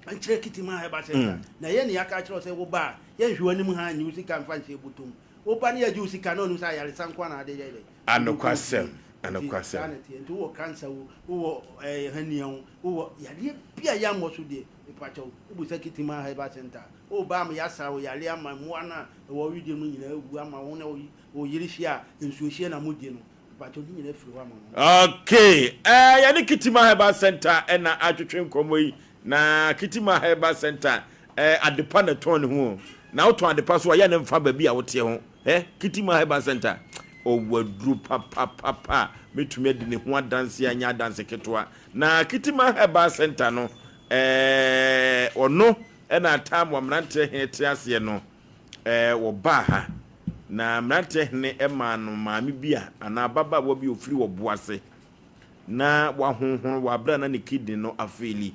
nkyerɛ Kitima Herbal Center. Na yɛn na yɛaka akyerɛ wo sɛ woba a yɛnhwɛ w'anim ha nnye wo sika mfa nhyɛ bɔtɔ mu. Woba na yɛgye wo sika na onim sɛ ayaresa nko ara na ade yɛ dɛ. Anokwasɛm, Nti saa anokwasɛm. na ɛteɛ. Nti wowɔ cancer o, wowɔ ɛɛ hernia o, wowɔ yareɛ bi a yɛammɔ so deɛ, mepakyɛw, wobisa Kitima Herbal Center a, woba ama yɛasa wo yareɛ ama mmoa no a ɛwɔ wo wedeɛ mu nyinaa awu ama wo ne wo yere hyia a nsuohyeɛ na modi no, mepakyɛw, ne nyinaa firi hɔ ama mo. Okay, ɛɛ yɛne Kitima Herbal Center na atwetwe nkɔmmɔ yi, na Kitima Herbal Center ɛɛ adepa na ɛtɔn ne ho o, na wotɔn adepa so a yɛ ne mfa baabi a woteɛ ho. Hɛ, Kitima Herbal Centre, ɔwɔ aduro papapapa a mɛtumi adi ne ho adanseɛ a ɛnyɛ adanse ketewa. Na Kitima Herbal Centre no, ɛɛ, ɔno na ataa ma mmeranteɛ hene te aseɛ no, ɛɛ, wɔbaa ha. Na mmeranteɛ hene maa no maame bi a, anaa ababaawa bi a ɔfiri Ɔboase, na wahonhono wɔ aberɛ a na ne kidney no afeeli.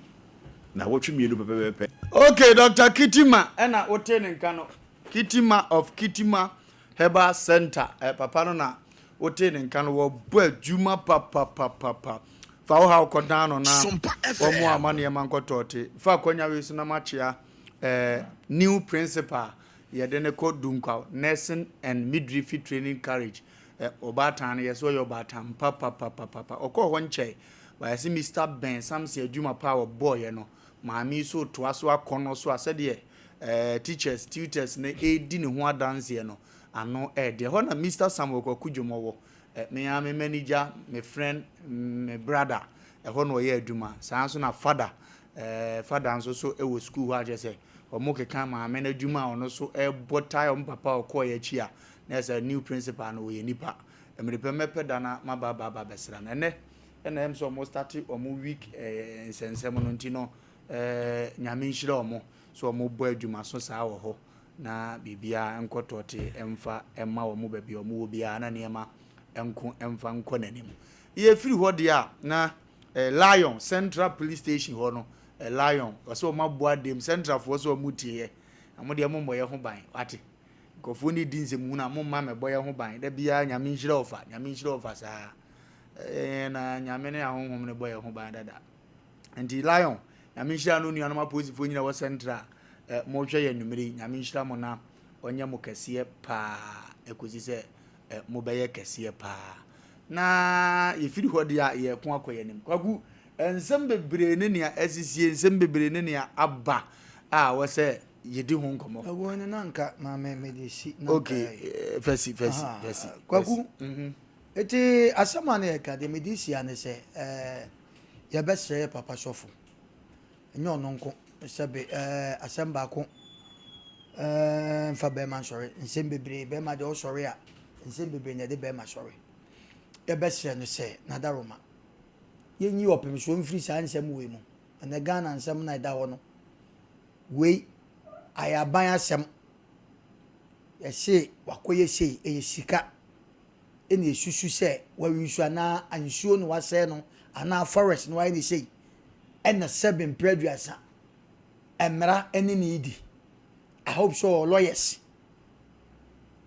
Nnawɔtwe mmienu pɛpɛpɛpɛ. Okay, Doctor Kitima ɛna wotee ne nka no. Kitima of Kitima Herbal Center eh, papa no na wotee ne nka no, wɔbɔ adwuma papapapapa. Fa wo haw kɔdan no na wɔn a ma nneɛma nkɔtɔɔte. Fa akɔnya wei so na makyea eh, new principal yɛde ne kɔ Dunkwaw Nursing and Midwifery Training College. Eh, ɔbaatan no yɛsɛ ɔyɛ ɔbaatan papapapapa. Ɔkɔɔ hɔ nkyɛe, bayɛ sɛ Mr. Ben Samson adwuma pa a ɔbɔɔyɛ no, maame yi so toa so akɔnnɔ so a sɛdeɛ eh, teachers, tutors no redi ne ho adanseɛ no, ano ɛɛden. Ɛhɔ na Mister Samuel Kwaku Dwomɔ wɔ. Eh, me ara me manager, me friend, me brother, ɛhɔ na ɔyɛ adwuma. Saa nso na father, eh, father nso so wɔ sukuu hɔ a kyerɛ sɛ wɔn keka maame no adwuma a ɔno nso ɛrebɔ tae wɔn papa a ɔkɔɔ akyi a, na ɛsɛ new principal no ɔyɛ nipa. Mmere pɛ mɛpɛ da na maba aba aba abɛsra no. Ɛnɛ ɛna ɛm sɛ wɔn starte wɔn week eh, nsɛnsɛm no nti no, eh, Nyame nhyira wɔn. sɛ wɔbɔ adwumaso saa wɔ hɔ na biribiara nkɔ tɔɔtee mfa mma wɔn baabi a wɔwɔ biara na nneɛma nko mfa nkɔ n'anim. Yɛfiri hɔ deɛ a na eh, Lion Central Police Station hɔ no eh, Lion ɔsɛ wɔn aboa dɛm Centralfoɔ sɛ wɔn tieɛ na mo deɛ mo mmɔ yɛ ho ban wate nkurɔfoɔ ne di nsɛm hunu a mo mma mɛbɔ yɛ ho ban da biara nyame nhyira ɔfa nyame nhyira ɔfa saa eh, na nyame ne ahonhom ne bɔ yɛ ho ban dada. Nti Lion, Nyame nhyira no nuanom apolisifoɔ nyina wɔ Central eh, mohwɛ yɛ anwummere yi, Nyame nhyira mo na ɔnyɛ mo kɛseɛ paa ɛkɔsi sɛ eh, mobɛyɛ kɛseɛ paa. Na yɛfiri hɔ deɛ a yɛko akɔ yɛn anim. Kwaku, nsɛm bebree ne nea asisie, nsɛm bebree ne nea aba a wɔ sɛ yɛdi ho nkɔmmɔ. Kwaku ɛno na nka maame mede si na nka Okay, eh, fɛsi, fɛsi, fɛsi. Kwaku, mm -hmm. eti asɛm a na yɛka deɛ mede si a ne sɛ eh, Yɛbɛsrɛ yɛ papa sɔfo. Ɛnyɛ ɔno nko, sɛbe ɛɛ asɛm baako ɛɛ mfa bɛrima nsɔre. Nsɛm bebree, bɛrima deɛ ɔsɔre a, nsɛm bebree na ɛde bɛrima sɔre. Yɛbɛsrɛ no sɛ, Nadaroma, yɛnyi ɔpemsoɔ mfiri saa nsɛm wei mu. Ɛnɛ Ghana nsɛm na ɛda hɔ no, wei ayɛ aban asɛm. Yɛse wakɔyɛ sei, ɛyɛ sika ɛna ɛsusu sɛ wawisu anaa nsuo na wasɛe no anaa forest na wayɛ ne sei ɛna sɛbe mprɛ aduasa mmara ɛne ne di. I hope sɛ ɔwɔ lawyers.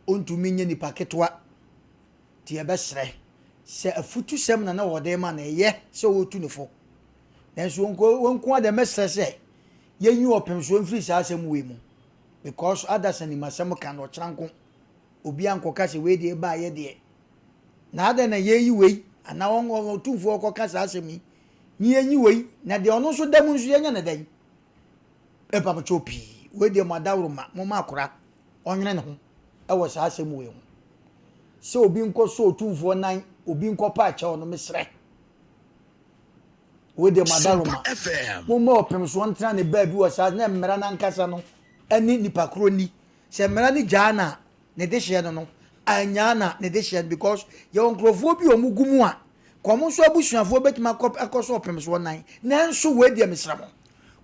Ɔntumi nyɛ nipa ketewa nti yɛbɛsrɛ sɛ afutusɛm na na wɔde ma no ɛyɛ sɛ wɔtu ne fo. Nanso wɔnko ara deɛ mɛsrɛ sɛ yɛnyi ɔpemsoɔ mfiri saa asɛm wei mu. Because adasa nim asɛm ka na ɔkyena nko obi ankɔka sɛ wei deɛ ɛbaayɛ deɛ na adɛn na yɛyi wei anaa wɔn ɔtumfoɔ kɔka saa asɛm yi ne yɛnyi wei na deɛ ɔno nso da mu nso yɛnyɛ ne dɛn ɛpamokyɛw pii wei deɛ mo adaworo ma mo ma akora ɔnwene ne ho ɛwɔ saa asɛm wei ho sɛ obi nkɔ so ɔtumfoɔ nan obi nkɔ pa akyɛw no mesrɛ Wei deɛ mo adaworoma. Momma ɔpem soɔ ntena ne baabi wɔ saa na mmara no ankasa no ne nipa korɔ ni. Sɛ mmara no gyaa no a, ne dehyeɛ no no, annyaa no a, ne dehyeɛ no because yɛwɔ nkurɔfoɔ bi a wɔn gu mu a, ka wɔn nso abusuafoɔ bɛtumi akɔ akɔ so ɔpem soɔ nan. Nanso wei deɛ mesrɛ mo.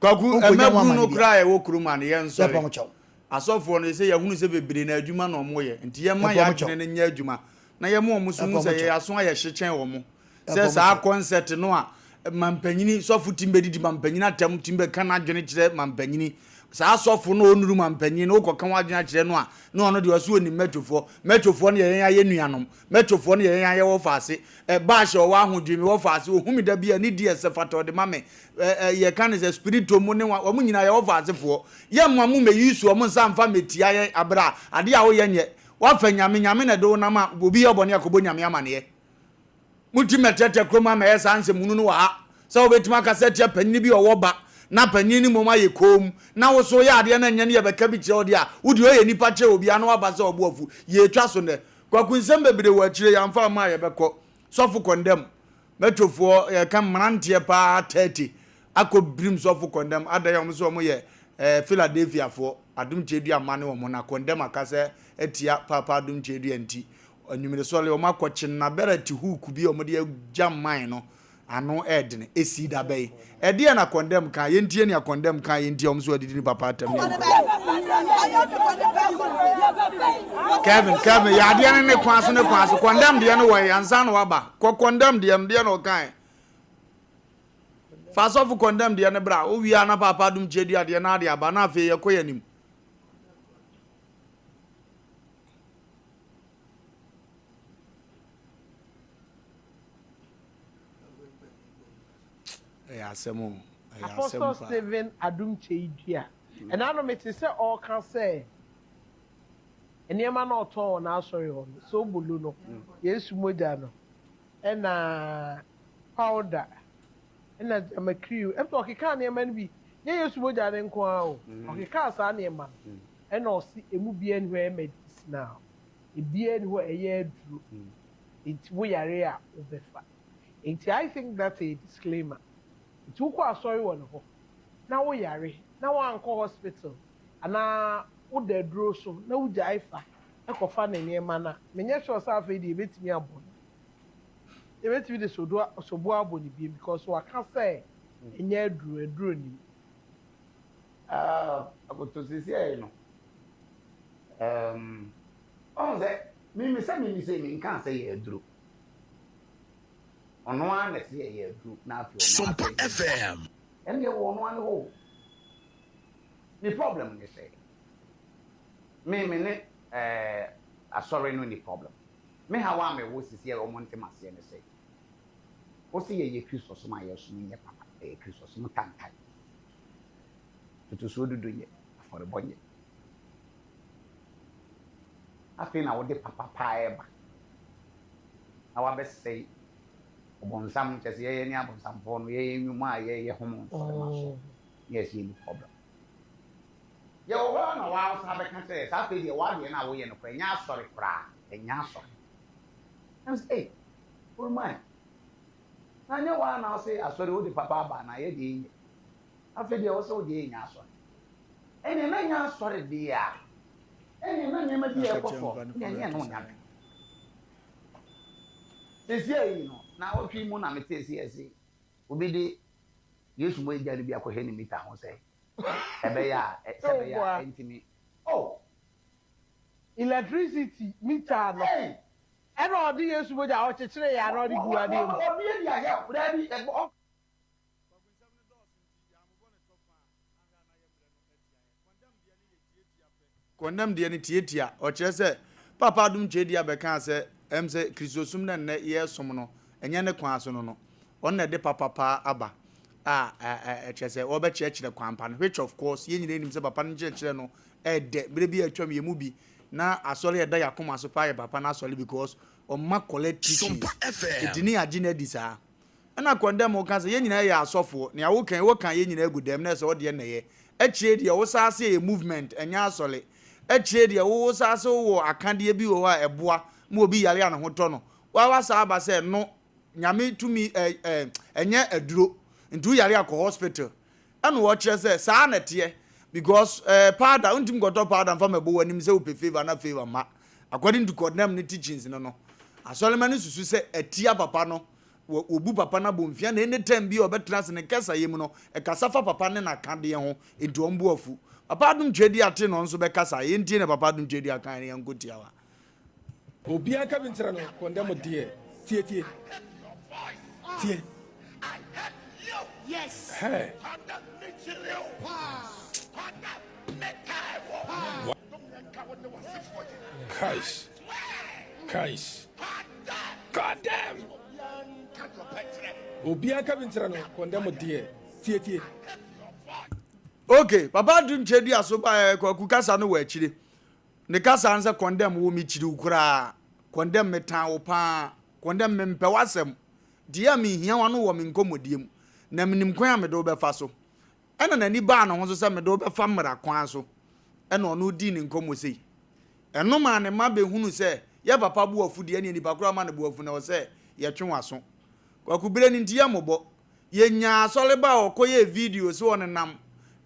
Kwaku, Monkɔnya ho mmabunu amane no biara. koraa a yɛwɔ kurom ha no, Yɛpa yɛnsɔre. mo kyɛw. Asɔfoɔ no, sɛ yɛahunu sɛ bebree no adwuma na wɔyɛ, nti yɛmma Yɛpa yɛn mo kyɛw. adwene no nyɛ adwuma, na yɛma wɔn nso Yɛpa hu mo sɛ kyɛw. yɛn aso ayɛ hye kyɛn wɔn. Ɛbɔ Sɛ mo saa kyɛw. kɔnsɛt no a mampanyini, sɔfo tumi bɛdidi mampanyini atɛm, tumi bɛka n'adwene kyerɛ mampanyini. Saa sɔfo no a ɔnnuru mampanyini no, wokɔka w'adwene akyerɛ no a, na ɔno deɛ ɔse ɔnim mɛtwofoɔ. Mɛtwofoɔ no yɛ yɛn ayɛ nuanom. Mɛtwofoɔ no yɛ yɛn ayɛ wɔfaase. Ɛ, Bash a ɔwɔ ahodwiri, me wɔfaase, ɔhu me da bi a, ne di ɛsɛ fata ɔde ma me. Ɛ, ɛ, yɛka no sɛ spirito mu ne wa, wɔn nyinaa yɛ wɔfaasefoɔ. Yɛmma mo mmɛyi so wɔn nsa mfa mmɛtia yɛn aberɛ a adeɛ a woyɛ nyɛ. Woafa Nyame, Nyame na ɛde wo nam a, obi yɛ bɔne a kɔbɔ Nyame amaneɛ. Monti mmɛtrɛtrɛ kurom ha mmɛyɛ saa nsɛmhunu no wɔ ha, sɛ wobɛtumi akasa atia panyini bi a ɔwɔ ba, na panyini no mmom ayɛ komm, na wo so woyɛ adeɛ na ɛnyɛ ne yɛbɛka bi kyerɛ wo deɛ a, wo deɛ woyɛ nipa kyɛn obiara na woaba sɛ ɔbo afu. Yɛretwa so nnɛ. Kwaku nsɛm bebree wɔ akyire, yɛamfa amma a yɛbɛkɔ. Sɔfo kɔndɛm, Metrofoɔ, yɛka mmeranteɛ paa 30 akɔ birim sɔfo kɔndɛm, adɛn a wɔn nso wɔyɛ eh, Philadelphiafoɔ, Adom Kyerɛdua mma ne wɔn, na kɔndɛm akasa atia Paapa Adom Kyerɛdua nti, Anwummere sɔre, wɔakɔkye no na bɛrɛte hook bi a wɔde agya mman no ano ɛredene. Esii da bɛn? Ɛdeɛn na kɔndɛm kaa? Yɛntie nea kɔndɛm kaa yɛ nti a wɔn nso adidi ne papa atɛm ne nkɔyɛ. Kevin, Kevin, yɛ adeɛ no ne kwan so ne kwan so. Kɔndɛm deɛ no wɔ he ansa na waba? Kɔ kɔndɛm deɛ no, deɛ na ɔkae. Fa asɔfo kɔndɛm deɛ no bra. Wowie a na paapa adom kyɛ dua deɛ no ade aba na afei yɛkɔ yɛn anim. Ɛyɛ asɛm o, ɛyɛ asɛm Apostle paa. Stephen Adom Kyei Dua. Ɛna no mete sɛ ɔreka sɛ nneɛma no a ɔtɔn wɔ n'asɔre hɔ no, sobolo no, Yesu mogya no, ɛna powder, ɛna gyama cream. Ɛm sɛ ɔkekaa nneɛma no bi, nyɛ Yesu mogya no nko ara o, ɔkekaa saa nneɛma no. Ɛna ɔse emu biara nni hɔ a ɛyɛ medicinal, ebiara nni hɔ a ɛyɛ aduro, nti wo yare a wobɛfa. Nti I think that's a disclaimer. Nti wokɔ asɔre wɔ ne hɔ na wo yare na woankɔ hospital anaa woda aduro so na wogyae fa kɔfa ne nneɛma no a, menyɛ sure sɛ afei deɛ yɛbɛtumi abɔ no. Yɛbɛtumi de soboɔ abɔ no bio because waka sɛ ɛnyɛ aduro, aduro nnim. Ah, akoto sisiɛ no. Um, ɔn sɛ, mimi sɛ mimi sɛ mi nka sɛ yɛ aduro. Ɔno ara na ɛsɛ yɛ aduro na afei ɔno Sompa asɛ FM. Ɛnna ɛwɔ ɔno ara ne hɔ o. Me problem ne sɛ, me me ne ɛɛ asɔre no ni problem. Me haw a mewɔ sisiɛ a wɔn nte m'aseɛ ne sɛ, wɔsi yɛyɛ Kristosom a yɛsom nyɛ papa, ɛyɛ Kristosom tantan. Ntotosoɔ dudu nyɛ, afɔrebɔ nyɛ. Afei na wode papa paa reba na wabɛsɛe ɔbonsam, kyerɛ sɛ yɛyɛ ne abonsamfoɔ no, yɛyɛ nnwuma a yɛyɛ hom nsɔre ma so na yɛsɛ yɛnni problem. Yɛwɔ hɔ ara na waa wosan bɛka kyerɛ yɛ sɛ afei deɛ w'adeɛ no a woyɛ no koraa ɛnyɛ asɔre koraa, ɛnyɛ asɔre. Na mesɛ ei, Oluman. Na nyɛ wo ara na wose asɔre wode papa aba anaa yɛ deɛ nyɛ. Afei deɛ wose wo deɛ nyɛ asɔre. Ɛneɛ na nyɛ asɔre deɛ a, ɛneɛ na nneɛma bi a ɛkɔ soɔ no ɛneɛ ɛne wo nyɛ adwene. Seesei yi no, naawɔtwe yi mu na metee sɛ yɛse obi de Yesu mogya no bi akɔhyɛ ne mita ho sɛ ɛbɛyɛ a, sɛ ɛbɛyɛ a ɛntumi. Oh! Electricity mita no. Ɛna ɔde Yesu mogya a ɔkyekyeree yɛ anaa ɔde guu adeɛ mu? Ɔbea bi ayɛ daabi ɛbɔ. Kɔndɛm deɛ no tiatia. Ɔkyerɛ sɛ Paapa Adom Kyerɛdua bɛkaa sɛ ɛm sɛ Kristosom no a nnɛ yɛresom no, ɛnyɛ ne kwan so no no, ɔno na ɛde papa paa aba a ɛkyerɛ sɛ ɔrebɛkyerɛkyerɛ kwan pa no, which of course yɛn nyinaa nim sɛ papa no nkyerɛkyerɛ no ɛɛdɛ. Berɛ bi a atwam yɛn mu bi na asɔre a ɛda yɛn akoma so paa yɛ papa no asɔre because ɔma correct teachings. Nti ne yɛagye no adi saa. Ɛna kɔndɛm ka sɛ yɛn nyinaa yɛ asɔfoɔ, nea woka yi woka yɛn nyinaa gu dɛm na ɛsɛ wodeɛ na ɛyɛ. Akyire deɛ wo saa se ɛyɛ movement ɛnyɛ asɔre. Akyire deɛ wo wo saa se wowɔ akadeɛ bi wɔ hɔ a ɛboa ma obi yare a ne ho tɔ no. Wa wa saa aba sɛ no Nyame tumi ɛ ɛ ɛnyɛ aduro nti wo yare a kɔ hospital. Ɛna wɔkyerɛ sɛ saa na ɛteɛ because eh, powder wontumi nkɔtɔ powder mfa mɛbɔ w'anim sɛ wopɛ favour na favour mma. According to kɔndɛm ne teachings no no, asɔremma no susu sɛ atia papa no Wɔ wɔbu papa no abomfia na any time bi a ɔbɛtena ase ne kasayɛ mu no ɛkasa fa papa ne n'akadeɛ ho nti wɔn bo afu. Papa Adom Tweaduah te na ɔno nso bɛkasa. Yɛntie nea Papa Adom Tweaduah kaeɛ no yɛnkɔ tiawa. Obiara nka bi nkyerɛ no kɔndɛm deɛ tie tie tie hɛɛ. Kais kais. Condemn! Obiara nka bi nkyerɛ no, condemn deɛ. Tie tie. Ok, papa adu nkyɛ di aso ba eh, kwaku kasa no wɔ akyire. Ne kasa no sɛ condemn wo me kyiri wo koraa. Condemn me tan wo paa. Condemn me mpɛ w'asɛm. Deɛ a mehia w'ano wɔ me nkɔmmɔdie mu. Na menim kwan a mede wo bɛfa so. Ɛna n'ani baa ne ho so sɛ mede wo bɛfa mmara kwan so. Ɛna ɔno dii ne nkɔmmɔ sei. Ɛno maa ne mma bɛhunuu sɛ yɛ papa bo afu deɛ ɛneɛ nipa korɔ ama ne bo afu no ɛwɔ sɛ yɛtwe w'aso. Kwaku berɛ no nti yɛ mmɔbɔ. Yɛnyaa asɔreba a ɔkɔyɛɛ video sɛ ɔnenam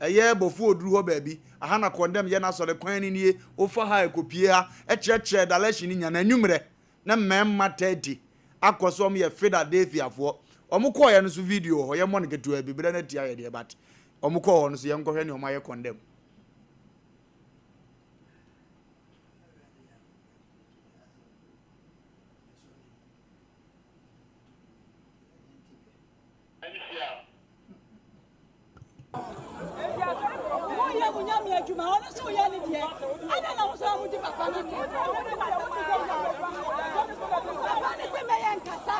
ɛyɛ Bɔfoɔ Oduru hɔ baabi, aha na kɔndɛm yɛ n'asɔre kwan no nie, wofa ha a ɛkɔpue ha, kyerɛkyerɛɛ dalɛhyen no nyinaa. Na anwummerɛ na mmarima 30 akɔ sɛ wɔyɛ Philadelphiafoɔ. Wɔn kɔɔeɛ no nso video wɔ hɔ, yɛmmɔ no ketewaa bi, berɛ no atia yɛ deɛ but wɔn kɔɔ hɔ no nso yɛnkɔhwɛ nea wɔayɛ kɔndɛm. Moyɛ mo nyame adwuma, ɔno nso yɛ ne deɛ. Adɛn na mo nso mo di papa no atɛm? Papa no se mɛyɛ nkasa,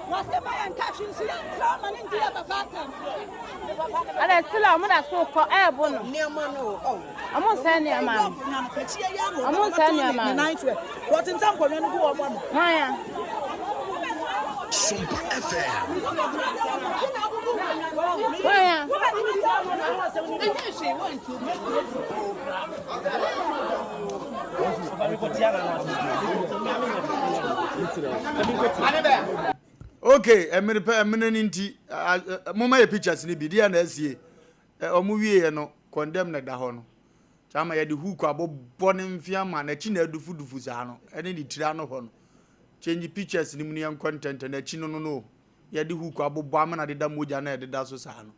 wɔse mɛyɛ nka hwee nso yɛntra ma no ndi yɛ papa atɛm. Ɛna still a ɔmo da so kɔ ɛɛbo no. Nneɛma no o. Ɔmo nsɛn nneɛma no. Ɔmo nsɛn nneɛma no. Wɔte nsa nkonnwa no gu wɔn ano. Hwan ya? Sompa FM. Hwan ya? Okay, ɛmene pɛ ɛmene no nti moma yɛ pictures no bi deɛ na asie ɔmo wieɛ no condemn na ɛda hɔ no saa ma yɛde hook abobɔ ne mfe ama n'akyi na adufudufu saa no ɛne ne tiri ano hɔ no change pictures no mu no yɛnkɔ ntɛntɛn n'akyi no no no yɛde hook abobɔ ama na deda mogya na ɛdeda so saa no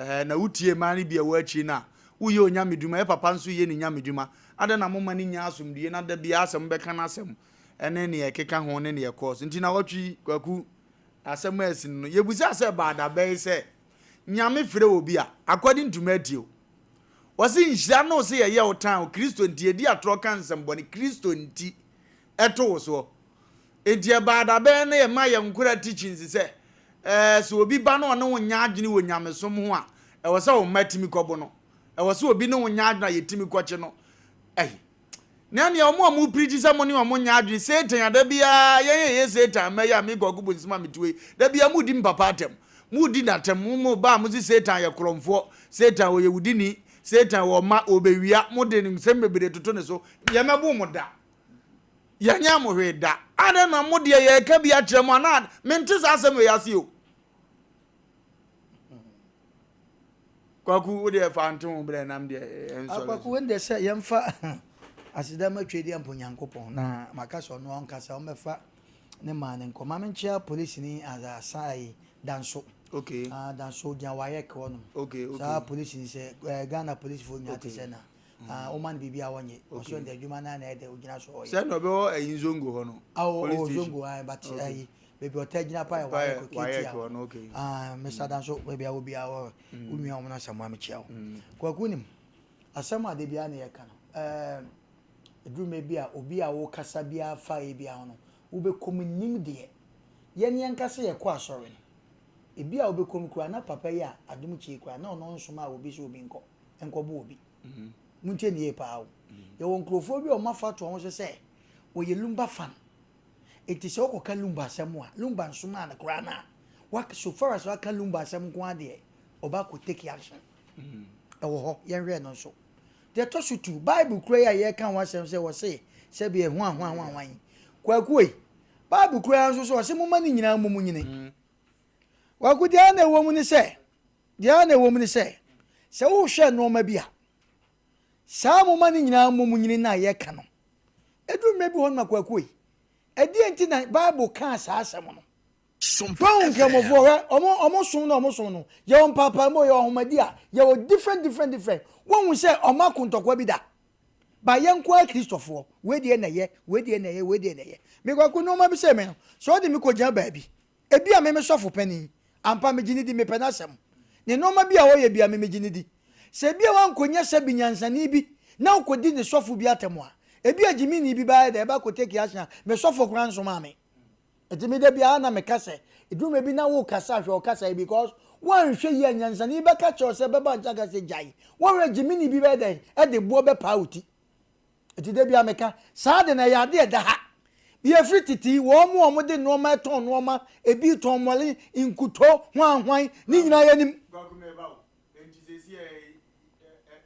ɛɛ na wotie mmaa no bi a ɛwɔ akyiri no a woyɛ onyame dwuma yɛ papa nso yɛ ne nyame dwuma adɛn na moma no nya asomdue na da biara asɛm bɛka no asɛm ɛne nea ɛkeka ho ne nea ɛkɔɔ so. Nti nawɔtwe yi, Kwaku, asɛm a asi no no, yɛbusaa sɛ ɛbaa da bɛn sɛ Nyame frɛ obi a, according to Matthew, ɔse nhyira ne wo sɛ yɛyɛ wo tan o, Kristo nti, yɛdi atorɔ ka nsɛmbɔne, Kristo nti, ɛto wo soɔ. Nti ɛbaa da bɛn na yɛma yɛn nkora teachings sɛ, ɛɛ, sɛ obi ba na ɔne wo nyɛ adwene wɔ nyamesom ho a, ɛwɔ sɛ wo mma tumi kɔbo no, ɛwɔ sɛ obi ne wo nyɛ adwene a yɛtumi kɔkye no. Ɛyi. Na nea wɔn a wɔpirikyi sɛ mo ne wɔn nyɛ adwene, Satan a da biara yɛn a yɛyɛ Satan mma yi a me Kwaku Bonsima mete hɔ yi, da biara modi me papa atɛm, modi n'atɛm, mo mo ba a mose Satan yɛ korɔmfoɔ, Satan ɔyɛ wudini, Satan wɔ mma, ɔbɛwia, mode nsɛm bebree toto ne so, yɛmmɛbo mo da, yɛnyɛ mo hwee da. Adɛn na mo deɛ yɛreka bi akyerɛ mo anaa? Mente saa asɛm wei ase o. Kwaku wo deɛ fa nto ho berɛ nam deɛ ɛnsɔre so. Kwaku wei deɛ sɛ yɛmfa aseda ma Twedeɛ mpo Nyankopɔn na maka sɛ ɔno ɔnkasa ɔmmɛfa ne maa no nkɔ. Ma menkyea polisini Asa ayi Danso. Okay. Ah Danso gyina WAEC hɔ nom. Okay okay. Saa polisini sɛ eh, Ghana polisifoɔ nyinaa te sɛ na. Ah woma no biribi a ɔnyɛ. Ɔsɛ ɔde adwuma no a na ɛdɛ ogyina so ɔyɛ. Sɛ na ɔbɛwɔ ayi Nzongo hɔ no. Ah o Nzongo ah but ayi baabi ɔtaa gyina pa yɛ WAEC KT a. Ah Mr Danso baabi a wɔ biara wɔ wo nua wɔn Asamoah mekyia wo. Kwaku nim asɛm a da biara na yɛka no ɛɛ ɛduru mmerɛ bi a obi a wokasa biara fa ebi ho no wobɛkɔ mu nim deɛ yɛn yɛn kasa yɛkɔ asɔre no ebi a wobɛkɔ mu koraa na papa yi a adom kyie koraa na ɔno nsomaa obi sɛ obi nkɔ nkɔbo obi. Montie ne yie paa o. Yɛwɔ nkurɔfoɔ bi a wɔn afa to wɔn so sɛ wɔyɛ Lumba fan. Enti sɛ wokɔka Lumba asɛm a, Lumba nsomaa no koraa no a, wa so far as waka Lumba asɛm nko ara deɛ, ɔba akɔ take action. Ɛwɔ hɔ, yɛnhwɛ no nso. Deɛ ɛtɔ so tu, Bible kura yi a yɛreka ho asɛm sɛ wɔse sɛbi ɛho ahwan hwan hwan yi. Kwaku ei, Bible kura nso so ɔse momma ne nyinaa mmɔ mu nyini. Kwaku deɛ na ɛwɔ mu ne sɛ, deɛ na ɛwɔ mu ne sɛ, sɛ wohwɛ nneɛma bi a, saa momma ne nyinaa mmɔ mu nyini no a yɛreka no, ɛduru mmerɛ bi hɔ no ma Kwaku ei, ɛdeɛn nti na Bible kaa saa asɛm no? Wahu Nkramofoɔ hwɛ, ɔmo ɔmo som na ɔmo som no, yɛwɔ mpaapaamu, yɛwɔ ahomadi a, yɛwɔ different different different, woahu sɛ ɔmo ako ntɔkwa bi da? Ba yɛn nko ara Kristofoɔ, wei deɛ na ɛyɛ, wei deɛ na ɛyɛ, wei deɛ na ɛyɛ. Me Kwaku nnoɔma bi sei me no, sɛ wode me kɔgyina baabi, Ebia me me sɔfo panin, ampa megye no di, mepɛ n'asɛm. Ne nnoɔma bi a ɔyɛ biara me megye no di. Sɛ ebia wankɔnya sɛbi nyansani bi na ɔkɔdi ne sɔfo bi atɛm a, ebia gyimini bi bɛayɛ dɛ ɛbɛ akɔ take action a me sɔfo koraa nsomaa me. Nti me da biara na meka sɛ, ɛduru mmerɛ bi na wokasa a hwɛ ɔkasa yi because woanhwɛ yie a nyansani bɛka kyerɛ wo sɛ bɛba nkyɛn aka sɛ gyae. Woanhwɛ a gyimini bi bɛyɛ dɛn ɛde boɔ bɛpaa wo ti. Enti da biara meka, saa ade no ɛyɛ ade a ɛda ha. Yɛfiri tete yi, wɔn a wɔde nnoɔma tɔn nnoɔma, ebi tɔn mmɔre, nkutoo, hwan hwan, ne nyinaa yɛnim. Kwaku meba o, enti seesei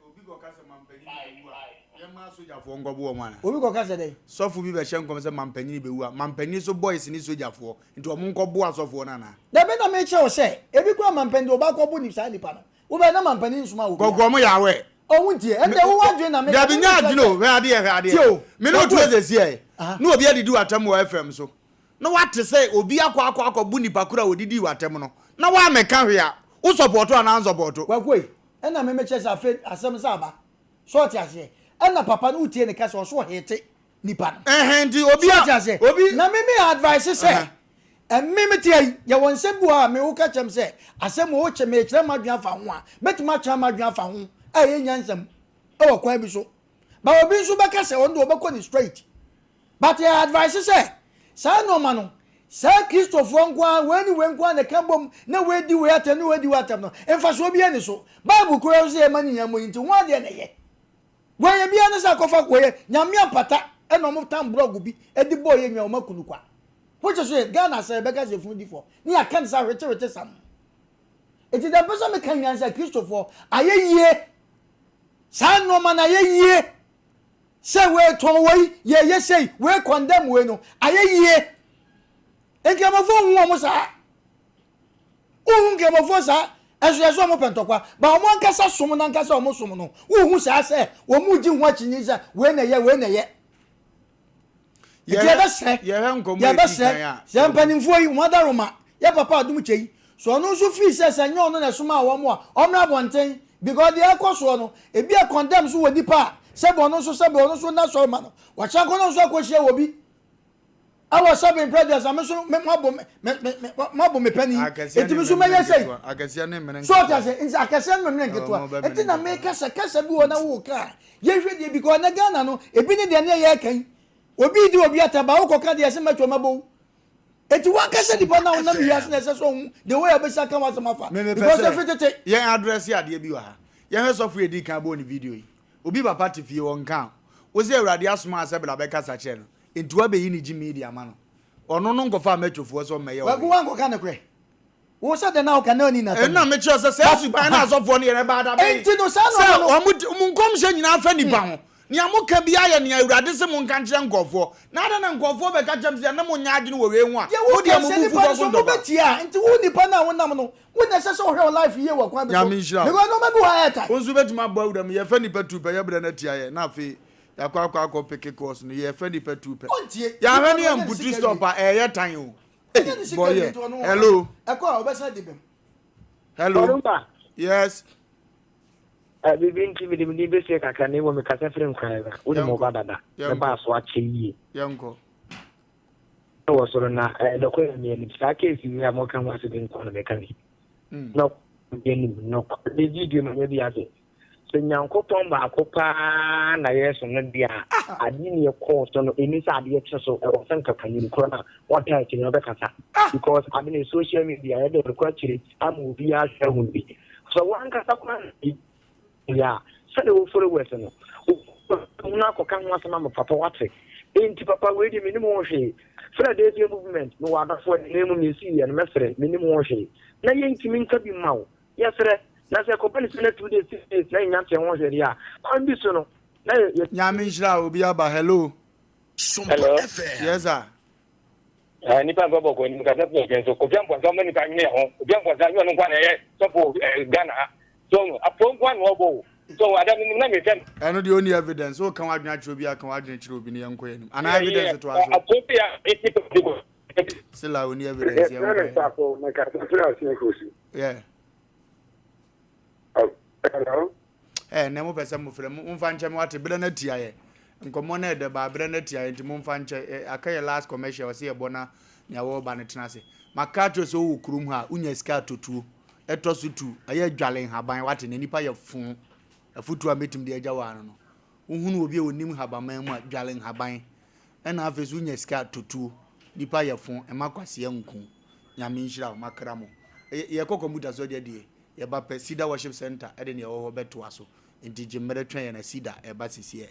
obi kɔka sɛ mampanin bɛwu a, yɛmma asogyafoɔ nkɔbo wɔn anaa? Obi kɔka sɛ dɛn? Sɔfo bi bɛhyɛ nkɔm sɛ mampanin bɛwu a, mampanin so boys ne sogyafoɔ, nti wɔn nkɔbo asɔfoɔ no anaa? Dabi na mekyerɛ wo sɛ, ebi koraa mampanin deɛ ɔba akɔbo saa nipa no, Wo bɛ na mampanin nsoma wo bia. Kɔkɔ ɔmo yɛ awɛ. Ɔmo ntie. Ɛnde wo w'adwene na meka. Dabi nyɛ adwene o. Hwɛ adeɛ hwɛ adeɛ. Tie o. Me ne otu ɛsɛ ɛ. Na obi adidi w'atɛm wɔ FM so. Na wate sɛ obi akɔ akɔ akɔ bu nipa koro a odidii w'atɛm no. Na woamɛka hwee a, wo sɔpɔɔto anaa ansɔpɔɔto? Kwaku ei, ɛna me mekyerɛ sɛ afei asɛm sɛ aba. So ɔte aseɛ? Ɛna papa no wotie ne kasa ɔso ɔhete nipa no. Ɛhɛn nti obi a. So ɔte aseɛ? Obi. Na me me advice sɛ Me mete ha yi, yɛwɔ nsɛm bi wɔ hɔ a me woka kyerɛ me sɛ asɛm wɔ wokyɛ mekyerɛ m'adwene afa ho a, mɛtumi akyerɛ m'adwene afa ho a ɛyɛ nyansa mu wɔ kwan bi so. But obi nso bɛka sɛ ɔno deɛ ɔbɛkɔ ne straight. But yɛ advice sɛ saa nneɛma no, saa Kristofoɔ nko ara, wei ne wei nko ara na ɛka bom na wei di wei atɛm ne wei di wei atɛm no, mfasoɔ biara nni so. Bible koraa nso sɛ yɛma ne nyinaa mmɔ yi nti ho adeɛ na ɛyɛ. Wɔyɛ biara ne sɛ akɔfa wɔyɛ Nyame ampata ɛna ɔmo tam brɔg bi ɛde bɔɔ yɛ nwa ɔmo aku no kwa. Which is yɛ Ghana sɛ yɛbɛka sɛ funu di fɔ ne yɛaka ne sɛ ahwete wete sam. Eti deɛ mpɛ sɛ meka nyinaa ne sɛ Kristofoɔ ayɛ yie. Saa nnoɔma no ayɛ yie. Sɛ wei tɔn wei yɛyɛ sei wei condemn wei no ayɛ yie. Nkramofoɔ nhu wɔn saa. Wohu nkramofoɔ saa ɛso yɛ sɛ wɔn pɛ ntɔkwa ba wɔn ankasa som no ankasa wɔn som no wohu saa sɛ wɔn gye ho akyinnye sɛ wei na ɛyɛ wei na ɛyɛ. Nti yɛbɛsrɛ, yɛbɛsrɛ sɛ mpanimfoɔ yi, wɔn adaroma, yɛ papa adom kyɛ yi, sɛ ɔno nso fii sɛ sɛ nyɛ ɔno na ɛsomaa wɔn a, ɔmmra abɔnten, because deɛ ɛkɔ soɔ no, ebi a condemn so wɔ nipa a, sɛbi ɔno nso sɛbi ɔno nso nna sɔre ma no, wakyɛ akɔ no nso akɔhyia wɔ bi, ɛwɔ sɛbi mpɛ deɛ sɛ me nso me mabɔ me me me mabɔ me panin, eti me nso mɛyɛ sɛyi, so ɔte ase, nti akɛseɛ ne mmene nketewa, eti na meka sɛ kasa bi wɔ na wo ka a, Yɛnhwɛ deɛ because ɛnɛ Ghana no ebi ne deɛ ne yɛ ɛka yi obi redi obi atɛm ba wokɔ ka deɛ ɛsɛ mɛtwa mɛbɔ wo eti wankasa nipa na wonam wiase na ɛsɛ sɛ ɔhu the way a ɔbɛsi aka w'asɛm afa because efi tete. Yɛn address adeɛ bi wɔ ha yɛhwɛ sɔfo yɛ di kan bɔɔ ne video yi obi papa te fie ɔnka a wosɛ awurade asoma sɛ bra bɛkasa kyerɛ no nti wabɛyi ne gyimii de ama no ɔno no nkɔfa mɛtwofoɔ sɛ ɔmmɛyɛ ɔhwee. Wagu wankɔka nokorɛ. Wo sɛ dɛn na woka na ɔnni n'asɛm. Ɛnna mekyerɛ sɛ saa suban no a asɔfoɔ no yɛ no ɛbaa da bɛn? Enti no saa Sɛ nneɛma no. wɔn wɔn nkɔmhyɛ nyinaa fa nnipa ho. Nea moka biara yɛ nea Awurade se monka nkyerɛ nkurɔfoɔ. Na adɛn na nkurɔfoɔ bɛka kyerɛ me sɛ yɛne mo nyɛ adwene wɔ wei ho a, Deɛ mo woka deɛ mo sɛ bo fu nipa no kɔko so ntɔkwa? mobɛtie a, nti wo nipa no a wonam no, wo na ɛsɛ sɛ wohwɛ wo life yie wɔ kwan bi so. Nyame nhyira wo. Because nneɛma bi wɔ ha a ɛyɛ Wo nso wobɛtumi abɔ awura mu. Yɛfɛ nipa tu pɛ, yɛbrɛ no atia yɛn, na afei yɛakɔ akɔ akɔ peke course no. Yɛfɛ nipa tu pɛ. Ɔntie. Yɛahwɛ Nipa ne no ɔnyɛ ne yɛmputu sika stop wie. a, ɛyɛ tan o. Ɔnyɛ ne sika Bɔ wie yɛ. nti ɔno Hello. ɛkɔ a ɔbɛsan di bɛm. Hello. Ɔrumba. Yes. Eh, biribi nti mede me din bɛsie kakra na mmom mekasa firi nkran ba. Wonim wo ba dada. Mɛba so akyɛ yie. Yɛnkɔ. Wɔ soro na eh, nɔkɔ yɛ me anim. Saa case yi a moka ho asɛm yi nko na meka bi. Mm. Nɔkɔ yɛ anim. Nɔkɔ ne video ma nyɛ bi ase. Sɛ Nyankopɔn baako paa na yɛsom no deɛ a, ah. adeɛ ne ɛkɔɔ so no, ɛni sɛ adeɛ kye so, ɛwɔ sɛ nka panyin korɔ no a wɔtaa akyire no ɔbɛkasa. Ah. Because ade ne social media yɛde rekɔ akyire ama obiara ahwɛ ahu bi. Sɛ wankasa koraa na yɛ a, sɛdeɛ wo followers no, wohunu akɔka ho asɛm ama papa wate. Enti papa wei deɛ menim ho hwee. Philadelphia movement, mewɔ adɔfoɔ de, na mmom yɛsii yɛ no mɛsrɛ, menim ho hwee. Na yɛntumi nka bi mma wo. Yɛsrɛ, na sɛ ɛkɔba ne sɛ na 2 days, 3 days na yɛnya nte ho hwee deɛ a, kwan bi so no, na yɛ. Nyame nhyira wo, obi aba, hello. Hello. Yes sir. Ah, nipa mfa bɔkɔ anim kasa fi ɔdwen so. Kofi Amponsah ɔma nipa nwene ho. Kofi Amponsah nyɛ ɔno nko na ɛyɛ sɔfo eh, Ghana ha. So apo nko na ɔbɔ o. So ada menim na mehwɛ no. Ɛno deɛ ɔnni evidence. Woka w'adwene akyerɛ obi a, ka w'adwene kyerɛ obi na yɛnkɔ yɛn anim. Anaa evidence toa so. Apo bi a ɛti pɛ bi. Sila ɔnni evidence yɛnkɔ yɛn anim. Mekasa firi aseɛ so. Yeah. Hello. Ɛ nɛ mopɛ sɛ mofrɛ mo momfa nkyɛ me wate berɛ no atia yɛ nkɔmmɔ no ɛdɛ baa berɛ no atia yɛ nti momfa nkyɛ ɛ aka yɛ last commercial ɔsɛ yɛbɔ na nea wɔreba no tena ase maka akyerɛ sɛ wowɔ kurom ha a wonya sika atotuo ɛtɔ so tu ɛyɛ adwale nhaban wate na nipa yɛ fo afutuo a mɛtumi de agya wɔ ano no wohunu obi a ɔnim nhabaman mu a dwale nhaban ɛna afei so wonya sika atotuo nipa yɛ fo ɛma kwaseɛ nko nyame nhyira wo makra mo yɛkɔ kɔmputa so deɛ deɛ Yɛba pɛ, Cedar Worship Centre de nea ɛwɔ hɔ bɛtoa so. Enti gye mmerɛ twɛn yɛn na Cedar reba sesiɛ.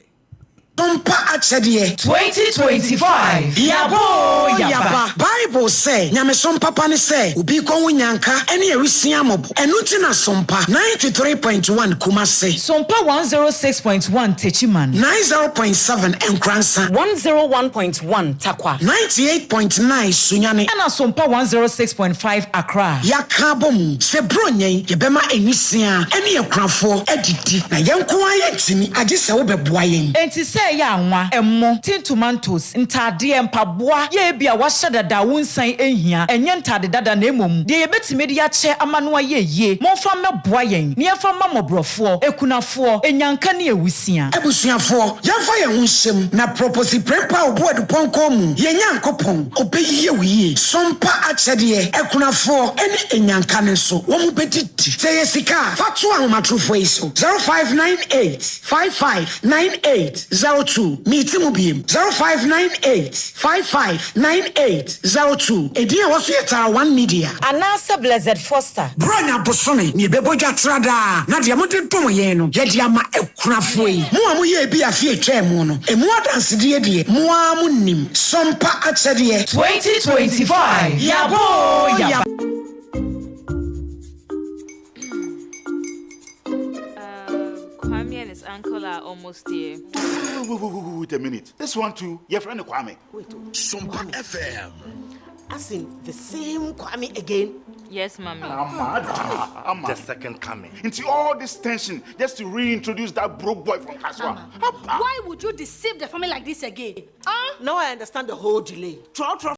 Sompa akyɛdeɛ. 2025 Yaba oo yaba. Bible sɛ, Nyamesom papa ne sɛ obi kɔ ho nyanka ne awisia mmɔbɔ. Ɛno nti na Sompa 93.1 Kumasi. Sompa 106.1 Techiman. 90.7 Nkoransa. 101.1 Tarkwa. 98.9 Sunyani. Ɛna Sompa 106.5 Accra. Yɛaka abɔ mu sɛ Buronya yi, yɛbɛma nwisiaa ne akunafoɔ adidi, na yɛn nko ara yɛntumi, agye sɛ wobɛboa yɛn. Enti sɛ ɛyɛ anwa, ɛmo, tin tomatoes, ntaadeɛ, mpaboa, yɛ ebia woahyɛ dada a wonsan nhia, ɛnyɛ ntaade dada na mmom deɛ yɛbɛtumi de akyɛ ama no ayɛ yie, momfa mmɛboa yɛn na yɛmfa mma mmɔborɔfoɔ, akunafoɔ, anyanka ne awusia. Abusuafoɔ, yɛmfa yɛn ho nhyɛ mu na Proposi Prempeh a ɔbu adupɔnkɔ mu, yɛn Nyankopɔn, ɔbɛyie wo yie. Sompa akyɛdeɛ, akunafoɔ ne anyanka no nso, wɔn bɛdidi. Sɛ ɛyɛ sika a, fa to ahomatorofoɔ yi so, 0598 55 98 02. Meti mu biem, 0598 55 98 02. Edin a ɛwɔ so yɛ Tara One Media. Anaasɛ Blessed Foster. Buronya bosome na yɛbɛbɔ dwa tra daa, na deɛ mode dom yɛn no, yɛde ama akunafoɔ yi. Mo a moyɛɛ bi afe a ɛtwaa mu no, emu adansedie deɛ, mo ara monim. Sompa akyɛdeɛ. 2025 Yaba oo yaba. Kwame and his uncle are almost here. Wait a minute. This one too, your friend Kwame. Wait, oh. Sompa FM. As in the same Kwame again? Yes, mommy. Amada. Ama. The second coming. Into all this tension just to reintroduce that broke boy from Kaswa. Why would you deceive the family like this again? Huh? Now I understand the whole delay. Tro tro.